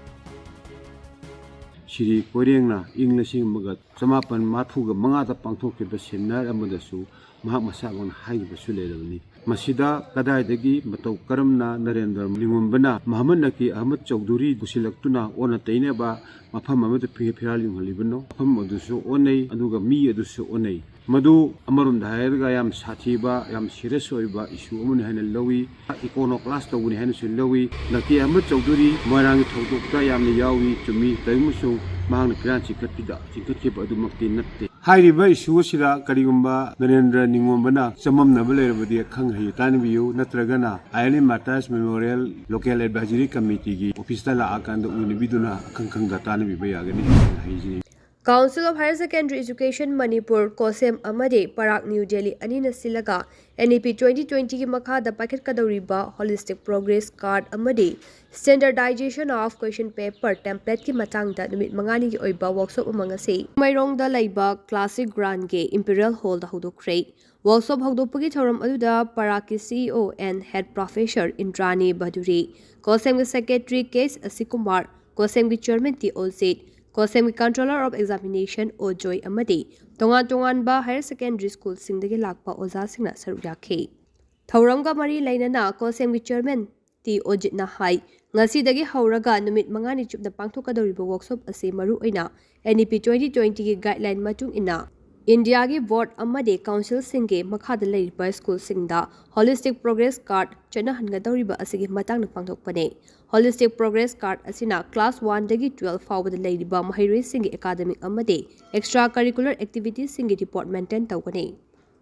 ꯁꯤꯔꯤ ꯀꯣꯏꯔꯦꯡꯅ ꯏꯪ ꯂꯤꯁꯤꯡ ꯑꯃꯒ ꯆꯃꯥꯄꯟ ꯃꯔꯤꯐꯨꯒ ꯃꯉꯥꯗ ꯄꯥꯡꯊꯣꯛꯈꯤꯕ seminar ꯑꯃꯗꯁꯨ ꯃꯍꯥꯛ ꯃꯁꯥꯃꯛꯅ ꯍꯥꯏꯈꯤꯕꯁꯨ ꯂꯩꯔꯕꯅꯤ꯫ ꯃꯁꯤꯗ ꯀꯗꯥꯏꯗꯒꯤ ꯃꯇꯧ ꯀꯔꯝꯅ ꯅꯔꯦꯟꯗ꯭ꯔ ꯅꯤꯉꯣꯝꯕꯅ ꯃꯍꯃꯗ ꯅꯥꯀꯤ ꯑꯍꯃꯗ ꯆꯧꯙꯨꯔꯤ ꯄꯨꯁꯤꯜꯂꯛꯇꯨꯅ ꯑꯣꯟꯅ ꯇꯩꯅꯕ ꯃꯐꯝ ꯑꯃꯗ ꯐꯤ-, ꯐꯤꯔꯥꯜ ꯌꯨꯡꯍꯜꯂꯤꯕꯅꯣ? ꯃꯐꯝ ꯑꯗꯨꯁꯨ ꯑꯣꯟꯅꯩ, ꯑꯗꯨꯒ ꯃꯤ ꯑꯗꯨꯁꯨ ꯑꯣꯟꯅꯩ꯫ ꯃꯗꯨ ꯑꯃꯔꯣꯝꯗ ꯍꯥꯏꯔꯒ ꯌꯥꯝ ꯁꯥꯊꯤꯕ, ꯌꯥꯝ serious ꯑꯣꯏꯕ issue ꯑꯃꯅꯤ ꯍꯥꯏꯅ ꯂꯧꯏ꯫ Iconoclast ꯇꯧꯕꯅꯤ ꯍꯥꯏꯅꯁꯨ ꯂꯧꯏ꯫ ꯅꯥꯀꯤ ꯑꯍꯃꯗ ꯆꯧꯙꯨꯔꯤ ꯃꯣꯏꯔꯥꯡꯒꯤ ꯊꯧꯗꯣꯛꯇ ꯌꯥꯝꯅ ꯌꯥꯎꯏ, ꯆꯨꯝꯃꯤ, ꯇꯧꯏꯒꯨꯝꯕꯁꯨ ꯃꯍꯥꯛꯅ ꯐꯤꯔꯥꯜ ꯆꯤꯡꯈꯠꯄꯤꯗ-, ꯆꯤꯡꯈꯠꯈꯤꯕ ꯑꯗꯨꯃꯛꯇꯤ ꯅꯠꯇꯦ꯫ ꯍꯥꯏꯔꯤꯕ issue ꯑꯁꯤꯗ ꯀꯔꯤꯒꯨꯝꯕ ꯅꯔꯦꯟꯗ꯭ꯔ ꯅꯤꯉꯣꯝꯕꯅ ꯆꯃꯝꯅꯕ ꯂꯩꯔꯕꯗꯤ ꯑꯈꯪ ꯑꯍꯩ ꯇꯥꯟꯅꯕꯤꯌꯨ, ꯅꯠꯇ꯭ꯔꯒꯅ INA Martyrs Memorial Local Advisory Committeeꯒꯤ officeꯇ ꯂꯥꯛꯑꯀꯥꯟꯗ ꯎꯅꯕꯤꯗꯨꯅ ꯑꯈꯪ ꯈꯪꯗ ꯇꯥꯟꯅꯕꯤꯕ ꯌꯥꯒꯅꯤ ꯍꯥꯏꯅ ꯍꯥꯏꯖꯔꯤ꯫ Council of Higher Secondary Education Manipur, COHSEM ꯑꯃꯗꯤ ꯄꯔꯥꯛ ꯅ꯭ꯌꯨ ꯗꯦꯜꯂꯤ ꯑꯅꯤꯅ ꯁꯤꯜꯂꯒ NEP twenty twentyꯒꯤ ꯃꯈꯥꯗ ꯄꯥꯏꯈꯠꯀꯗꯧꯔꯤꯕ Holistic Progress Card ꯑꯃꯗꯤ Standardization of Question Paper templateꯀꯤ ꯃꯇꯥꯡꯗ ꯅꯨꯃꯤꯠ ꯃꯉꯥꯅꯤꯒꯤ ꯑꯣꯏꯕ workshop ꯑꯃ ꯉꯁꯤ ꯃꯩꯔꯣꯡꯗ ꯂꯩꯕ Classic Grandꯒꯤ Imperial Hallꯗ ꯍꯧꯗꯣꯛꯈ꯭ꯔꯦ꯫ Workshop ꯍꯧꯗꯣꯛꯄꯒꯤ ꯊꯧꯔꯝ ꯑꯗꯨꯗ ꯄꯔꯥꯛꯀꯤ CEO and Head Professor Indrani Baduri, COHSEMꯒꯤ Secretary ꯀꯦ ꯑꯁꯤꯀꯨꯃꯥꯔ, COHSEMꯒꯤ Chairman ꯇꯤ ꯑꯣꯖꯤꯠ, COHSEMꯒꯤ Controller of Examination ꯑꯣ ꯖꯣꯏ ꯑꯃꯗꯤ ꯇꯣꯉꯥꯟ ꯇꯣꯉꯥꯟꯕ higher secondary schoolꯁꯤꯡꯗꯒꯤ ꯂꯥꯛꯄ ꯑꯣꯖꯥꯁꯤꯡꯅ ꯁꯔꯨꯛ ꯌꯥꯈꯤ꯫ ꯊꯧꯔꯝꯒ ꯃꯔꯤ ꯂꯩꯅꯅ COHSEMꯒꯤ Chairman ꯇꯤ ꯑꯣꯖꯤꯠꯅ ꯍꯥꯏ, ꯉꯁꯤꯗꯒꯤ ꯍꯧꯔꯒ ꯅꯨꯃꯤꯠ ꯃꯉꯥꯅꯤ ꯆꯨꯞꯅ ꯄꯥꯡꯊꯣꯛꯀꯗꯧꯔꯤꯕ workshop ꯑꯁꯤ ꯃꯔꯨꯑꯣꯏꯅ NEP twenty twentyꯒꯤ guideline ꯃꯇꯨꯡ ꯏꯟꯅ ꯏꯟꯗꯤꯌꯥꯒꯤ ꯕꯣꯔꯗ ꯑꯃꯗꯤ ꯀꯥꯎꯟꯁꯤꯜꯁꯤꯡꯒꯤ ꯃꯈꯥꯗ ꯂꯩꯔꯤꯕ ꯁ꯭ꯀꯨꯜꯁꯤꯡꯗ ꯍꯣꯂꯤꯁꯇꯤꯛ ꯄ꯭ꯔꯣꯒ꯭ꯔꯦꯁ ꯀꯥꯔꯗ ꯆꯠꯅꯍꯟꯒꯗꯧꯔꯤꯕ ꯑꯁꯤꯒꯤ ꯃꯇꯥꯡꯗ ꯄꯥꯡꯊꯣꯛꯄꯅꯤ꯫ ꯍꯣꯂꯤꯁꯇꯤꯛ ꯄ꯭ꯔꯣꯒ꯭ꯔꯦꯁ ꯀꯥꯔꯗ ꯑꯁꯤꯅ ꯀ꯭ꯂꯥꯁ ꯋꯥꯟꯗꯒꯤ ꯇꯨꯋꯦꯜꯐ ꯐꯥꯎꯕꯗ ꯂꯩꯔꯤꯕ ꯃꯍꯩꯔꯣꯏꯁꯤꯡꯒꯤ ꯑꯦꯀꯥꯗꯃꯤꯛ ꯑꯃꯗꯤ ꯑꯦꯛꯁꯇ꯭ꯔꯥ ꯀꯔꯤꯀꯨꯂꯔ ꯑꯦꯛꯇꯤꯚꯤꯇꯤꯁꯤꯡꯒꯤ ꯔꯤꯄꯣꯔꯠ ꯃꯦꯟꯇꯦꯟ ꯇꯧꯒꯅꯤ꯫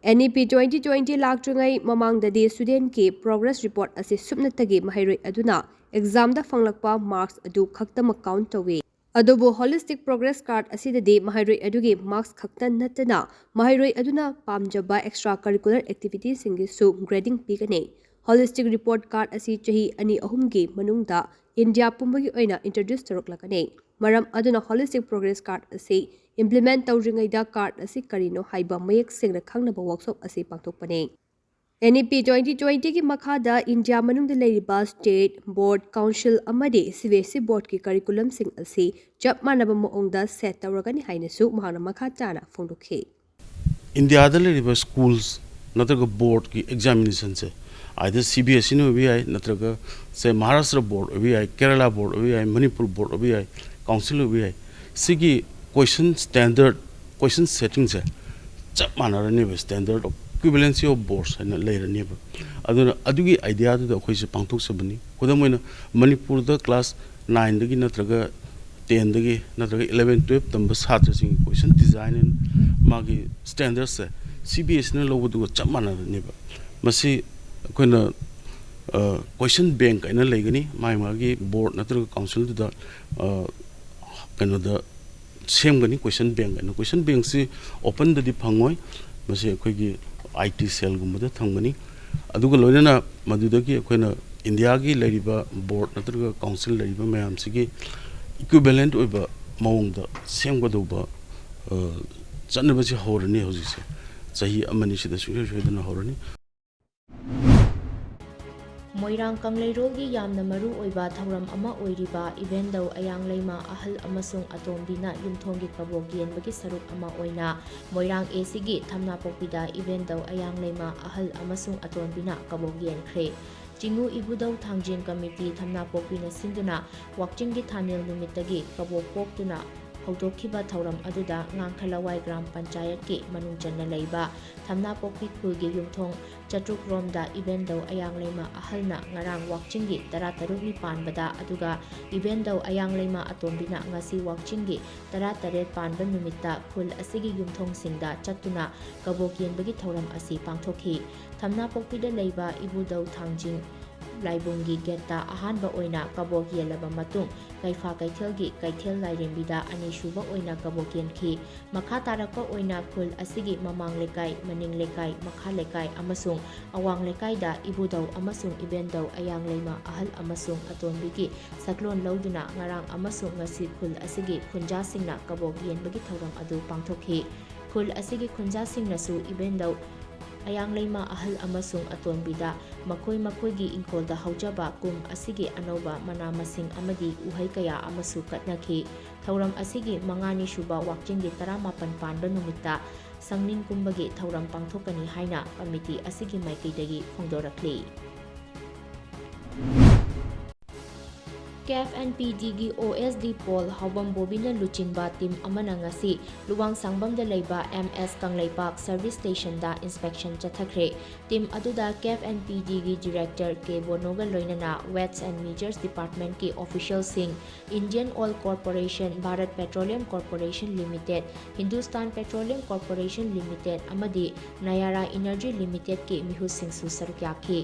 ꯑꯦꯟ ꯏ ꯄꯤ ꯇ꯭ꯋꯦꯟꯇꯤ ꯇ꯭ꯋꯦꯟꯇꯤ ꯂꯥꯛꯇ꯭ꯔꯤꯉꯩ ꯃꯃꯥꯡꯗꯗꯤ ꯁ꯭ꯇꯨꯗꯦꯟꯠꯀꯤ ꯄ꯭ꯔꯣꯒ꯭ꯔꯦꯁ ꯔꯤꯄꯣꯔꯠ ꯑꯁꯤ ꯁꯨꯞꯅꯇꯒꯤ ꯃꯍꯩꯔꯣꯏ ꯑꯗꯨꯅ ꯑꯦꯛꯖꯥꯝꯗ ꯐꯪꯂꯛꯄ ꯃꯥꯔꯛꯁ ꯑꯗꯨ ꯈꯛꯇꯃꯛ ꯀꯥꯎꯟꯠ ꯇꯧꯏ꯫ ꯑꯗꯨꯕꯨ ꯍꯣꯂꯤꯁꯇꯤꯛ ꯄ꯭ꯔꯣꯒ꯭ꯔꯦꯁ ꯀꯥꯔꯗ ꯑꯁꯤꯗꯗꯤ ꯃꯍꯩꯔꯣꯏ ꯑꯗꯨꯒꯤ ꯃꯥꯔꯛꯁ ꯈꯛꯇ ꯅꯠꯇꯅ ꯃꯍꯩꯔꯣꯏ ꯑꯗꯨꯅ ꯄꯥꯝꯖꯕ ꯑꯦꯛꯁꯇ꯭ꯔꯥ ꯀꯔꯤꯀꯨꯂꯔ ꯑꯦꯛꯇꯤꯚꯤꯇꯤꯁꯤꯡꯒꯤꯁꯨ ꯒ꯭ꯔꯦꯗꯤꯡ ꯄꯤꯒꯅꯤ꯫ ꯍꯣꯂꯤꯁꯇꯤꯛ ꯔꯤꯄꯣꯔꯠ ꯀꯥꯔꯗ ꯑꯁꯤ ꯆꯍꯤ ꯑꯅꯤ ꯑꯍꯨꯝꯒꯤ ꯃꯅꯨꯡꯗ ꯏꯟꯗꯤꯌꯥ ꯄꯨꯝꯕꯒꯤ ꯑꯣꯏꯅ ꯏꯟꯇ꯭ꯔꯣꯗ꯭ꯌꯨꯁ ꯇꯧꯔꯛꯂꯒꯅꯤ꯫ ꯃꯔꯝ ꯑꯗꯨꯅ ꯍꯣꯂꯤꯁꯇꯤꯛ ꯄ꯭ꯔꯣꯒ꯭ꯔꯦꯁ ꯀꯥꯔꯗ ꯑꯁꯤ ꯏꯝꯄ꯭ꯂꯤꯃꯦꯟꯠ ꯇꯧꯗ꯭ꯔꯤꯉꯩꯗ ꯀꯥꯔꯗ ꯑꯁꯤ ꯀꯔꯤꯅꯣ ꯍꯥꯏꯕ ꯃꯌꯦꯛ ꯁꯦꯡꯅ ꯈꯪꯅꯕ ꯋꯥꯔꯛꯁꯣꯞ ꯑꯁꯤ ꯄꯥꯡꯊꯣꯛꯄꯅꯤ꯫ ꯑꯦꯟ ꯏ ꯄꯤ ꯇ꯭ꯋꯦꯟꯇꯤ ꯇ꯭ꯋꯦꯟꯇꯤꯒꯤ ꯃꯈꯥꯗ ꯏꯟꯗꯤꯌꯥ ꯃꯅꯨꯡꯗ ꯂꯩꯔꯤꯕ ꯁ꯭ꯇꯦꯠ, ꯕꯣꯔꯗ, ꯀꯥꯎꯟꯁꯤꯜ ꯑꯃꯗꯤ ꯁꯤ ꯕꯤ ꯑꯦꯁ ꯏ ꯕꯣꯔꯗꯀꯤ ꯀꯔꯤꯀꯨꯂꯝꯁꯤꯡ ꯑꯁꯤ ꯆꯞ ꯃꯥꯟꯅꯕ ꯃꯑꯣꯡꯗ ꯁꯦꯠ ꯇꯧꯔꯒꯅꯤ ꯍꯥꯏꯅꯁꯨ ꯃꯍꯥꯛꯅ ꯃꯈꯥ ꯇꯥꯅ ꯐꯣꯡꯗꯣꯛꯈꯤ꯫ ꯏꯟꯗꯤꯌꯥꯗ ꯂꯩꯔꯤꯕ ꯁ꯭ꯀꯨꯜꯁ ꯅꯠꯇ꯭ꯔꯒ ꯕꯣꯔꯗꯀꯤ ꯑꯦꯛꯖꯥꯃꯤꯅꯦꯁꯟꯁꯦ either ꯁꯤ ꯕꯤ ꯑꯦꯁ ꯏꯅ ꯑꯣꯏꯕ ꯌꯥꯏ, ꯅꯠꯇ꯭ꯔꯒ ꯁꯦ ꯃꯍꯥꯔꯥꯁꯇ꯭ꯔ ꯕꯣꯔꯗ ꯑꯣꯏꯕ ꯌꯥꯏ, ꯀꯦꯔꯂꯥ ꯕꯣꯔꯗ ꯑꯣꯏꯕ ꯌꯥꯏ, ꯃꯅꯤꯄꯨꯔ ꯕꯣꯔꯗ ꯑꯣꯏꯕ ꯌꯥꯏ, ꯀꯥꯎꯟꯁꯤꯜ ꯑꯣꯏꯕ ꯌꯥꯏ, ꯁꯤꯒꯤ ꯀꯣꯏꯁꯟ ꯁ꯭ꯇꯦꯟꯗꯔꯗ, ꯀꯣꯏꯁꯟ ꯁꯦꯠꯇꯤꯡꯁꯦ ꯆꯞ ꯃꯥꯟꯅꯔꯅꯦꯕ, standard of equivalency of boards ꯍꯥꯏꯅ ꯂꯩꯔꯅꯦꯕ꯫ ꯑꯗꯨꯅ ꯑꯗꯨꯒꯤ ꯑꯥꯏꯗꯤꯌꯥꯗꯨꯗ ꯑꯩꯈꯣꯏꯁꯦ ꯄꯥꯡꯊꯣꯛꯆꯕꯅꯤ꯫ ꯈꯨꯗꯝ ꯑꯣꯏꯅ ꯃꯅꯤꯄꯨꯔꯗ ꯀ꯭ꯂꯥꯁ ꯅꯥꯏꯟꯗꯒꯤ ꯅꯠꯇ꯭ꯔꯒ ꯇꯦꯟꯗꯒꯤ ꯅꯠꯇ꯭ꯔꯒ ꯏꯂꯚꯦꯟ ꯇꯨꯌꯦꯜꯞ ꯇꯝꯕ ꯁꯥꯇ꯭ꯔꯁꯤꯡꯒꯤ ꯀꯣꯏꯁꯟ ꯗꯤꯖꯥꯏꯟ ꯑꯦꯟ ꯃꯥꯒꯤ ꯁ꯭ꯇꯦꯟꯗꯔꯗꯁꯦ ꯁꯤ ꯕꯤ ꯑꯦꯁ ꯏꯅ ꯂꯧꯕꯗꯨꯒ ꯆꯞ ꯃꯥꯟꯅꯔꯅꯦꯕ꯫ ꯃꯁꯤ ꯑꯩꯈꯣꯏꯅ ꯀꯣꯏꯁꯟ ꯕꯦꯡꯛ ꯍꯥꯏꯅ ꯂꯩꯒꯅꯤ, ꯃꯥꯒꯤ ꯃꯥꯒꯤ ꯕꯣꯔꯗ ꯅꯠꯇ꯭ꯔꯒ ꯀꯥꯎꯟꯁꯤꯜꯗꯨꯗ ꯀꯩꯅꯣꯗ ꯁꯦꯝꯒꯅꯤ꯫ ꯀꯣꯏꯁꯟ ꯕꯦꯡꯛ ꯍꯥꯏꯅ, ꯀꯣꯏꯁꯟ ꯕꯦꯡꯛꯁꯤ ꯑꯣꯄꯟꯗꯗꯤ ꯐꯪꯉꯣꯏ, ꯃꯁꯤ ꯑꯩꯈꯣꯏꯒꯤ ꯑꯥꯏ ꯇꯤ ꯁꯦꯜꯒꯨꯝꯕꯗ ꯊꯝꯒꯅꯤ꯫ ꯑꯗꯨꯒ ꯂꯣꯏꯅꯅ ꯃꯗꯨꯗꯒꯤ ꯑꯩꯈꯣꯏꯅ ꯏꯟꯗꯤꯌꯥꯒꯤ ꯂꯩꯔꯤꯕ ꯕꯣꯔꯗ ꯅꯠꯇ꯭ꯔꯒ ꯀꯥꯎꯟꯁꯤꯜ ꯂꯩꯔꯤꯕ ꯃꯌꯥꯝꯁꯤꯒꯤ ꯏꯀ꯭ꯋꯤꯚꯦꯂꯦꯟꯠ ꯑꯣꯏꯕ ꯃꯑꯣꯡꯗ ꯁꯦꯝꯒꯗꯧꯕ, ꯑ, ꯆꯠꯅꯕꯁꯤ ꯍꯧꯔꯅꯤ꯫ ꯍꯧꯖꯤꯛꯁꯦ ꯆꯍꯤ ꯑꯃꯅꯤ ꯁꯤꯗ ꯁꯨꯡꯁꯣꯏ ꯁꯣꯏꯗꯅ ꯍꯧꯔꯅꯤ꯫ ꯃꯣꯏꯔꯥꯡ ꯀꯪꯂꯩꯔꯣꯜꯒꯤ ꯌꯥꯝꯅ ꯃꯔꯨ ꯑꯣꯏꯕ ꯊꯧꯔꯝ ꯑꯃ ꯑꯣꯏꯔꯤꯕ ꯏꯕꯦꯟꯗꯧ ꯑꯌꯥꯡ ꯂꯩꯃ ꯑꯍꯜ ꯑꯃꯁꯨꯡ ꯑꯇꯣꯝꯕꯤꯅ ꯌꯨꯝꯊꯣꯡꯒꯤ ꯀꯕꯣꯛ ꯌꯦꯟꯕꯒꯤ ꯁꯔꯨꯛ ꯑꯃ ꯑꯣꯏꯅ ꯃꯣꯏꯔꯥꯡ ꯑꯦ ꯁꯤꯒꯤ ꯊꯝꯅꯥꯄꯣꯛꯄꯤꯗ ꯏꯕꯦꯟꯗꯧ ꯑꯌꯥꯡ ꯂꯩꯃ ꯑꯍꯜ ꯑꯃꯁꯨꯡ ꯑꯇꯣꯝꯕꯤꯅ ꯀꯕꯣꯛ ꯌꯦꯟꯈ꯭ꯔꯦ꯫ ꯆꯤꯉꯨ ꯏꯕꯨꯙꯧ ꯊꯥꯡꯖꯤꯡ ꯀꯃꯤꯇꯤ ꯊꯝꯅꯥꯄꯣꯛꯄꯤꯅ ꯁꯤꯟꯗꯨꯅ ꯋꯥꯛꯆꯤꯡꯒꯤ ꯊꯥꯅꯤꯜ ꯅꯨꯃꯤꯠꯇꯒꯤ ꯀꯕꯣꯛ ꯄꯣꯛꯇꯨꯅ ꯍꯧꯗꯣꯛꯈꯤꯕ ꯊꯧꯔꯝ ꯑꯗꯨꯗ ꯉꯥꯡꯈꯂꯋꯥꯏ ꯒ꯭ꯔꯥꯝ ꯄꯟꯆꯥꯌꯠꯀꯤ ꯃꯅꯨꯡ ꯆꯟꯅ ꯂꯩꯕ ꯊꯝꯅꯥꯄꯣꯛꯄꯤ ꯈꯨꯜꯒꯤ ꯌꯨꯝꯊꯣꯡ ꯆꯥꯇ꯭ꯔꯨꯛ ꯔꯣꯝꯗ ꯏꯕꯦꯟꯗꯧ ꯑꯌꯥꯡꯂꯩꯃ ꯑꯍꯜꯅ ꯉꯔꯥꯡ ꯋꯥꯛꯆꯤꯡꯒꯤ ꯇꯔꯥꯇꯔꯨꯛꯅꯤ ꯄꯥꯟꯕꯗ, ꯑꯗꯨꯒ ꯏꯕꯦꯟꯗꯧ ꯑꯌꯥꯡꯂꯩꯃ ꯑꯇꯣꯝꯕꯤꯅ ꯉꯁꯤ ꯋꯥꯛꯆꯤꯡꯒꯤ ꯇꯔꯥꯇꯔꯦꯠ ꯄꯥꯟꯕ ꯅꯨꯃꯤꯠꯇ ꯈꯨꯜ ꯑꯁꯤꯒꯤ ꯌꯨꯝꯊꯣꯡꯁꯤꯡꯗ ꯆꯠꯇꯨꯅ ꯀꯕꯣꯛ ꯌꯦꯟꯕꯒꯤ ꯊꯧꯔꯝ ꯑꯁꯤ ꯄꯥꯡꯊꯣꯛꯈꯤ꯫ ꯊꯝꯅꯥꯄꯣꯛꯄꯤꯗ ꯂꯩꯕ ꯏꯕꯨꯙꯧ ꯊꯥꯡꯖꯤꯡ ꯂꯥꯏꯕꯨꯡꯒꯤ ꯒꯦꯠꯇ ꯑꯍꯥꯟꯕ ꯑꯣꯏꯅ ꯀꯕꯣꯛ ꯌꯦꯜꯂꯕ ꯃꯇꯨꯡ, ꯀꯩꯐꯥ ꯀꯩꯊꯦꯜꯒꯤ ꯀꯩꯊꯦꯜ ꯂꯥꯏꯔꯦꯝꯕꯤꯗ ꯑꯅꯤꯁꯨꯕ ꯑꯣꯏꯅ ꯀꯕꯣꯛ ꯌꯦꯟꯈꯤ꯫ ꯃꯈꯥ ꯇꯥꯔꯛꯄ ꯑꯣꯏꯅ ꯈꯨꯜ ꯑꯁꯤꯒꯤ ꯃꯃꯥꯡ ꯂꯩꯀꯥꯏ, ꯃꯅꯤꯡ ꯂꯩꯀꯥꯏ, ꯃꯈꯥ ꯂꯩꯀꯥꯏ ꯑꯃꯁꯨꯡ ꯑꯋꯥꯡ ꯂꯩꯀꯥꯏꯗ ꯏꯕꯨꯙꯧ ꯑꯃꯁꯨꯡ ꯏꯕꯦꯟꯗꯧ ꯑꯌꯥꯡꯂꯩꯃ ꯑꯍꯜ ꯑꯃꯁꯨꯡ ꯑꯇꯣꯟꯕꯤꯒꯤ ꯁꯛꯂꯣꯟ ꯂꯧꯗꯨꯅ ꯉꯔꯥꯡ ꯑꯃꯁꯨꯡ ꯉꯁꯤ ꯈꯨꯜ ꯑꯁꯤꯒꯤ ꯈꯨꯟꯖꯥꯁꯤꯡꯅ ꯀꯕꯣꯛ ꯌꯦꯟꯕꯒꯤ ꯊꯧꯔꯝ ꯑꯗꯨ ꯄꯥꯡꯊꯣꯛꯈꯤ꯫ ꯈꯨꯜ ꯑꯁꯤꯒꯤ ꯈꯨꯟꯖꯥꯁꯤꯡꯅꯁꯨ ꯏꯕꯦꯟꯗꯧ ꯑꯌꯥꯡꯂꯩꯃ ꯑꯍꯜ ꯑꯃꯁꯨꯡ ꯑꯇꯣꯟꯕꯤꯗ ꯃꯈꯣꯏ ꯃꯈꯣꯏꯒꯤ ꯏꯪꯈꯣꯜꯗ ꯍꯧꯖꯕ ꯀꯨꯝ ꯑꯁꯤꯒꯤ ꯑꯅꯧꯕ ꯃꯅꯥ ꯃꯁꯤꯡ ꯑꯃꯗꯤ ꯎꯍꯩ ꯀꯌꯥ ꯑꯃꯁꯨ ꯀꯠꯅꯈꯤ꯫ ꯊꯧꯔꯝ ꯑꯁꯤꯒꯤ ꯃꯉꯥꯅꯤ ꯁꯨꯕ ꯋꯥꯛꯆꯤꯡꯒꯤ ꯇꯔꯥꯃꯥꯄꯟ ꯄꯥꯟꯕ ꯅꯨꯃꯤꯠꯇ ꯁꯪꯅꯤꯡ ꯀꯨꯝꯕꯒꯤ ꯊꯧꯔꯝ ꯄꯥꯡꯊꯣꯛꯀꯅꯤ ꯍꯥꯏꯅ ꯀꯃꯤꯇꯤ ꯑꯁꯤꯒꯤ ꯃꯥꯏꯀꯩꯗꯒꯤ ꯐꯣꯡꯗꯣꯔꯛꯂꯤ꯫ ꯀꯦꯐ ꯑꯦꯟ ꯄꯤ ꯗꯤꯒꯤ ꯑꯣ ꯑꯦꯁ ꯗꯤ ꯄꯣꯜ ꯍꯥꯎꯕꯝ ꯕꯣꯕꯤꯅ ꯂꯨꯆꯤꯡꯕ ꯇꯤꯝ ꯑꯃꯅ ꯉꯁꯤ ꯂꯨꯋꯥꯡꯁꯥꯡꯕꯝꯗ ꯂꯩꯕ ꯑꯦꯝ ꯑꯦꯁ ꯀꯪꯂꯩꯄꯥꯛ ꯁꯔꯚꯤꯁ ꯁ꯭ꯇꯦꯁꯟꯗ ꯏꯟꯁꯄꯦꯛꯁꯟ ꯆꯠꯊꯈ꯭ꯔꯦ꯫ ꯇꯤꯝ ꯑꯗꯨꯗ ꯀꯦꯐ ꯑꯦꯟ ꯄꯤ ꯗꯤꯒꯤ ꯗꯤꯔꯦꯛꯇꯔ ꯀꯦ ꯕꯣꯅꯣꯒ ꯂꯣꯏꯅꯅ ꯋꯦꯠꯁ ꯑꯦꯟ ꯃꯤꯖꯔꯁ ꯗꯤꯄꯥꯔꯠꯃꯦꯟꯠꯀꯤ ꯑꯣꯐꯤꯁꯤꯌꯦꯜꯁꯤꯡ, Indian oil corporation, Bharat petroleum corporation limited, Hindustan petroleum corporation limited ꯑꯃꯗꯤ ꯅꯌꯥꯔꯥ ꯏꯅꯔꯖꯤ ꯂꯤꯃꯤꯇꯦꯗꯀꯤ ꯃꯤꯍꯨꯠꯁꯤꯡꯁꯨ ꯁꯔꯨꯛ ꯌꯥꯈꯤ꯫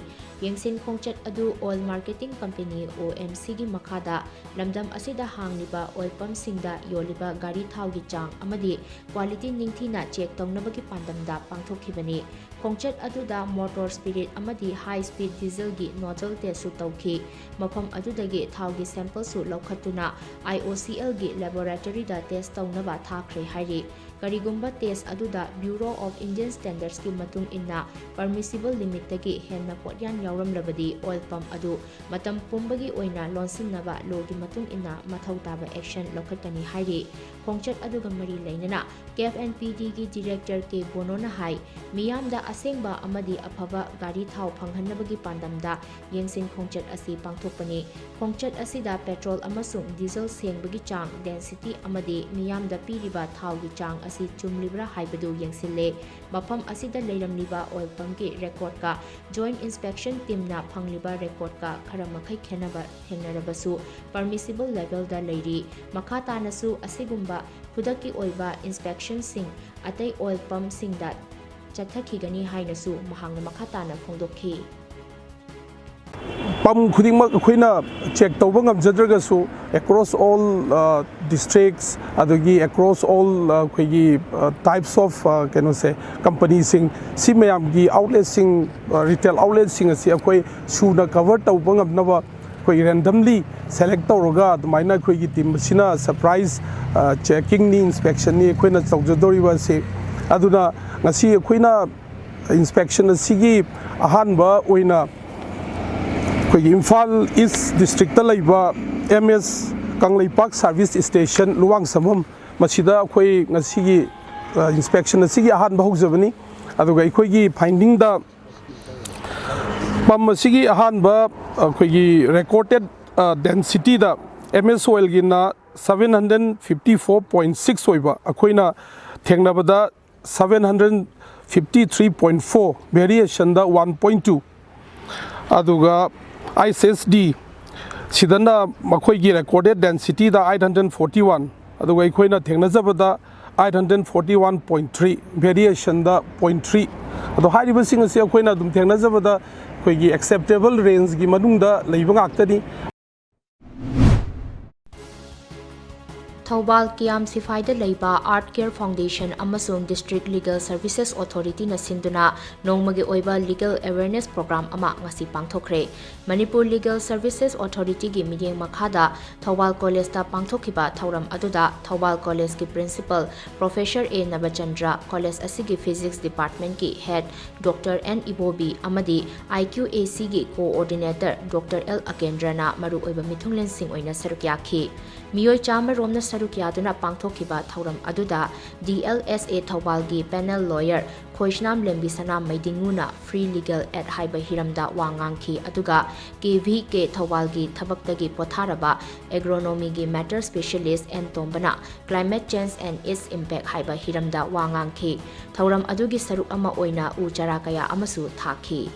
ꯌꯦꯡꯁꯤꯟ ꯈꯣꯡꯆꯠ ꯑꯗꯨ ꯑꯣꯏꯜ ꯃꯥꯔꯀꯦꯇꯤꯡ ꯀꯝꯄꯦꯅꯤ, ꯑꯣ ꯑꯦꯝ ꯁꯤꯒꯤ ꯃꯈꯥꯗ ꯂꯝꯗꯝ ꯑꯁꯤꯗ ꯍꯥꯡꯂꯤꯕ ꯑꯣꯏꯜ ꯄꯝꯁꯤꯡꯗ ꯌꯣꯜꯂꯤꯕ ꯒꯥꯔꯤ ꯊꯥꯎꯒꯤ ꯆꯥꯡ ꯑꯃꯗꯤ ꯀ꯭ꯋꯥꯂꯤꯇꯤ ꯅꯤꯡꯊꯤꯅ ꯆꯦꯛ ꯇꯧꯅꯕꯒꯤ ꯄꯥꯟꯗꯝꯗ ꯄꯥꯡꯊꯣꯛꯈꯤꯕꯅꯤ꯫ ꯈꯣꯡꯆꯠ ꯑꯗꯨꯗ ꯃꯣꯇꯣꯔ ꯁ꯭ꯄꯤꯔꯤꯠ ꯑꯃꯗꯤ ꯍꯥꯏ ꯁ꯭ꯄꯤꯗ ꯗꯤꯖꯜꯒꯤ ꯅꯣꯖꯜ ꯇꯦꯁꯁꯨ ꯇꯧꯈꯤ꯫ ꯃꯐꯝ ꯑꯗꯨꯗꯒꯤ ꯊꯥꯎꯒꯤ ꯁꯦꯝꯄꯜꯁꯨ ꯂꯧꯈꯠꯇꯨꯅ ꯑꯥꯏ ꯑꯣ ꯁꯤ ꯑꯦꯜꯒꯤ ꯂꯦꯕꯣꯔꯦꯇꯔꯤꯗ ꯇꯦꯁ ꯇꯧꯅꯕ ꯊꯥꯈ꯭ꯔꯦ ꯍꯥꯏꯔꯤ꯫ ꯀꯔꯤꯒꯨꯝꯕ ꯇꯦꯁ ꯑꯗꯨꯗ Bureau of Indian Standardsꯀꯤ ꯃꯇꯨꯡ ꯏꯟꯅ permissible limitꯇꯒꯤ ꯍꯦꯟꯅ ꯄꯣꯠꯌꯥꯟ ꯌꯥꯎꯔꯝꯂꯕꯗꯤ oil pump ꯑꯗꯨ ꯃꯇꯝ ꯄꯨꯝꯕꯒꯤ ꯑꯣꯏꯅ ꯂꯣꯟꯁꯤꯟꯅꯕ lawꯒꯤ ꯃꯇꯨꯡ ꯏꯟꯅ ꯃꯊꯧ ꯇꯥꯕ action ꯂꯧꯈꯠꯀꯅꯤ ꯍꯥꯏꯔꯤ꯫ ꯈꯣꯡꯆꯠ ꯑꯗꯨꯒ ꯃꯔꯤ ꯂꯩꯅꯅ ꯀꯦꯐ ꯑꯦꯟ ꯄꯤ ꯗꯤꯒꯤ director ꯀꯦ ꯕꯣꯅꯣꯅ ꯍꯥꯏ, ꯃꯤꯌꯥꯝꯗ ꯑꯁꯦꯡꯕ ꯑꯃꯗꯤ ꯑꯐꯕ ꯒꯥꯔꯤ ꯊꯥꯎ ꯐꯪꯍꯟꯅꯕꯒꯤ ꯄꯥꯟꯗꯝꯗ ꯌꯦꯡꯁꯤꯟ ꯈꯣꯡꯆꯠ ꯑꯁꯤ ꯄꯥꯡꯊꯣꯛꯄꯅꯤ꯫ ꯈꯣꯡꯆꯠ ꯑꯁꯤꯗ petrol ꯑꯃꯁꯨꯡ diesel ꯁꯦꯡꯕꯒꯤ ꯆꯥꯡ, density ꯑꯃꯗꯤ ꯃꯤꯌꯥꯝꯗ ꯄꯤꯔꯤꯕ ꯊꯥꯎꯒꯤ ꯆꯥꯡ ꯑꯁꯤ ꯆꯨꯝꯂꯤꯕ꯭ꯔꯥ ꯍꯥꯏꯕꯗꯨ ꯌꯦꯡꯁꯤꯜꯂꯦ꯫ ꯃꯐꯝ ꯑꯁꯤꯗ ꯂꯩꯔꯝꯂꯤꯕ oil pumpꯀꯤ recordꯀ Joint Inspection Teamꯅ ꯐꯪꯂꯤꯕ recordꯀ ꯈꯔ ꯃꯈꯩ ꯈꯦꯟꯅꯕ ꯊꯦꯡꯅꯔꯕꯁꯨ, permissible levelꯗ ꯂꯩꯔꯤ꯫ ꯃꯈꯥ ꯇꯥꯅꯁꯨ ꯑꯁꯤꯒꯨꯝꯕ ꯈꯨꯗꯛꯀꯤ ꯑꯣꯏꯕ inspectionꯁꯤꯡ ꯑꯇꯩ oil pumpꯁꯤꯡꯗ ꯆꯠꯊꯈꯤꯒꯅꯤ ꯍꯥꯏꯅꯁꯨ ꯃꯍꯥꯛꯅ ꯃꯈꯥ ꯇꯥꯅ ꯐꯣꯡꯗꯣꯛꯈꯤ꯫ ꯄꯝ ꯈꯨꯗꯤꯡꯃꯛ ꯑꯩꯈꯣꯏꯅ check ꯇꯧꯕ ꯉꯝꯖꯗ꯭ꯔꯒꯁꯨ, across all districts, ꯑꯗꯒꯤ across all ꯑꯩꯈꯣꯏꯒꯤ types of ꯀꯩꯅꯣꯁꯦ, companyꯁꯤꯡ, ꯁꯤ ꯃꯌꯥꯝꯒꯤ outletꯁꯤꯡ, retail outletꯁꯤꯡ ꯑꯁꯤ ꯑꯩꯈꯣꯏ ꯁꯨꯅ cover ꯇꯧꯕ ꯉꯝꯅꯕ ꯑꯩꯈꯣꯏ randomly select ꯇꯧꯔꯒ ꯑꯗꯨꯃꯥꯏꯅ ꯑꯩꯈꯣꯏꯒꯤ team ꯑꯁꯤꯅ surprise checkingꯅꯤ, inspectionꯅꯤ ꯑꯩꯈꯣꯏꯅ ꯇꯧꯖꯗꯧꯔꯤꯕ ꯑꯁꯤ꯫ ꯑꯗꯨꯅ ꯉꯁꯤ ꯑꯩꯈꯣꯏꯅ inspection ꯑꯁꯤꯒꯤ ꯑꯍꯥꯟꯕ ꯑꯣꯏꯅ ꯑꯩꯈꯣꯏꯒꯤ ꯏꯝꯐꯥꯜ East districtꯇ ꯂꯩꯕ M S Kangleipak service station ꯂꯨꯋꯥꯡꯁꯝꯕꯝ, ꯃꯁꯤꯗ ꯑꯩꯈꯣꯏ ꯉꯁꯤꯒꯤ inspection ꯑꯁꯤꯒꯤ ꯑꯍꯥꯟꯕ ꯍꯧꯖꯕꯅꯤ꯫ ꯑꯗꯨꯒ ꯑꯩꯈꯣꯏꯒꯤ findingꯗ pump ꯑꯁꯤꯒꯤ ꯑꯍꯥꯟꯕ ꯑꯩꯈꯣꯏꯒꯤ recorded densityꯗ M S Oilꯒꯤꯅ seven hundred fifty four point six ꯑꯣꯏꯕ, ꯑꯩꯈꯣꯏꯅ ꯊꯦꯡꯅꯕꯗ seven hundred fifty three point four, variationꯗ one point two꯫ ꯑꯗꯨꯒ I S S D ꯁꯤꯗꯅ ꯃꯈꯣꯏꯒꯤ recorded densityꯗ eight hundred forty one, ꯑꯗꯨꯒ ꯑꯩꯈꯣꯏꯅ ꯊꯦꯡꯅꯖꯕꯗ eight hundred forty one point three, variationꯗ point three꯫ ꯑꯗꯣ ꯍꯥꯏꯔꯤꯕꯁꯤꯡ ꯑꯁꯤ ꯑꯩꯈꯣꯏꯅ ꯑꯗꯨꯝ ꯊꯦꯡꯅꯖꯕꯗ ꯑꯩꯈꯣꯏꯒꯤ acceptable rangeꯒꯤ ꯃꯅꯨꯡꯗ ꯂꯩꯕ ꯉꯥꯛꯇꯅꯤ꯫ ꯊꯧꯕꯥꯜ ꯀꯤꯌꯥꯝ ꯁꯤꯐꯥꯏꯗ ꯂꯩꯕ Art Care Foundation ꯑꯃꯁꯨꯡ District Legal Services Authorityꯅ ꯁꯤꯟꯗꯨꯅ ꯅꯣꯡꯃꯒꯤ ꯑꯣꯏꯕ Legal Awareness Program ꯑꯃ ꯉꯁꯤ ꯄꯥꯡꯊꯣꯛꯈ꯭ꯔꯦ꯫ ꯃꯅꯤꯄꯨꯔ Legal Services Authorityꯒꯤ ꯃꯤꯠꯌꯦꯡ ꯃꯈꯥꯗ ꯊꯧꯕꯥꯜ ꯀꯣꯂꯦꯖꯇ ꯄꯥꯡꯊꯣꯛꯈꯤꯕ ꯊꯧꯔꯝ ꯑꯗꯨꯗ ꯊꯧꯕꯥꯜ ꯀꯣꯂꯦꯖꯀꯤ Principal Professor A Nabachandra, college ꯑꯁꯤꯒꯤ Physics Departmentꯀꯤ Head Doctor N ꯏꯕꯣꯕꯤ ꯑꯃꯗꯤ IQACꯒꯤ Coordinator Doctor L ꯑꯀꯦꯟꯗ꯭ꯔꯅ ꯃꯔꯨꯑꯣꯏꯕ ꯃꯤꯊꯨꯡꯂꯦꯟꯁꯤꯡ ꯑꯣꯏꯅ ꯁꯔꯨꯛ ꯌꯥꯈꯤ꯫ ꯃꯤꯑꯣꯏ ꯆꯥꯝꯃ ꯔꯣꯝꯅ ꯁꯔꯨꯛ ꯌꯥꯗꯨꯅ ꯄꯥꯡꯊꯣꯛꯈꯤꯕ ꯊꯧꯔꯝ ꯑꯗꯨꯗ DLSA ꯊꯧꯕꯥꯜꯒꯤ Panel Lawyer ꯈꯣꯏꯁꯅꯥꯝ ꯂꯦꯝꯕꯤꯁꯅꯥ ꯃꯩꯗꯤꯡꯉꯨꯅ Free Legal Aid ꯍꯥꯏꯕ ꯍꯤꯔꯝꯗ ꯋꯥ ꯉꯥꯡꯈꯤ, ꯑꯗꯨꯒ KVK ꯊꯧꯕꯥꯜꯒꯤ ꯊꯕꯛꯇꯒꯤ ꯄꯣꯊꯥꯔꯕ Agronomyꯒꯤ Matter Specialist N ꯇꯣꯝꯕꯅ Climate Change and Its Impact ꯍꯥꯏꯕ ꯍꯤꯔꯝꯗ ꯋꯥ ꯉꯥꯡꯈꯤ꯫ ꯊꯧꯔꯝ ꯑꯗꯨꯒꯤ ꯁꯔꯨꯛ ꯑꯃ ꯑꯣꯏꯅ ꯎ ꯆꯥꯔꯥ ꯀꯌꯥ ꯑꯃꯁꯨ ꯊꯥꯈꯤ꯫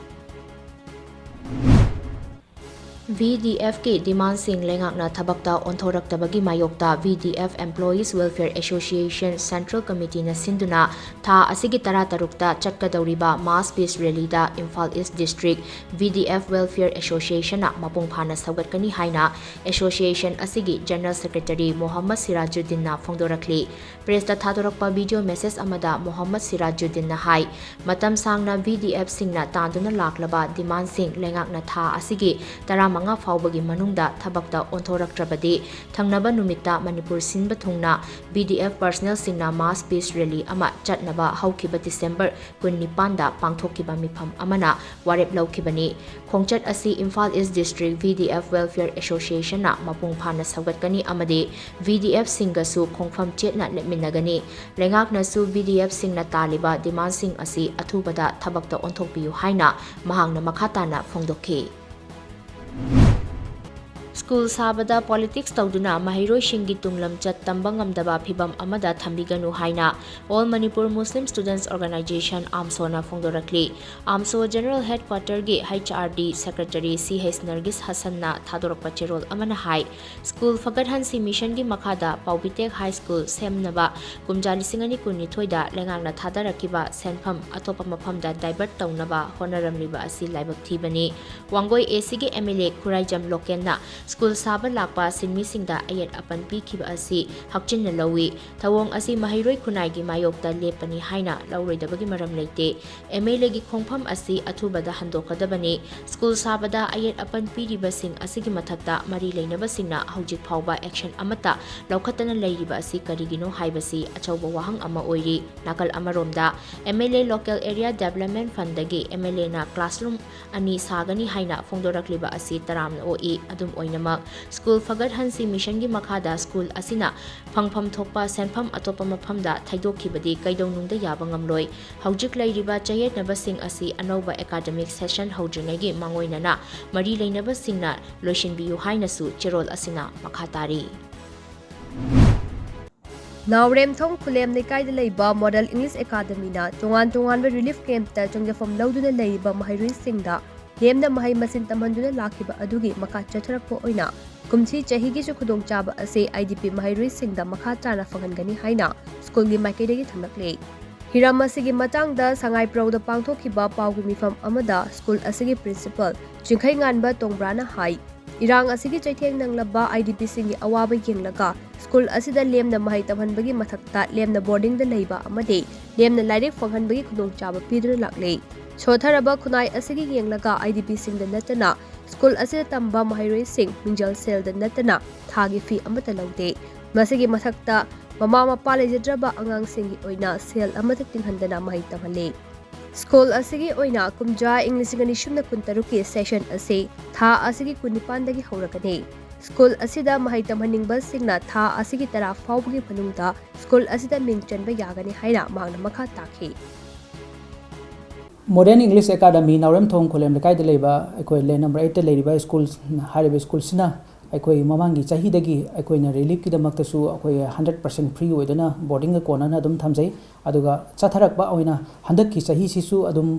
VDFꯀꯤ demandꯁꯤꯡ ꯂꯩꯉꯥꯛꯅ ꯊꯕꯛꯇ ꯑꯣꯟꯊꯣꯔꯛꯇꯕꯒꯤ ꯃꯥꯌꯣꯛꯇ VDF Employees Welfare Association Central Committeeꯅ ꯁꯤꯟꯗꯨꯅ ꯊꯥ ꯑꯁꯤꯒꯤ ꯇꯔꯥꯇꯔꯨꯛꯇ ꯆꯠꯀꯗꯧꯔꯤꯕ Mass Peace Rallyꯗ Imphal East District VDF Welfare Associationꯅ ꯃꯄꯨꯡ ꯐꯥꯅ ꯁꯧꯒꯠꯀꯅꯤ ꯍꯥꯏꯅ association ꯑꯁꯤꯒꯤ General Secretary Mohammad ꯁꯤꯔꯥꯖꯨꯗꯤꯟꯅ ꯐꯣꯡꯗꯣꯔꯛꯂꯤ꯫ Pressꯇ ꯊꯥꯗꯣꯔꯛꯄ video message ꯑꯃꯗ ꯃꯣꯍꯝꯃꯗ ꯁꯤꯔꯥꯖꯨꯗꯤꯟꯅ ꯍꯥꯏ, ꯃꯇꯝ ꯁꯥꯡꯅ VDFꯁꯤꯡꯅ ꯇꯥꯟꯗꯨꯅ ꯂꯥꯛꯂꯕ demandꯁꯤꯡ ꯂꯩꯉꯥꯛꯅ ꯊꯥ ꯑꯁꯤꯒꯤ ꯇꯔꯥꯃꯉꯥ ꯐꯥꯎꯕꯒꯤ ꯃꯅꯨꯡꯗ ꯊꯕꯛꯇ ꯑꯣꯟꯊꯣꯔꯛꯇ꯭ꯔꯕꯗꯤ ꯊꯪꯅꯕ ꯅꯨꯃꯤꯠꯇ ꯃꯅꯤꯄꯨꯔ ꯁꯤꯟꯕ ꯊꯨꯡꯅ VDF personnelꯁꯤꯡꯅ Mass Peace Rally ꯑꯃ ꯆꯠꯅꯕ ꯍꯧꯈꯤꯕ December ꯀꯨꯟꯅꯤꯄꯥꯟꯗ ꯄꯥꯡꯊꯣꯛꯈꯤꯕ ꯃꯤꯐꯝ ꯑꯃꯅ ꯋꯥꯔꯦꯞ ꯂꯧꯈꯤꯕꯅꯤ꯫ ꯈꯣꯡꯆꯠ ꯑꯁꯤ Imphal East District VDF Welfare Associationꯅ ꯃꯄꯨꯡ ꯐꯥꯅ ꯁꯧꯒꯠꯀꯅꯤ ꯑꯃꯗꯤ VDFꯁꯤꯡꯒꯁꯨ ꯈꯣꯡꯐꯝ ꯆꯦꯠꯅ ꯂꯦꯞꯃꯤꯟꯅꯒꯅꯤ꯫ ꯂꯩꯉꯥꯛꯅꯁꯨ VDFꯁꯤꯡꯅ ꯇꯥꯜꯂꯤꯕ demandꯁꯤꯡ ꯑꯁꯤ ꯑꯊꯨꯕꯗ ꯊꯕꯛꯇ ꯑꯣꯟꯊꯣꯛꯄꯤꯌꯨ ꯍꯥꯏꯅ ꯃꯍꯥꯛꯅ ꯃꯈꯥ ꯇꯥꯅ ꯐꯣꯡꯗꯣꯛꯈꯤ꯫ School ꯁꯥꯕꯗ politics ꯇꯧꯗꯨꯅ ꯃꯍꯩꯔꯣꯏꯁꯤꯡꯒꯤ ꯇꯨꯡꯂꯝꯆꯠ ꯇꯝꯕ ꯉꯝꯗꯕ ꯐꯤꯚꯝ ꯑꯃꯗ ꯊꯝꯕꯤꯒꯅꯨ ꯍꯥꯏꯅ All Manipur Muslim Students Organisation, AMSOꯅ ꯐꯣꯡꯗꯣꯔꯛꯂꯤ꯫ AMSO General Headquarterꯒꯤ HRD Secretary C H Nargis Hassanꯅ ꯊꯥꯗꯣꯔꯛꯄ ꯆꯦꯔꯣꯜ ꯑꯃꯅ ꯍꯥꯏ, School ꯐꯒꯠꯍꯟꯁꯤ missionꯒꯤ ꯃꯈꯥꯗ ꯄꯥꯎꯕꯤꯇꯦꯛ High School ꯁꯦꯝꯅꯕ ꯀꯨꯝꯖꯥ ꯂꯤꯁꯤꯡ ꯑꯅꯤ ꯀꯨꯟꯅꯤꯊꯣꯏꯗ ꯂꯩꯉꯥꯛꯅ ꯊꯥꯗꯔꯛꯈꯤꯕ ꯁꯦꯟꯐꯝ ꯑꯇꯣꯞꯄ ꯃꯐꯝꯗ divert ꯇꯧꯅꯕ ꯍꯣꯠꯅꯔꯝꯂꯤꯕ ꯑꯁꯤ ꯂꯥꯏꯕꯛ ꯊꯤꯕꯅꯤ꯫ ꯋꯥꯡꯒꯣꯏ ACꯒꯤ MLA ꯈꯨꯔꯥꯏꯖꯝ ꯂꯣꯀꯦꯟꯅ ꯁ꯭ꯀꯨꯜ ꯁꯥꯕ ꯂꯥꯛꯄ ꯁꯤꯟꯃꯤꯁꯤꯡꯗ ꯑꯌꯦꯠ ꯑꯄꯟ ꯄꯤꯈꯤꯕ ꯑꯁꯤ ꯍꯛꯆꯤꯟꯅ ꯂꯧꯏ꯫ ꯊꯧꯑꯣꯡ ꯑꯁꯤ ꯃꯍꯩꯔꯣꯏ ꯈꯨꯟꯅꯥꯏꯒꯤ ꯃꯥꯌꯣꯛꯇ ꯂꯦꯞꯄꯅꯤ ꯍꯥꯏꯅ ꯂꯧꯔꯣꯏꯗꯕꯒꯤ ꯃꯔꯝ ꯂꯩꯇꯦ꯫ ꯑꯦꯝ ꯑꯦꯜ ꯑꯦꯒꯤ ꯈꯣꯡꯐꯝ ꯑꯁꯤ ꯑꯊꯨꯕꯗ ꯍꯟꯗꯣꯛꯀꯗꯕꯅꯤ꯫ ꯁ꯭ꯀꯨꯜ ꯁꯥꯕꯗ ꯑꯌꯦꯠ ꯑꯄꯟ ꯄꯤꯔꯤꯕꯁꯤꯡ ꯑꯁꯤꯒꯤ ꯃꯊꯛꯇ ꯃꯔꯤ ꯂꯩꯅꯕꯁꯤꯡꯅ ꯍꯧꯖꯤꯛ ꯐꯥꯎꯕ action ꯑꯃꯠꯇ ꯂꯧꯈꯠꯇꯅ ꯂꯩꯔꯤꯕ ꯑꯁꯤ ꯀꯔꯤꯒꯤꯅꯣ ꯍꯥꯏꯕꯁꯤ ꯑꯆꯧꯕ ꯋꯥꯍꯪ ꯑꯃ ꯑꯣꯏꯔꯤ꯫ ꯅꯥꯀꯜ ꯑꯃꯔꯣꯝꯗ, M L A Local Area Development Fundꯗꯒꯤ ꯑꯦꯝ ꯑꯦꯜ ꯑꯦꯅ classroom ꯑꯅꯤ ꯁꯥꯒꯅꯤ ꯍꯥꯏꯅ ꯐꯣꯡꯗꯣꯔꯛꯂꯤꯕ ꯑꯁꯤ ꯇꯔꯥꯝꯅ ꯑꯣꯛꯏ꯫ ꯑꯗꯨꯝ ꯑꯣꯏꯅꯃꯛ, ꯁ꯭ꯀꯨꯜ ꯐꯒꯠꯍꯟꯁꯤ ꯃꯤꯁꯟꯒꯤ ꯃꯈꯥꯗ ꯁ꯭ꯀꯨꯜ ꯑꯁꯤꯅ ꯐꯪꯐꯝ ꯊꯣꯛꯄ ꯁꯦꯟꯐꯝ ꯑꯇꯣꯞꯄ ꯃꯐꯝꯗ ꯊꯩꯗꯣꯛꯈꯤꯕꯗꯤ ꯀꯩꯗꯧꯅꯨꯡꯗ ꯌꯥꯕ ꯉꯝꯂꯣꯏ꯫ ꯍꯧꯖꯤꯛ ꯂꯩꯔꯤꯕ ꯆꯌꯦꯠꯅꯕꯁꯤꯡ ꯑꯁꯤ ꯑꯅꯧꯕ academic session ꯍꯧꯗ꯭ꯔꯤꯉꯩꯒꯤ ꯃꯥꯡꯑꯣꯏꯅꯅ ꯃꯔꯤ ꯂꯩꯅꯕꯁꯤꯡꯅ ꯂꯣꯏꯁꯤꯟꯕꯤꯌꯨ ꯍꯥꯏꯅꯁꯨ ꯆꯦꯔꯣꯜ ꯑꯁꯤꯅ ꯃꯈꯥ ꯇꯥꯔꯤ꯫ ꯅꯥꯎꯔꯦꯝꯊꯣꯡ ꯈꯨꯂꯦꯝ ꯂꯩꯀꯥꯏꯗ ꯂꯩꯕ Model English Academyꯅ ꯇꯣꯉꯥꯟ ꯇꯣꯉꯥꯟꯕ relief campꯇ ꯆꯪꯖꯐꯝ ꯂꯧꯗꯨꯅ ꯂꯩꯔꯤꯕ ꯃꯍꯩꯔꯣꯏꯁꯤꯡꯗ ꯂꯦꯝꯅ ꯃꯍꯩ ꯃꯁꯤꯡ ꯇꯝꯍꯟꯗꯨꯅ ꯂꯥꯛꯈꯤꯕ ꯑꯗꯨꯒꯤ ꯃꯈꯥ ꯆꯠꯊꯔꯛꯄ ꯑꯣꯏꯅ ꯀꯨꯝꯁꯤ ꯆꯍꯤꯒꯤꯁꯨ ꯈꯨꯗꯣꯡꯆꯥꯕ ꯑꯁꯤ I D P ꯃꯍꯩꯔꯣꯏꯁꯤꯡꯗ ꯃꯈꯥ ꯇꯥꯅ ꯐꯪꯍꯟꯒꯅꯤ ꯍꯥꯏꯅ ꯁ꯭ꯀꯨꯜꯒꯤ ꯃꯥꯏꯀꯩꯗꯒꯤ ꯊꯝꯂꯛꯂꯤ꯫ ꯍꯤꯔꯝ ꯑꯁꯤꯒꯤ ꯃꯇꯥꯡꯗ ꯁꯉꯥꯏꯄ꯭ꯔꯧꯗ ꯄꯥꯡꯊꯣꯛꯈꯤꯕ ꯄꯥꯎꯒꯤ ꯃꯤꯐꯝ ꯑꯃꯗ ꯁ꯭ꯀꯨꯜ ꯑꯁꯤꯒꯤ principal ꯆꯤꯡꯈꯩꯉꯥꯟꯕ ꯇꯣꯡꯕ꯭ꯔꯥꯅ ꯍꯥꯏ, ꯏꯔꯥꯡ ꯑꯁꯤꯒꯤ ꯆꯩꯊꯦꯡ ꯅꯪꯂꯕ I D Pꯁꯤꯡꯒꯤ ꯑꯋꯥꯕ ꯌꯦꯡꯂꯒ ꯁ꯭ꯀꯨꯜ ꯑꯁꯤꯗ ꯂꯦꯝꯅ ꯃꯍꯩ ꯇꯝꯍꯟꯕꯒꯤ ꯃꯊꯛꯇ ꯂꯦꯝꯅ boardingꯗ ꯂꯩꯕ ꯑꯃꯗꯤ ꯂꯦꯝꯅ ꯂꯥꯏꯔꯤꯛ ꯐꯪꯍꯟꯕꯒꯤ ꯈꯨꯗꯣꯡꯆꯥꯕ ꯄꯤꯗꯨꯅ ꯂꯥꯛꯂꯤ꯫ ꯁꯣꯠꯊꯔꯕ ꯈꯨꯟꯅꯥꯏ ꯑꯁꯤꯒꯤ ꯌꯦꯡꯂꯒ I D Pꯁꯤꯡꯗ ꯅꯠꯇꯅ ꯁ꯭ꯀꯨꯜ ꯑꯁꯤꯗ ꯇꯝꯕ ꯃꯍꯩꯔꯣꯏꯁꯤꯡ ꯃꯤꯡꯖꯜ ꯁꯦꯜꯗ ꯅꯠꯇꯅ ꯊꯥꯒꯤ fee ꯑꯃꯠꯇ ꯂꯧꯗꯦ꯫ ꯃꯁꯤꯒꯤ ꯃꯊꯛꯇ ꯃꯃꯥ ꯃꯄꯥ ꯂꯩꯖꯗ꯭ꯔꯕ ꯑꯉꯥꯡꯁꯤꯡꯒꯤ ꯑꯣꯏꯅ ꯁꯦꯜ ꯑꯃꯠꯇ ꯇꯤꯡꯍꯟꯗꯅ ꯃꯍꯩ ꯇꯝꯍꯜꯂꯤ꯫ ꯁ꯭ꯀꯨꯜ ꯑꯁꯤꯒꯤ ꯑꯣꯏꯅ ꯀꯨꯝꯖꯥ ꯏꯪ ꯂꯤꯁꯤꯡ ꯑꯅꯤ ꯁꯨꯞꯅ ꯀꯨꯟꯇꯔꯨꯛꯀꯤ session ꯑꯁꯤ ꯊꯥ ꯑꯁꯤꯒꯤ ꯀꯨꯟꯅꯤꯄꯥꯟꯗꯒꯤ ꯍꯧꯔꯒꯅꯤ꯫ ꯁ꯭ꯀꯨꯜ ꯑꯁꯤꯗ ꯃꯍꯩ ꯇꯝꯍꯟꯅꯤꯡꯕꯁꯤꯡꯅ ꯊꯥ ꯑꯁꯤꯒꯤ ꯇꯔꯥ ꯐꯥꯎꯕꯒꯤ ꯃꯅꯨꯡꯗ ꯁ꯭ꯀꯨꯜ ꯑꯁꯤꯗ ꯃꯤꯡ ꯆꯟꯕ ꯌꯥꯒꯅꯤ ꯍꯥꯏꯅ ꯃꯍꯥꯛꯅ ꯃꯈꯥ ꯇꯥꯈꯤ꯫ Modern English Academy ꯅꯥꯎꯔꯦꯝꯊꯣꯡ ꯈꯨꯂꯦꯝ ꯂꯩꯀꯥꯏꯗ ꯂꯩꯕ ꯑꯩꯈꯣꯏ lane number eightꯇ ꯂꯩꯔꯤꯕ ꯁ꯭ꯀꯨꯜ, ꯍꯥꯏꯔꯤꯕ ꯁ꯭ꯀꯨꯜꯁꯤꯅ ꯑꯩꯈꯣꯏ ꯃꯃꯥꯡꯒꯤ ꯆꯍꯤꯗꯒꯤ ꯑꯩꯈꯣꯏꯅ reliefꯀꯤꯗꯃꯛꯇꯁꯨ ꯑꯩꯈꯣꯏ hundred percent free ꯑꯣꯏꯗꯨꯅ boardingꯒ ꯀꯣꯟꯅꯅ ꯑꯗꯨꯝ ꯊꯝꯖꯩ꯫ ꯑꯗꯨꯒ ꯆꯠꯊꯔꯛꯄ ꯑꯣꯏꯅ ꯍꯟꯗꯛꯀꯤ ꯆꯍꯤꯁꯤꯁꯨ ꯑꯗꯨꯝ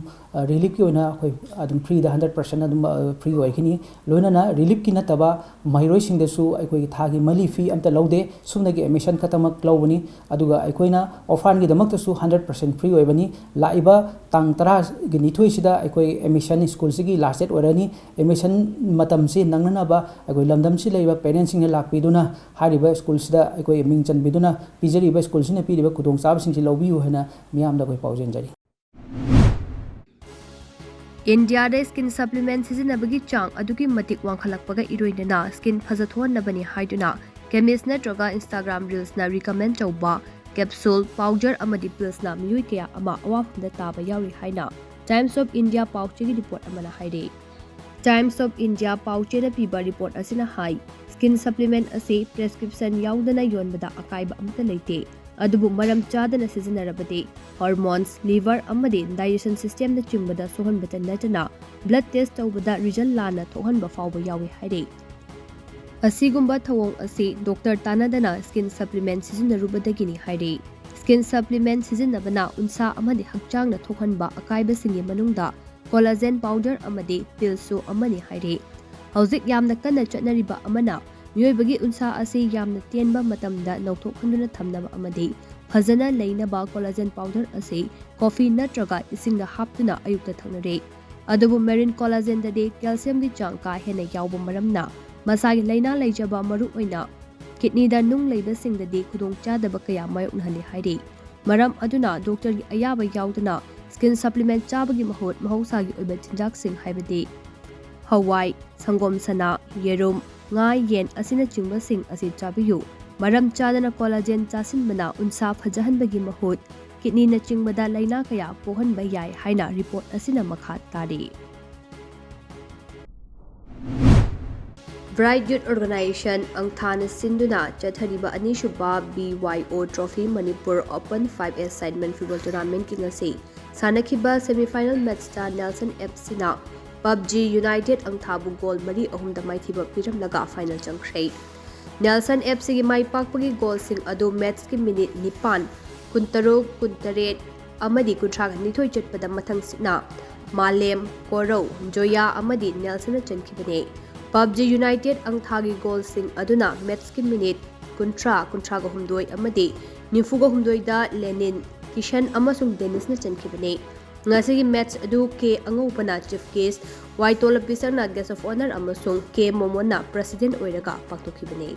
ꯔꯤꯂꯤꯐꯀꯤ ꯑꯣꯏꯅ ꯑꯩꯈꯣꯏ ꯑꯗꯨꯝ ꯐ꯭ꯔꯤꯗ ꯍꯟꯗ꯭ꯔꯦꯠ ꯄꯥꯔꯁꯦꯟ ꯑꯗꯨꯝ ꯐ꯭ꯔꯤ ꯑꯣꯏꯒꯅꯤ꯫ ꯂꯣꯏꯅꯅ ꯔꯤꯂꯤꯐꯀꯤ ꯅꯠꯇꯕ ꯃꯍꯩꯔꯣꯏꯁꯤꯡꯗꯁꯨ ꯑꯩꯈꯣꯏꯒꯤ ꯊꯥꯒꯤ ꯃꯟꯂꯤ ꯐꯤ ꯑꯝꯇ ꯂꯧꯗꯦ꯫ ꯁꯨꯞꯅꯒꯤ ꯑꯦꯗꯃꯤꯁꯟ ꯈꯛꯇꯃꯛ ꯂꯧꯕꯅꯤ꯫ ꯑꯗꯨꯒ ꯑꯩꯈꯣꯏꯅ ꯑꯣꯔꯐꯥꯟꯒꯤꯗꯃꯛꯇꯁꯨ ꯍꯟꯗ꯭ꯔꯦꯠ ꯄꯥꯔꯁꯦꯟ ꯐ꯭ꯔꯤ ꯑꯣꯏꯕꯅꯤ꯫ ꯂꯥꯛꯏꯕ ꯇꯥꯡ ꯇꯔꯥꯒꯤ ꯅꯤꯊꯣꯏꯁꯤꯗ ꯑꯩꯈꯣꯏ ꯑꯦꯗꯃꯤꯁꯟ, ꯁ꯭ꯀꯨꯜꯁꯤꯒꯤ ꯂꯥꯁ ꯗꯦꯠ ꯑꯣꯏꯔꯅꯤ꯫ ꯑꯦꯗꯃꯤꯁꯟ ꯃꯇꯝꯁꯤ ꯅꯪꯅꯅꯕ ꯑꯩꯈꯣꯏ ꯂꯝꯗꯝꯁꯤ ꯂꯩꯔꯤꯕ ꯄꯦꯔꯦꯟꯁꯁꯤꯡꯅ ꯂꯥꯛꯄꯤꯗꯨꯅ ꯍꯥꯏꯔꯤꯕ ꯁ꯭ꯀꯨꯜꯁꯤꯗ ꯑꯩꯈꯣꯏ ꯃꯤꯡ ꯆꯟꯕꯤꯗꯨꯅ ꯄꯤꯖꯔꯤꯕ ꯁ꯭ꯀꯨꯜꯁꯤꯅ ꯄꯤꯔꯤꯕ ꯈꯨꯗꯣꯡꯆꯥꯕꯁꯤꯡꯁꯤ ꯂꯧꯕꯤꯌꯨ ꯍꯥꯏꯅ ꯃꯤꯌꯥꯝꯗ ꯑꯩꯈꯣꯏ ꯄꯥꯎꯖꯦꯟꯖꯔꯤ꯫ ꯏꯟꯗꯤꯌꯥꯗ ꯁ꯭ꯀꯤꯟ ꯁꯄ꯭ꯂꯤꯃꯦꯟꯠ ꯁꯤꯖꯤꯟꯅꯕꯒꯤ ꯆꯥꯡ ꯑꯗꯨꯛꯀꯤ ꯃꯇꯤꯛ ꯋꯥꯡꯈꯠꯂꯛꯄꯒ ꯏꯔꯣꯏꯅꯅ ꯁ꯭ꯀꯤꯟ ꯐꯖꯊꯣꯛꯍꯟꯅꯕꯅꯤ ꯍꯥꯏꯗꯨꯅ ꯀꯦꯃꯤꯁ ꯅꯠꯇ꯭ꯔꯒ ꯏꯟꯁꯇꯥꯒ꯭ꯔꯥꯝ ꯔꯤꯜꯁꯅ ꯔꯤꯀꯃꯦꯟ ꯇꯧꯕ ꯀꯦꯞꯁꯨꯜ, ꯄꯥꯎꯗꯔ ꯑꯃꯗꯤ ꯄꯤꯜꯁꯅ ꯃꯤꯑꯣꯏ ꯀꯌꯥ ꯑꯃ ꯑꯋꯥꯐꯝꯗ ꯇꯥꯕ ꯌꯥꯎꯔꯤ ꯍꯥꯏꯅ ꯇꯥꯏꯝꯁ ꯑꯣꯐ ꯏꯟꯗꯤꯌꯥ ꯄꯥꯎꯆꯦꯒꯤ ꯔꯤꯄꯣꯔꯠ ꯑꯃꯅ ꯍꯥꯏꯔꯤ꯫ ꯇꯥꯏꯝꯁ ꯑꯣꯐ ꯏꯟꯗꯤꯌꯥ ꯄꯥꯎꯆꯦꯅ ꯄꯤꯕ ꯔꯤꯄꯣꯔꯠ ꯑꯁꯤꯅ ꯍꯥꯏ, ꯁ꯭ꯀꯤꯟ ꯁꯄ꯭ꯂꯤꯃꯦꯟꯠ ꯑꯁꯤ ꯄ꯭ꯔꯦꯁꯀ꯭ꯔꯤꯞꯁꯟ ꯌꯥꯎꯗꯅ ꯌꯣꯟꯕꯗ ꯑꯀꯥꯏꯕ ꯑꯃꯠꯇ ꯂꯩꯇꯦ, ꯑꯗꯨꯕꯨ ꯃꯔꯝ ꯆꯥꯗꯅ ꯁꯤꯖꯤꯟꯅꯔꯕꯗꯤ ꯍꯣꯔꯃꯣꯟꯁ, ꯂꯤꯚꯔ ꯑꯃꯗꯤ ꯗꯥꯏꯖꯦꯁꯟ ꯁꯤꯁꯇꯦꯝꯅꯆꯤꯡꯕꯗ ꯁꯣꯛꯍꯟꯕꯇ ꯅꯠꯇꯅ ꯕ꯭ꯂꯗ ꯇꯦꯁ ꯇꯧꯕꯗ ꯔꯤꯖꯜ ꯂꯥꯟꯅ ꯊꯣꯛꯍꯟꯕ ꯐꯥꯎꯕ ꯌꯥꯎꯏ ꯍꯥꯏꯔꯤ꯫ ꯑꯁꯤꯒꯨꯝꯕ ꯊꯧꯑꯣꯡ ꯑꯁꯤ ꯗꯣꯛꯇꯔ ꯇꯥꯟꯅꯗꯅ ꯁ꯭ꯀꯤꯟ ꯁꯄ꯭ꯂꯤꯃꯦꯟꯠ ꯁꯤꯖꯤꯟꯅꯔꯨꯕꯗꯒꯤꯅꯤ ꯍꯥꯏꯔꯤ꯫ ꯁ꯭ꯀꯤꯟ ꯁꯄ꯭ꯂꯤꯃꯦꯟꯠ ꯁꯤꯖꯤꯟꯅꯕꯅ ꯎꯟꯁꯥ ꯑꯃꯗꯤ ꯍꯛꯆꯥꯡꯗ ꯊꯣꯛꯍꯟꯕ ꯑꯀꯥꯏꯕꯁꯤꯡꯒꯤ ꯃꯅꯨꯡꯗ ꯀꯣꯂꯥꯖꯦꯟ ꯄꯥꯎꯗꯔ ꯑꯃꯗꯤ ꯄꯤꯜꯁꯁꯨ ꯑꯃꯅꯤ ꯍꯥꯏꯔꯤ꯫ ꯍꯧꯖꯤꯛ ꯌꯥꯝꯅ ꯀꯟꯅ ꯆꯠꯅꯔꯤꯕ ꯑꯃꯅ ꯃꯤꯑꯣꯏꯕꯒꯤ ꯎꯟꯁꯥ ꯑꯁꯤ ꯌꯥꯝꯅ ꯇꯦꯟꯕ ꯃꯇꯝꯗ ꯅꯧꯊꯣꯛꯍꯟꯗꯨꯅ ꯊꯝꯅꯕ ꯑꯃꯗꯤ ꯐꯖꯅ ꯂꯩꯅꯕ ꯀꯣꯂꯥꯖꯦꯟ ꯄꯥꯎꯗꯔ ꯑꯁꯤ ꯀꯣꯐꯤ ꯅꯠꯇ꯭ꯔꯒ ꯏꯁꯤꯡꯗ ꯍꯥꯞꯇꯨꯅ ꯑꯌꯨꯛꯇ ꯊꯛꯅꯔꯤ꯫ ꯑꯗꯨꯕꯨ ꯃꯦꯔꯤꯟ ꯀꯣꯂꯥꯖꯦꯟꯗꯗꯤ ꯀꯦꯜꯁꯤꯌꯝꯒꯤ ꯆꯥꯡ ꯀꯥ ꯍꯦꯟꯅ ꯌꯥꯎꯕ ꯃꯔꯝꯅ ꯃꯁꯥꯒꯤ ꯂꯥꯏꯅꯥ ꯂꯩꯖꯕ, ꯃꯔꯨꯑꯣꯏꯅ ꯀꯤꯗꯅꯤꯗ ꯅꯨꯡ ꯂꯩꯕꯁꯤꯡꯗꯗꯤ ꯈꯨꯗꯣꯡꯆꯥꯗꯕ ꯀꯌꯥ ꯃꯥꯌꯣꯛꯅꯍꯜꯂꯤ ꯍꯥꯏꯔꯤ꯫ ꯃꯔꯝ ꯑꯗꯨꯅ ꯗꯣꯛꯇꯔꯒꯤ ꯑꯌꯥꯕ ꯌꯥꯎꯗꯅ ꯁ꯭ꯀꯤꯟ ꯁꯄ꯭ꯂꯤꯃꯦꯟꯠ ꯆꯥꯕꯒꯤ ꯃꯍꯨꯠ ꯃꯍꯧꯁꯥꯒꯤ ꯑꯣꯏꯕ ꯆꯤꯟꯖꯥꯛꯁꯤꯡ ꯍꯥꯏꯕꯗꯤ ꯍꯋꯥꯏ, ꯁꯪꯒꯣꯝ ꯁꯅꯥ, ꯌꯦꯔꯨꯝ, ꯉꯥ, ꯌꯦꯟ ꯑꯁꯤꯅꯆꯤꯡꯕꯁꯤꯡ ꯑꯁꯤ ꯆꯥꯕꯤꯌꯨ꯫ ꯃꯔꯝ ꯆꯥꯗꯅ ꯀꯣꯂꯥꯖꯦꯟ ꯆꯥꯁꯤꯟꯕꯅ ꯎꯟꯁꯥ ꯐꯖꯍꯟꯕꯒꯤ ꯃꯍꯨꯠ ꯀꯤꯗꯅꯤꯅꯆꯤꯡꯕꯗ ꯂꯥꯏꯅꯥ ꯀꯌꯥ ꯄꯣꯛꯍꯟꯕ ꯌꯥꯏ ꯍꯥꯏꯅ ꯔꯤꯄꯣꯔꯠ ꯑꯁꯤꯅ ꯃꯈꯥ ꯇꯥꯔꯤ꯫ Bright Youth Organization ꯑꯪꯊꯥꯅ ꯁꯤꯟꯗꯨꯅ ꯆꯠꯊꯔꯤꯕ ꯑꯅꯤꯁꯨꯕ B Y O Trophy Manipur Open five A-side Men Football Tournamentꯀꯤ ꯉꯁꯤ ꯁꯥꯟꯅꯈꯤꯕ semifinal matchꯇ ꯅꯦꯜꯁꯟ ꯑꯦꯐ ꯁꯤꯅ ꯄꯕꯖꯤ ꯌꯨꯅꯥꯏꯇꯦꯗ ꯑꯪꯊꯥꯕꯨ ꯒꯣꯜ ꯃꯔꯤ ꯑꯍꯨꯝꯗ ꯃꯥꯏꯊꯤꯕ ꯄꯤꯔꯝꯂꯒ ꯐꯥꯏꯅꯦꯜ ꯆꯪꯈ꯭ꯔꯦ꯫ ꯅꯦꯜꯁꯟ ꯑꯦꯐ ꯁꯤꯒꯤ ꯃꯥꯏ ꯄꯥꯛꯄꯒꯤ ꯒꯣꯜꯁꯤꯡ ꯑꯗꯨ ꯃꯦꯠꯆꯀꯤ ꯃꯤꯅꯤꯠ ꯅꯤꯄꯥꯟ ꯀꯨꯟꯇꯔꯨꯛ, ꯀꯨꯟꯇꯔꯦꯠ ꯑꯃꯗꯤ ꯀꯨꯟꯊ꯭ꯔꯥꯒ ꯅꯤꯊꯣꯏ ꯆꯠꯄꯗ ꯃꯊꯪꯁꯤꯠꯅ ꯃꯥꯂꯦꯝ, ꯀꯣꯔꯧ, ꯖꯣꯌꯥ ꯑꯃꯗꯤ ꯅꯦꯜꯁꯟꯅ ꯆꯟꯈꯤꯕꯅꯤ꯫ ꯄꯕꯖꯤ ꯌꯨꯅꯥꯏꯇꯦꯗ ꯑꯪꯊꯥꯒꯤ ꯒꯣꯜꯁꯤꯡ ꯑꯗꯨꯅ ꯃꯦꯠꯁꯀꯤ ꯃꯤꯅꯤꯠ ꯀꯨꯟꯊ꯭ꯔꯥ, ꯀꯨꯟꯊ꯭ꯔꯥꯒ ꯍꯨꯝꯗꯣꯏ ꯑꯃꯗꯤ ꯅꯤꯐꯨꯒ ꯍꯨꯝꯗꯣꯏꯗ ꯂꯦꯅꯤꯟ, ꯀꯤꯁꯟ ꯑꯃꯁꯨꯡ ꯗꯦꯅꯤꯁꯅ ꯆꯟꯈꯤꯕꯅꯤ꯫ ꯉꯁꯤꯒꯤ ꯃꯦꯠꯁ ꯑꯗꯨ ꯀꯦ ꯑꯉꯧꯕꯅ ꯆꯤꯐ ꯒꯦꯁ꯭ꯠ, ꯋꯥꯏ ꯇꯣꯂꯞꯄꯤꯁꯛꯅ ꯒꯦꯁ꯭ꯠ ꯑꯣꯐ ꯑꯣꯅꯔ ꯑꯃꯁꯨꯡ ꯀꯦ ꯃꯣꯃꯣꯟꯅ ꯄ꯭ꯔꯦꯁꯤꯗꯦꯟꯠ ꯑꯣꯏꯔꯒ ꯄꯥꯡꯊꯣꯛꯈꯤꯕꯅꯤ꯫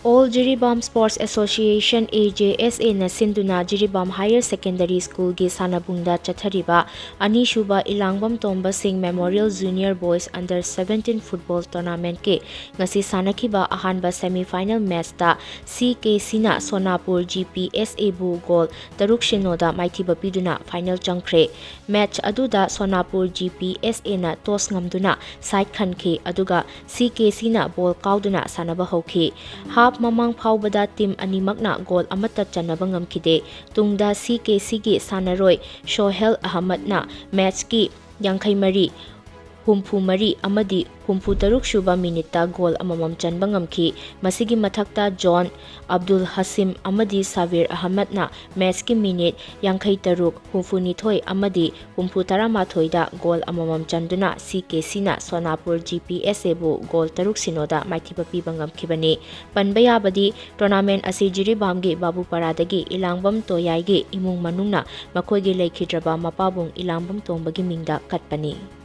All Jiribam Sports Association, A J S A ꯅ ꯁꯤꯟꯗꯨꯅ ꯖꯤꯔꯤꯕꯥꯝ ꯍꯥꯌꯔ ꯁꯦꯀꯦꯟꯗꯔꯤ ꯁ꯭ꯀꯨꯜꯒꯤ ꯁꯥꯟꯅꯕꯨꯡꯗ ꯆꯠꯊꯔꯤꯕ ꯑꯅꯤꯁꯨꯕ ꯏꯂꯥꯡꯕꯝ ꯇꯣꯝꯕ ꯁꯤꯡ Memorial Junior Boys Under Seventeen Football Tournamentꯀꯤ ꯉꯁꯤ ꯁꯥꯟꯅꯈꯤꯕ ꯑꯍꯥꯟꯕ semi final ꯃꯦꯠꯁꯇ C K Cꯅ ꯁꯣꯅꯥꯄꯨꯔ G P S Aꯕꯨ ꯒꯣꯜ ꯇꯔꯨꯛ ꯁꯤꯅꯣꯗ ꯃꯥꯏꯊꯤꯕ ꯄꯤꯗꯨꯅ ꯐꯥꯏꯅꯦꯜ ꯆꯪꯈ꯭ꯔꯦ꯫ ꯃꯦꯠꯁ ꯑꯗꯨꯗ ꯁꯣꯅꯥꯄꯨꯔ G P S Aꯅ ꯇꯣꯁ ꯉꯝꯗꯨꯅ ꯁꯥꯏꯠ ꯈꯟꯈꯤ, ꯑꯗꯨꯒ C K Cꯅ ꯕꯣꯜ ꯀꯥꯎꯗꯨꯅ ꯁꯥꯟꯅꯕ ꯍꯧꯈꯤ꯫ ꯍꯥꯞ ꯃꯃꯥꯡ ꯐꯥꯎꯕꯗ ꯇꯤꯝ ꯑꯅꯤꯃꯛꯅ ꯒꯣꯜ ꯑꯃꯠꯇ ꯆꯟꯅꯕ ꯉꯝꯈꯤꯗꯦ꯫ ꯇꯨꯡꯗ C K Cꯒꯤ ꯁꯥꯟꯅꯔꯣꯏ ꯁꯣꯍꯦꯜ ꯑꯍꯃꯗꯅ ꯃꯦꯠꯁꯀꯤ ꯌꯥꯡꯈꯩ ꯃꯔꯤ, ꯍꯨꯝꯐꯨ ꯃꯔꯤ ꯑꯃꯗꯤ ꯍꯨꯝꯐꯨ ꯇꯔꯨꯛ ꯁꯨꯕ ꯃꯤꯅꯤꯠꯇ ꯒꯣꯜ ꯑꯃꯃꯝ ꯆꯟꯕ ꯉꯝꯈꯤ꯫ ꯃꯁꯤꯒꯤ ꯃꯊꯛꯇ ꯖꯣꯟ, ꯑꯕꯗꯨꯜ ꯍꯁꯤꯝ ꯑꯃꯗꯤ ꯁꯥꯕꯤꯔ ꯑꯍꯃꯗꯅ ꯃꯦꯠꯁꯀꯤ ꯃꯤꯅꯤꯠ ꯌꯥꯡꯈꯩ ꯇꯔꯨꯛ, ꯍꯨꯝꯐꯨ ꯅꯤꯊꯣꯏ ꯑꯃꯗꯤ ꯍꯨꯝꯐꯨ ꯇꯔꯥꯃꯥꯊꯣꯏꯗ ꯒꯣꯜ ꯑꯃꯃꯝ ꯆꯟꯗꯨꯅ C K Cꯅ ꯁꯣꯅꯥꯄꯨꯔ G P S Aꯕꯨ ꯒꯣꯜ ꯇꯔꯨꯛ ꯁꯤꯅꯣꯗ ꯃꯥꯏꯊꯤꯕ ꯄꯤꯕ ꯉꯝꯈꯤꯕꯅꯤ꯫ ꯄꯟꯕ ꯌꯥꯕꯗꯤ, ꯇꯣꯔꯅꯥꯃꯦꯟ ꯑꯁꯤ ꯖꯤꯔꯤꯕꯥꯝꯒꯤ ꯕꯥꯕꯨꯄꯥꯔꯥꯗꯒꯤ ꯏꯂꯥꯡꯕꯝ ꯇꯣꯌꯥꯏꯒꯤ ꯏꯃꯨꯡ ꯃꯅꯨꯡꯅ ꯃꯈꯣꯏꯒꯤ ꯂꯩꯈꯤꯗ꯭ꯔꯕ ꯃꯄꯥꯕꯨꯡ ꯏꯂꯥꯡꯕꯝ ꯇꯣꯝꯕꯒꯤ ꯃꯤꯡꯗ ꯀꯠꯄꯅꯤ꯫